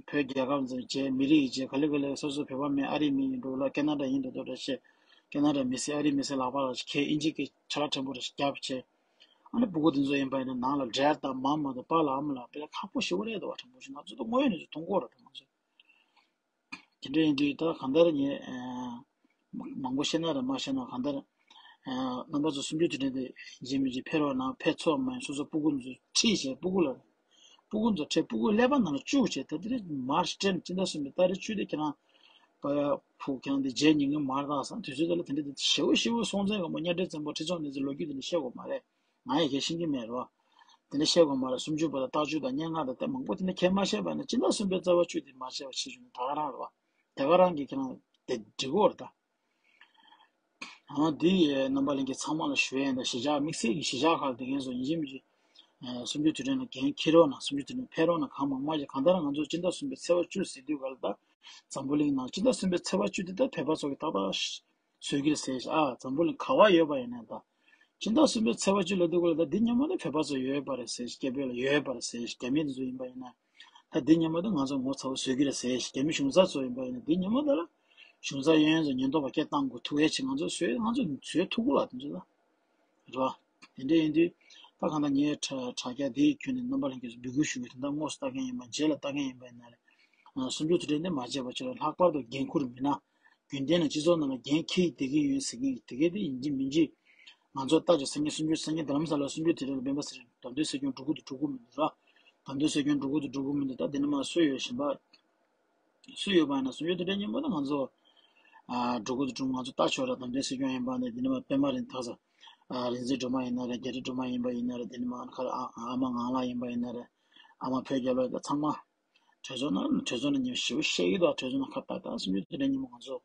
བོད་རྒྱལ་ཁབ་ཚོ་བྱས་མི་རིགས་ཡིན་བྱས་ག་ལེ་ག་ལེ་སོ་སོ་བོད་པ་མིན་ཨ་རི་མི་ཡིན་འགྲོ་ལ་ཁེ་ན་ཌ་ཡིན་འགྲོ་འདུག་འདྲ་བྱས་ཁེ་ན་ཌ་མི་སེར་ཨ་རི་མི་སེར་ལག་པ་ལ་ཁྱེད་ཨིན་ཇི་གི་ཕྱག་ཕྲན་བུ་རེ་ཞིག་རྒྱབ་བྱས། ཨ་ནི་སྤུ་གུ་དེ་ཚོ་ཡིན་པ་ཡིན་ན་ནང་ལ་འབྲལ་དང་མ་མ་དང་པཱ་ལགས་ཨ་མ་ལགས་དཔེ་ཁག་པོ་ཞེ་པོ་རེད་འདུག་བ། དྲང་པོ་ཞུ་ན་ང་ཚོ་ད་དངོས་ཡོད་གནས་ཚུལ་མཐོང་གི་ཡོད་རེད་ད་ང་ཚོ། དེ་འདྲ་ཡིན་དུས་ད་གང་ལྟར་ངས་མང་པོ་བཤད་ན་རེད་མ་བཤད་ན་གང་ལྟར་རྣམ་པ་ཚོ་གསུམ་བཅུའི་དུས་དྲན་དེ་ཡིན་མིན་གྱི་ཕེབས་རོགས་གནང་། ཕེབས་ཚོགས་མ་ཡིན་སོ་སོ་སྤུ་གུ་ཚོ་ཁྲིད་བྱས་སྤུ་གུ་ལ་སྤུ་གུ་ཚོ་ཁྲིད་སྤུ་གུ་ཀླད་པ་ནང་ལ་བཅུག་བྱས་ད་དེ་རིང་མར་ཆི་ཊེན་སྤྱི་ཟླ་གསུམ་པའི་ཏ་རིག་བཅུ་དེ་ཁྱེད་རང་། པ་ཕུག་ཁྱེད་རང་དེ་རྗེས་ཉིན་གྱི་མར་དྭགས་སང་དུས་ཚོད་དེ་ལ་དེ་འདྲ་དེ་ཞེ་པོ་ཞེ་པོ་སྲོང་བཙན་སྒམ་པོ་གཉའ་ཁྲི་བཙན་པོ་ཁྲི་སྲོང་ལྡེ་བཙན་ལོ་རྒྱུས་དེ་འདྲ་བཤད་དགོས་མ་རེད། ང་ཡི་གེ་ཤེས་ཀྱི་མེད་རོ། དེ་འདྲ་བཤད་དགོས་མ་རེད། སུམ་ཅུ་པ་དང་རྟགས་བཅུ་དང་སྙན་ངག་དང་དེ་མང་པོ་དེ་འདྲ་ཁྱེད་མ་བཤད་པ་ན་སྤྱི་ཟླ་གསུམ་པའི་རྩ་བ་བཅུ་དེ་མ་བཤད་པ་ཆེ་ཆུང་ད་ག་རང་རེད་བ། དེ་ག་རང་གི་ཁྱེད་རང་དེ་འགྲིག་གོ་རེད་ད། ཨ་འདི་ཡི་རྣམ་པ་ལྷན་རྒྱས་ཚང་མ་ལ་ཞུ་ཡས་ཡིན་ད་གཞིས་ཆགས་དམིགས་བསལ་གྱི་གཞིས་ཆགས་ཁག་དེ་ངས་སོ་ཡིན་གཅིག་མིན་གཅིག་གསུམ་བཅུའི་དུས་དྲན་ལ་འགན་འཁྱེར་རོགས་གནང་། གསུམ་བཅུའི་དུས་དྲན་ཕེབས་རོགས་གནང་། གང་མང་མང་ཞིག་གང་ལྟར་ང་ཚོ་སྤྱི་ཟླ་གསུམ་པའི་ཚེས་པ་བཅུ་ཟེར་དུས་ག་ལ་ད་འཛམ་བུ་གླིང་ནང་སྤྱི་ཟླ་གསུམ་པའི་ཚེས་པ་བཅུ་དེ་ད་བོད་པ་ཚོ་གི་ཏག་ཏག་བཟོ་གི་རེད་ཟེར་ཞིག་ཨ་འཛམ་བུ་གླིང་ག་བ་ཡོད་པ་ཡིན་ན་ད། སྤྱི་ཟླ་གསུམ་པའི་ཚེས་པ་བཅུ་ལ་འདུག་ག་ལ་ད་འདི་ཉིན་མོ་ད་བོད་པ་ཚོ་ཡོད་པ་རེད་ཟེར་ཞིག་སྐད་འབོད་ལ་ཡོད་པ་རེད་ཟེར་ཞིག་རྒྱ་མི་དེ་ཚོ་ཡིན་པ་ཡིན་ན། ད་འདི་ཉིན་མོ་ད་ང་ཚོ་ངོ་ཚ་བོ་བཟོ་གི་རེད་ཟེར་ཞིག་རྒྱ་མི་གཞུང་ཚབ་ཚོ་ཡིན་པ་ཡིན་ན་འདི་ཉིན་མོ་ད་ལ་གཞུང་ཚབ་གཡས་གཡོན་ཚོ་ཉེན་རྟོག་པ་སྐད་བཏང་དགོས་ཐུག་ཡས་ཆེ་ང་ཚོ་བཟོས་ང་ཚོ་བཟོས་ཐུག་གི་ལ་དེ་ཚོ་ད་རེད་བ། དེ་འདྲ་ཡིན་དུས་ད་གང་ལྟར་ངའི་དྲ་དྲ་རྒྱ་དེའི་ཁྱོན་ནས་རྣམ་པ་ལྷན་རྒྱས་ཚོ་འབོད་སྐུལ་ཞུ་གི་དེ་ད་དངོས་སུ་ལྟ་མཁན་ཡིན་པ་རྗེས་ལ་ལྟ་མཁན་ཡིན་པ་ཡིན་ན་རེད། སུམ་ཅུ་དུས་དྲན་དེ་མ་བརྗེད་པ་བྱས་ལ་ལྷག་པར་དུ་འགན་འཁུར་མི་སྣ། རྒྱུན་ལྡན་ནས་སྤྱི་ཚོགས་ནང་ལ་འགན་འཁྱེར་བསྡད་ཀྱི་ཡོད་ཟེར་མཁན་གྱི་དེ་གའི་དེ་ཡིན་གཅིག་མིན་གཅིག་ང་ཚོ་ལྟ་ཅི་སེང་གེ་སུམ་ཅུ་སེང་གེ་རྡ་རམ་ས་ལ་སུམ་ཅུ་དེ་རིང་ལ་སྤེན་པ་ཚེ་རིང་བདམས་ཐོན་སྲིད་སྐྱོང་འགྲོ་གི་འདུག་འགྲོ་གི་མི་འདུག་ར། བདམས་ཐོན་སྲིད་སྐྱོང་འགྲོ་གི་འདུག་འགྲོ་གི་མི་འདུག་ད་དེ་ནས་མར་སུ་ཡོད་གཞན་པ། སུ་ཡོད་པ་ཡིན་ན་སུམ་ཅུ་དེ་འདྲ་སྙིང་པོ་ད་ང་ཚོ། ཨ་འགྲོ་གི་འདུག་འགྲོ་ང་ཚོ་ལྟ་ཆོག་ར་བདམས་ཐོན་སྲིད་སྐྱོང་ཡིན་པ་ནས་དེ་ནས་མར་སྤེན་པ་རིན་ཐག་ས། ཨ་རིག་འཛིན་སྒྲོལ་མ་ཡིན་ན་རེད། རྒྱ་རི་སྒྲོལ་མ་ཡིན་པ་ཡིན་ན་རེད། དེ་ནས་མར་ཨ་ནི་ཁ་ཨ་ཨ་མ་ངང་ལགས་ཡིན་པ་ཡིན་ན་རེད། ཨ་མ་བོད་རྒྱལ་ལོ་ཡིན་ད་ཚང་མ། གྲོས་ཚོགས་ནང་གྲོས་ཚོགས་ནང་ཉིན་ཞེ་པོ་བཤད་ཀྱི་འདུག་གྲོས་ཚོགས་ནང་ཁ་བཏགས་བཏགས་སུམ་ཅུ་དེ་འདྲ་ཉིན་མོ་ང་ཚོ་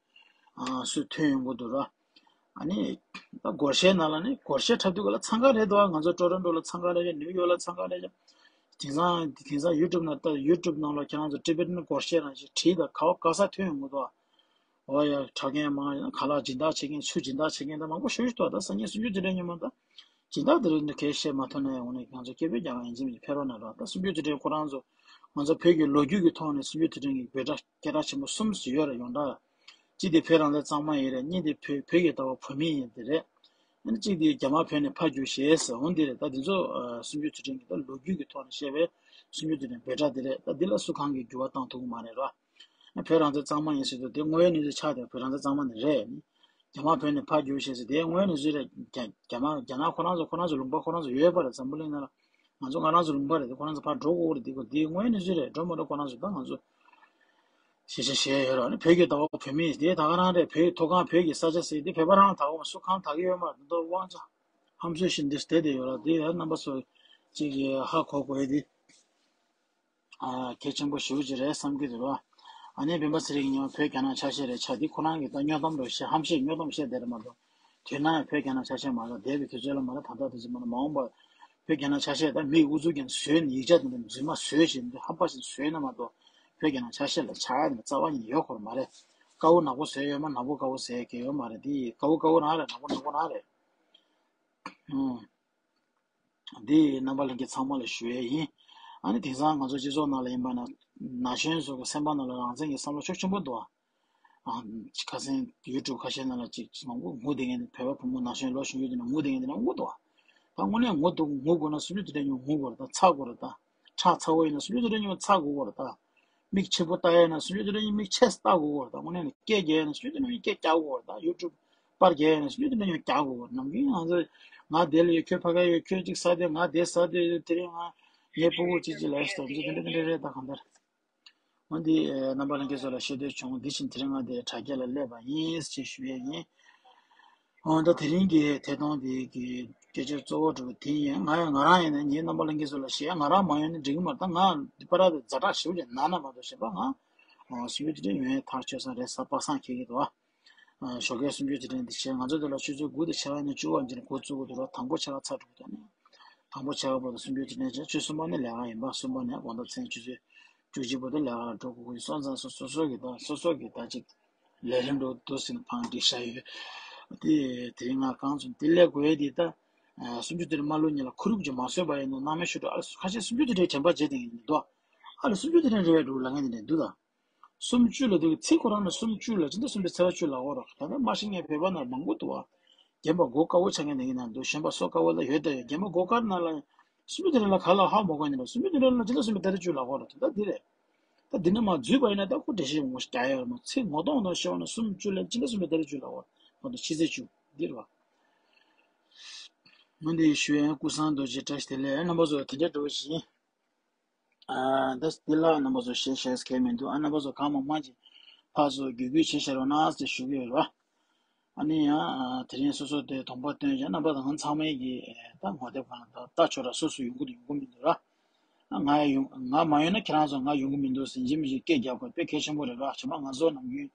ཨ་སུ་ཐོན་ཡོང་གི་འདུག་ར། ཨ་ནི་ད་སྒོར་གཞས་ནང་ལ་ནི་སྒོར་གཞས་འཁྲབ་དུས་སྐབས་ལ་འཚང་ཁ་རེད་འདུག་ང་ཚོ་ཊོ་རོན་ཊོ་ལ་འཚང་ཁ་རེད། ནིའུ་ཡོག་ལ་འཚང་ཁ་རེད། དེང་སང་དེང་སང་ཡུ་ཊུབ་ནང་ལྟ་ཡུ་ཊུབ་ནང་ལ་ཁྱེད་རང་ཚོ་ཊི་བེ་ཊན་སྒོར་གཞས་རང་ཞིག་བྲིས་དང་ག་བ་ག་ས་ཐོན་ཡོང་གི་འདུག་འོ་ཡ་གྲྭ་རྒན་མང་ཁ་ལག་སྦྱིན་བདག་བྱེད་མཁན་ཆུ་སྦྱིན་བདག་བྱེད་མཁན་ད་མང་པོ་ཞེ་པོ་ཞིག་འདུག་ད་སང་ཉིན་སུམ་ཅུ་དུས་དྲན་ཉིན་མོ་ད་སྦྱིན་བདག་དེ་རིང་འདི་གས་བཤད་མ་ཐུབ་ན་ཡང་འོ་ནས་ང་ཚོ་སྐད་འབོད་རྒྱག་ག་ཡིན་གཅིག་མིན་གཅིག་ཕེབས་རོགས་གནང་རོགས། ད་སུམ་ཅུ་དུས་དྲན་ཁོ་རང་ཚོ་ང་ཚོ་བོད་ཀྱི་ལོ་རྒྱུས་ཀྱི་ཐོག་ནས་སུམ་ཅུ་དུས་དྲན་གྱི་འབོད་སྒྲ་སྐད་གྲགས་ཆེན་པོ་གསུམ་ཞིག་ཡོད་རེད་ཡོངས་གྲགས། གཅིག་དེ་བོད་རང་བཙན་གཙང་མ་ཡིན་རེད། གཉིས་དེ་བོད་བོད་ཀྱི་ལྟ་བ་བོད་མི་ཡིན་དེ་རེད། ཨ་ནི་གཅིག་དེ་རྒྱ་དམར་བོད་ནས་ཕར་རྒྱུགས་ཞེས་ཟེར་འོང་དེ་རེད། ད་དེ་ཚོ་ཨ་སུམ་ཅུ་དུས་དྲན་གྱི་ད་ལོ་རྒྱུས་ཀྱི་ཐོག་ནས་བཤད་པའི་སུམ་ཅུ་དུས་དྲན་འབོད་སྒྲ་དེ་རེད། ད་འདི་ལ་སུ་གང་གིས་འགྱུར་བ་བཏང་ཐུབ་ཀྱི་མ་རེད་ར། ཨ་བོད་རང་བཙན་གཙང་མ་ཡིན་ཟེར་དུས་དེ་དངོས་ཡོད་གནས་ཚུལ་ཆགས་བསྡད་བོད་རང་བཙན་གཙང་མ་ནི་རེད། རྒྱ་དམར་བོད་ནས་ཕར་རྒྱུགས་ཞེས་ཟེར་དེ་དངོས་ཡོད་གནས་ཚུལ་རེད། རྒྱ་རྒྱ་དམར་རྒྱ་ནག་ཁོ་རང་ཚོ་ཁོ་རང་ཚོ་ལུང་པ་ཁོ་རང་ཚོ་ཡོད་པ་རེད། འཛམ་བུ་གླིང་ནང་ལ་ང་ཚོ་ང་རང་ཚོ་ལུང་པ་རེད། དེ་ཁོ་རང་ཚོ་ཕར་འགྲོ་དགོས་རེད། དེ་ཁོ་དེ་དངོས་ཡོད་གནས་ཚུལ་རེད། འགྲོ་མ་འགྲོ་ཁོ་རང་ཚོ་ད་ང་ཚོ་ཤེས་བྱ་བཤད་ཡོད་རེད། ཨ་ནི་བོད་ཀྱི་ལྟ་བ་བོད་མི་དེ་ད་ག་རང་རེད། བོད་ཐོག་ཁང་བོད་ཀྱི་ས་ཆ་ཟེར་དེ་བོད་པ་རང་དག་པ་སུ་གང་དག་གི་ཡོད་མ་རེད། མདོར་དབང་ཆ་ཧམ་ཟོས་བཞིན་འདི་བསྡད་དེ་ཡོད་ར། དེ་ཡང་རྣམ་པ་ཚོ་གཅིག་གིས་ཧ་གོ་དགོས་དེ་ཨ་གལ་ཆེན་པོ་ཞེ་པོ་ཅིག་རེད་བསམ་གྱི་འདུག་ར། ཨ་ནི་སྤེན་པ་ཚེ་རིང་ཉོ་བོད་རྒྱ་ནག་ཆ་ཤས་རེད་ཆ་འདི་ཁོ་རང་གི་ད་སྨྱོ་གཏམ་རེད་བཤད་ཧམ་བཤད་སྨྱོ་གཏམ་བཤད་བསྡད་རེད་མ་གཏོགས། དོན་ན་བོད་རྒྱ་ནག་ཆ་ཤས་མ་རེད། འདས་པའི་དུས་ཚོད་ལ་མ་རེད། ད་ལྟ་དུས་ཚོད་མ་རེད། མ་འོངས་པ་བོད་རྒྱ་ནག་ཆ་ཤས་ད་མིའི་ཨུ་ཚུགས་ཀྱིས་བཟོས་ནས་ཡིག་ཆ་དེ་འདྲ་རྫུན་མ་བཟོས་བྱས་འདི་ཧམ་པ་ཞིག་བཟོས་ན་མ་གཏོགས་བོད་རྒྱ་ནག་ཆ་ཤས་ལ་ཆགས་ཡ་དེ་རྩ་བ་ཉིད་ནས་ཡོད་སྐོར་མ་རེད། དཀར་པོ་ནག་པོ་བཟོས་ཡོད་མ་ནག་པོ་དཀར་པོ་བཟོས་ཡ་གལ་ཡོད་མ་རེད། དེ་དཀར་པོ་དཀར་པོ་རང་རེད། ནག་པོ་ནག་པོ་རང་རེད། ཨུམ། འདི་རྣམ་པ་ལྷན་རྒྱས་ཚང་མ་ལ་ཞུ་ཡས་ཡིན། ཨ་ནི་དེང་སང་ང་ཚོ་སྤྱི་ཚོགས་ནང་ལ་ཡིན་པ་ན་ན་གཞོན་ཚོ་གི་སེམས་པ་ནང་ལ་རང་བཙན་གྱི་བསམ་བློ་ཤུགས་ཆེན་པོ་འདུག་ཨ། ཁ་སང་ཡུ་ཊུབ་ཁ་ཤས་ནང་ལ་ཅིག་མང་པོ་ངུ་བསྡད་མཁན་དེ་བོད་པ་བུ་མོ་ན་གཞོན་ལོ་གཞོན་ཡུལ་དེ་ནས་ངུ་བསྡད་མཁན་དེ་ནས་ངུ་འདུག་ད་དངོས་གནས་ངུ་འདུག་ངུ་དགོས་ན་སུམ་ཅུ་དུས་དྲན་ཉིན་མོ་ངུ་དགོས་རེད། ད་ཚ་དགོས་རེད། ད་ཁྲག་ཚ་པོ་ཡིན་ན་སུམ་ཅུ་དུས་དྲན་ཉིན་མོ་ཚ་དགོས་རེད། ད། མིག་ཕྱེད་པོ་ལྟ་ཡས་ན་སུམ་ཅུ་དུས་དྲན་ཉིན་མོ་མིག་ཕྱེད་ཙམ་ལྟ་དགོས་རེད། ད་དངོས་གནས་ནས་སྐད་རྒྱག་ཡས་ན་སུམ་ཅུ་དུས་དྲན་ཉིན་མོ་སྐད་རྒྱག་དགོས་རེད། ད་ཡུ་ཊུབ་པར་རྒྱག་ཡས་ན་སུམ་ཅུ་དུས་དྲན་ཉིན་མོ་རྒྱག་དགོས་རེད། ནམ་རྒྱུན་ང་ཚོ་ང་དེ་ལ་ཡོད་ཁྱོད་ཕ་ག་ཡོད། ཁྱོད་ཅིག་ཟ་དེ་ང་དེ་ཟ་དེ་དེ་རིང་ང་ངའི་སྤུ་གུ་ཅིག་ཅིག་ལ་ཡོད་ཟེར་དུས་དེ་འདྲ་དེ་འདྲ་རེད། ད་གང་ལྟར་འོན་ཏེ་རྣམ་པ་ལྷན་རྒྱས་ཚོ་ལ་ཤེས་འདོད་བྱུང་། འདི་བཞིན་དེ་རིང་ང་དེ་དྲ་རྒྱ་ལ་སླེབས་པ་ཡིན་ཅེས་ཞུ་ཡས་ཡིན། འོ་ད་དེ་རིང་གི་ཐད་གཏོང་དེ་གི་སྐད་ཆ་གཙོ་བོ་འགྲོ་བ་དེ་ཡིན། ང་ཡང་ང་རང་ཡིན་ན་ངའི་རྣམ་པ་ལྷན་རྒྱས་ཚོ་ལ་བཤད། ང་རང་མ་ཡོང་ན་འགྲིག་གི་མ་རེད། ད་ང་འདི་པར་དེ་ཛ་དྲག་ཞེ་པོ་ཅིག་ན་ན་མ་གཏོགས་བཤད་པ་ང་སུམ་ཅུ་དུས་དྲན་ཡོང་ཡས་ཐག་ཆོད་ས་རེད། ས་པ་སངས་ཁེ་གི་འདུག་ཨ་ཞོགས་ཀས་སུམ་ཅུ་དུས་དྲན་འདི་བྱས། ང་ཚོ་འདི་ལ་ཆུ་ཚོད་དགུ་དང་ཕྱེད་ཀ་ནས་བཅུ་བར་འགོ་བཙུགས་དགོས་འདུག་ར། དང་པོ་ཕྱེད་ཀ་ཚར་འགྲོ་གི་འདུག་ནས་དང་པོ་ཕྱེད་ཀ་བར་དུ་སུམ་ཅུ་དུས་དྲན་བྱས། ཆུ་ཚོད་གསུམ་པ་ནས་ལས་ཀ་ཡིན་པ། གསུམ་པ་ནས་དགོང་དག་མཚན་ཆུ་ཚོད་བཅུ་གཅིག་བར་དུ་ལས་ཀ་ལ་འགྲོ་དགོས་ཀྱི་སོང་ཙང་སོ་སོ་སོ་སོ་གི་ད་སོ་སོ་གི་ད་ཅིག་ལས་རིམ་འགྲོ་འདུག་ཟིན་ཕང་འགྲིག་ཤ་ཡོད། དེ་དེ་རིང་ང་གང་བྱུང་དེ་ལས་དགོས་དེ་ད་སུམ་ཅུ་དུས་དྲན་མ་ལོ་གཉིས་ལ་ཁུ་རུབ་ཀྱི་མ་བཟོས་པ་ཡིན་ནོ་སྣང་མེད་ཞུ་འགྲོ། ཨ་ཁ་ཤས་སུམ་ཅུ་དུས་དྲན་དྲན་པ་བརྗེད་དེ་ཡིན་འདུག་ཨ་ལ་སུམ་ཅུ་དུས་དྲན་རེད་བས་འགྲོ་ལ་ངས་དེ་འདྲ་འདུག་ད་སུམ་ཅུ་ལ་འདུག་ཚིག་ཁོ་རང་ལ་སུམ་ཅུ་ལ་ཅི་འདྲ་སུམ་ཅུ་ཚེས་པ་བཅུ་ལ་འོ་རོགས་ད་ལྟ་མ་ཤི་ངས་བོད་པ་ན་མང་པོ་འདུག་ཨ། རྒན་པ་མགོ་དཀར་པོ་ཆགས་མཁན་དེ་གི་ནང་འདུག་གཞོན་པ་སོ་དཀར་པོ་ལ་ཡོད་ད་ཡོད། རྒན་པ་མགོ་དཀར་ནང་ལ་སུམ་ཅུ་དེ་རིང་ལ་ག་ལ་ཧ་མ་གོ་ཡིན་ན་སུམ་ཅུ་དེ་རིང་ལ་ཅི་ལ་སུམ་ཅུ་ད་རེ་བཅུ་ལ་གོ་ར་དེ་ད་འདི་རེད། ད་འདི་ནས་མ་འཛུལ་བ་ཡིན་ན་ད་ཁོ་འགྲེལ་བཤད་ངོ་རྒྱག་ཡ་ཡོད་མ་ཚིག་ངོ་གདོང་དང་ཤོར་ན་སུམ་ཅུ་ལ་ཅི་ལ་སུམ་ཅུ་ད་རེ་བཅུ་ལ་གོ་མ་གཏོགས་ཕྱི་ཚེས་བཅུ་འདི་རེད་བ། འོན་ཏེ་ཞུ་ཡན་ཀུན་བཟང་རྡོ་རྗེ་བཀྲ་ཤིས་བདེ་ལེགས། རྣམ་པ་ཚོ་དེ་འདྲ་འགྲོ་བཞིན། ཨ་ད་འདི་ལ་རྣམ་པ་ཚོ་ཞེ་ཞེས་གལ་མི་འདུག་ཨ་རྣམ་པ་ཚོ་གང་མང་མང་ཅིག་ཕར་ཚུར་བརྒྱུད་སྐུལ་བྱེད་ཤར་བ་ན་ཟེར་ཞུ་གི་ཡོད་ར། ཨ་ནི་ཡང་དེ་རིང་སོ་སོ་དེ་གདོང་པ་སྟོན་བྱས་རྣམ་པ་དང་ཚང་མས་ཀྱི་ད་ངོ་དེབ་གང་ལ་ད་ལྟ་ཆོག་ར། སོ་སོ་ཡོང་གི་འདུག་ཡོང་གི་མི་འདུག་ར། ང་ཡང་ཡོང་ང་མ་ཡོང་ན་ཁྱེད་རང་ཚོ་ང་ཡོང་གི་མི་འདུག་ཟེར་ཡིན་གཅིག་མིན་གཅིག་སྐད་རྒྱག་དགོས་དཔེ་གལ་ཆེན་པོ་རེད་ར། བྱས་ན་ང་ཚོ་ནམ་རྒྱུན་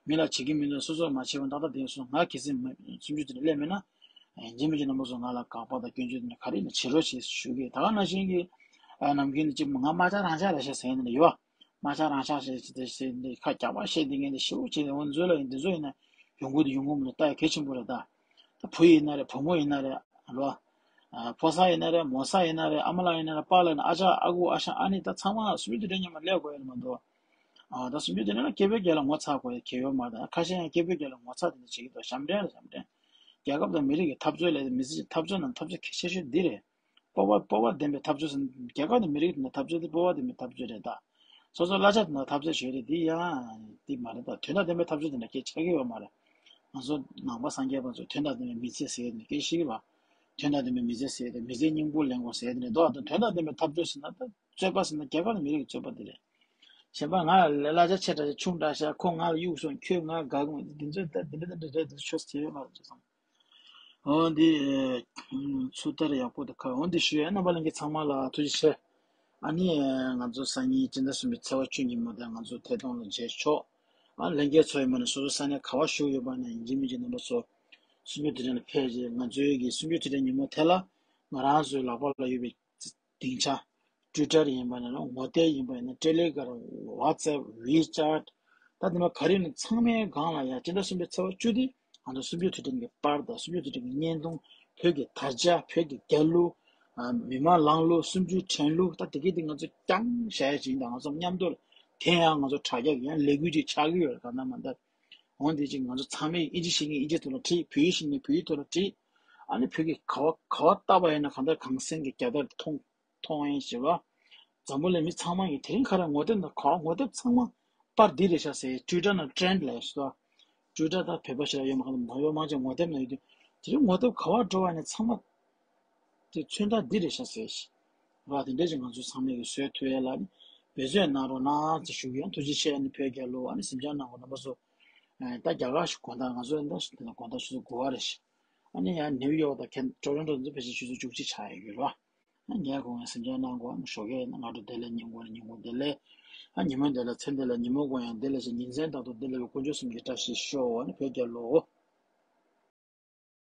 མི་ལ་བྱེད་ཀྱི་མི་འདུག་སོ་སོ་མ་བྱས་པ་ཏག་ཏག་དེ་སོང་ང་གལ་སྲིད་མ་སུམ་ཅུ་དེ་ནས་སླེབས་མེད་ན། ཡིན་གཅིག་མིན་གཅིག་རྣམ་པ་ཚོ་ང་ལ་དགག་པ་དང་སྐྱོན་བརྗོད་དེ་འདྲ་ག་རེ་ཡིན་ན་བྱེད་རོགས་ཞེས་ཞུ་གི། ད་ག་ནང་བཞིན་གྱི་ཨ་ནམ་རྒྱུན་དུ་གཅིག་ང་དམག་འཆར་རང་འཆར་རེད་ཤག་ཟེར་མཁན་དེ་འདྲ་ཡོད། དམག་འཆར་རང་འཆར་ཞེས་བྱས་ཏེ་ཞེས་འདི་ཁ་རྒྱག་པ་བཤད་བསྡད་མཁན་དེ་ཞེ་པོ་ཅིག་རེད། འོ་འཛོལ་ལ་ཡིན་འདི་ཚོ་ཡིན་ན་ཡོང་གི་འདུག་ཡོང་གི་མི་འདུག་ལྟ་ཡ་གལ་ཆེན་པོ་རེད་ད། ད་བུ་ཡིན་ན་རེད། བུ་མོ་ཡིན་ན་རེད། ལོ། ཨ་ཕོ་གསར་ཡིན་ན་རེད། མོ་གསར་ཡིན་ན་རེད། ཨ་མ་ལགས་ཡིན་ན་རེད། པཱ་ལགས་ཡིན་ན་ཨ་ཅག་ཨ་ཁུ་ཨ་ཞང་ཨ་ནེ་ད་ཚང་མ་སུམ་ཅུ་དེ་འདྲ་མཉམ་པོ་སླེབས་དགོས་ཡ་རེད་མ་གཏོགས། ཨ་ད་སུམ་ཅུ་དེ་འདྲ་ན་སྐད་འབོད་རྒྱག་ལ་ངོ་ཚ་དགོས་ཡ་གལ་ཡོད་མ་རེད། ཁ་ཤས་ཡང་སྐད་འབོད་རྒྱག་ལ་ངོ་ཚ་དེ་འདྲ་བྱེད་ཀྱི་འདུག་ཞབས་འདྲེན་རེད་ཞབས་འདྲེན། རྒྱལ་ཁབ་དང་མི་རིགས་ཀྱི་འཐབ་རྩོད་ལས་མི་སྲིད་ཀྱི་འཐབ་རྩོད་ནང་འཐབ་རྩོད་གལ་ཆེ་ཤོས་འདི་རེད། སྤོབས་པ་སྤོབས་པ་ལྡན་པའི་འཐབ་རྩོད་ཟེར་ན་རྒྱལ་ཁབ་དང་མི་རིགས་དེ་འདྲ་འཐབ་རྩོད་དེ་སྤོབས་པ་ལྡན་པའི་འཐབ་རྩོད་རེད་ད། སོ་སོ་གླ་ཆ་དེ་འདྲ་འཐབ་རྩོད་བྱེད་རེད་འདི་ཡང་འདི་མ་རེད་ད། དོན་དང་ལྡན་པའི་འཐབ་རྩོད་དེ་འདྲ་སྐད་ཆགས་ཀྱི་ཡོད་མ་རེད། ང་ཚོ་ནང་པ་སངས་རྒྱས་པ་ཚོ་དོན་དང་ལྡན་པའི་མི་ཚེ་ཟེར་ནས་སྐད་ཤེས་ཀྱི་བ། དོན་དང་ལྡན་པའི་མི་ཚེ་ཟེར་ཏེ་མི་ཚེའི་སྙིང་པོ་ལེན་དགོས་ཟེར་ཏེ་འདྲ་འདུག་ཨ་དོན་དང་ལྡན་པའི་འཐབ་རྩོད་ཟེར་ན་ད་རྩོད་པ་ཟེར་ན་རྒྱལ་ཁབ་དང་མི་རིགས་ཀྱི་རྩོད་པ་དེ་རེད། གཞན་པ་ང་ལ་གླ་ཆ་ཆེ་དྲགས་ཤག་ཆུང་དྲགས་ཤག་ཁོ་ང་ལ་གཡུག་སོང་ཁྱོད་ང་དགའ་གི་འདི་ཚོ་ད་འདི་འདྲ་འདི་འདྲ་རེད་འདི་ཆོས་ཟེར་ཡོད་མ་རེད་ཅེས་སོང་། འོ་འདི་ཚུལ་ལྟར་ཡག་པོ་འདུག་ག་འོ་འདི་ཞུ་ཡ་རྣམ་པ་ལྷན་རྒྱས་ཚང་མ་ལ་ཐུགས་རྗེ་ཆེ། ཨ་ནི་ང་ཚོ་སང་ཉིན་སྤྱི་ཟླ་གསུམ་པའི་ཚེས་པ་བཅུ་ཉིན་མོ་དེ་ང་ཚོ་ཐད་གཏོང་ལ་མཇལ་ཆོག་ཨ་ལྷན་རྒྱས་ཚོ་ཡིན་པ་ན་སོ་སོ་ས་གནས་ག་བ་བཞུགས་ཡོད་པ་ན་ཡིན་གཅིག་མིན་གཅིག་རྣམ་པ་ཚོ་ གསུམ་བཅུ་དུས་དྲན་ལ་ཕེབས་རྗེས་ང་ཚོའི་གི་གསུམ་བཅུ་དུས་དྲན་ཉིན་མོ་དེ་ལ་ང་རང་ཚོའི་ལག་པ་ལ་ཡོད་པའི་སྡིངས་ཆ། Twitter་ཡིན་པ་ཡིན་ན་ངོ་དེབ་ཡིན་པ་ཡིན་ན་Telegram, WhatsApp, WeChat། ད་དེ་མ་ག་རེ་ནི་ཚང་མའི་སྒང་ལ་ཡ་སྤྱི་ཟླ་གསུམ་པའི་ཚེས་པ་བཅུ་དེ་ང་ཚོ་གསུམ་བཅུ་དུས་དྲན་གྱི་པར་དང་གསུམ་བཅུ་དུས་དྲན་གྱི་བརྙན་ཐུང་བོད་ཀྱི་དར་ཆ། བོད་ཀྱི་རྒྱལ་གླུ། ཨ། མི་མང་ལང་གླུ། གསུམ་བཅུའི་དྲན་གླུ། ད་དེ་གའི་དེ་ང་ཚོ་རྐྱང་བཞག་ཡ་ཅིག་ཡིན། ད་ང་ཚོ་མཉམ་དུ་དེ་ཡང་ང་ཚོ་དྲ་རྒྱ་གི་ཡང་ལས་འགུལ་ཅིག་ཆགས་ཀྱི་ཡོད་རེད། གང་ལྟར་མ་ལྟར་འོན་ཏེ་ཅིག་ང་ཚོ་ཚང་མས་ཨིན་ཇི་ཤེས་མཁན་ཨིན་ཇི་ཐོག་ལ་བྲིས། བོད་ཡིག་ཤེས་མཁན་བོད་ཡིག་ཐོག་ལ་བྲིས། ཨ་ནི་བོད་ཀྱི་ག་བ་ག་བ་བལྟས་པ་ཡིན་ན་གང་ལྟར་གངས་སེང་གི་རྒྱལ་དར་མཐོང་མཐོང་ཡིན་ཞེས་པ། འཛམ་བུ་གླིང་མི་ཚང་མ་གིས་དེ་རིང་ཁ་ར་ངོ་དེབ་ནང་ག་བ་ངོ་དེབ་ཚང་མ་པར་འདི་རེད་ཤག་ཟེར། Twitter་ནང་ཊྲེན་ཌི་ལབ་ཡ་ཞིག་འདུག Twitter་ད་བོད་པ་ཞིག་ལ་ཡོད་མ་གང་ལ་མ་ཡོད་མང་ཆེ་ངོ་དེབ་ནང་ཡོད་དུས་དེ་རིང་ངོ་དེབ་ག་བ་འགྲོ་བ་ནས་ཚང་མ་དེ་མཚོན་རྟགས་འདི་རེད་ཤག་ཟེར་ཞིག་ར། དེ་འདྲ་ཞིག་ང་ཚོ་ཚང་མས་ཀྱི་བཟོས་ཐུབ་ཡ་ལ་ནི་འབད་བརྩོན་གནང་རོགས་གནང་ཟེར་ཞུ་གི་ཡང་ཐུགས་རྗེ་ཆེ། ཨ་ནི་བོད་རྒྱལ་ལོ། ཨ་ནི་གཟིམ་འཇག་གནང་དགོས་རྣམ་པ་ཚོ། ཨ། ད་རྒྱ་གར་ཞིག་དགོང་དག་ང་ཚོ་ད་དགོང་དག་ཆུ་ཚོད་དགུ་པ་རེད་ཤག་ཨ་ནི་ཡང་ནེའུ་ཡོག་དང་ཁེན་ཊོ་རོན་ཊོ་ཚོ་ཕལ་ཆེར་ཆུ་ཚོད་བཅུ་གཅིག་ཆགས་ཡོད་རེད་བ། ཨ། ངས་དགོང་ཡང་གཟིམ་འཇག་གནང་དགོས། ཨ་ནི་ཞོགས་ཀས་ཡིན་ན་སྔ་དྲོ་བདེ་ལེགས། ཉིན་གུང་ནས་ཉིན་གུང་བདེ་ལེགས། ཨ། ཉིན་མོ་བདེ་ལེགས། མཚན་བདེ་ལེགས། ཉིན་མོ་དགོང་ཡང་བདེ་ལེགས་ཤིག་ཉིན་མཚན་དང་དུ་བདེ་ལེགས་པའི་དཀོན་མཆོག་གསུམ་གྱི་བཀྲ་ཤིས་ཤོག་ཨ་ནི་བོད་རྒྱལ་ལོ།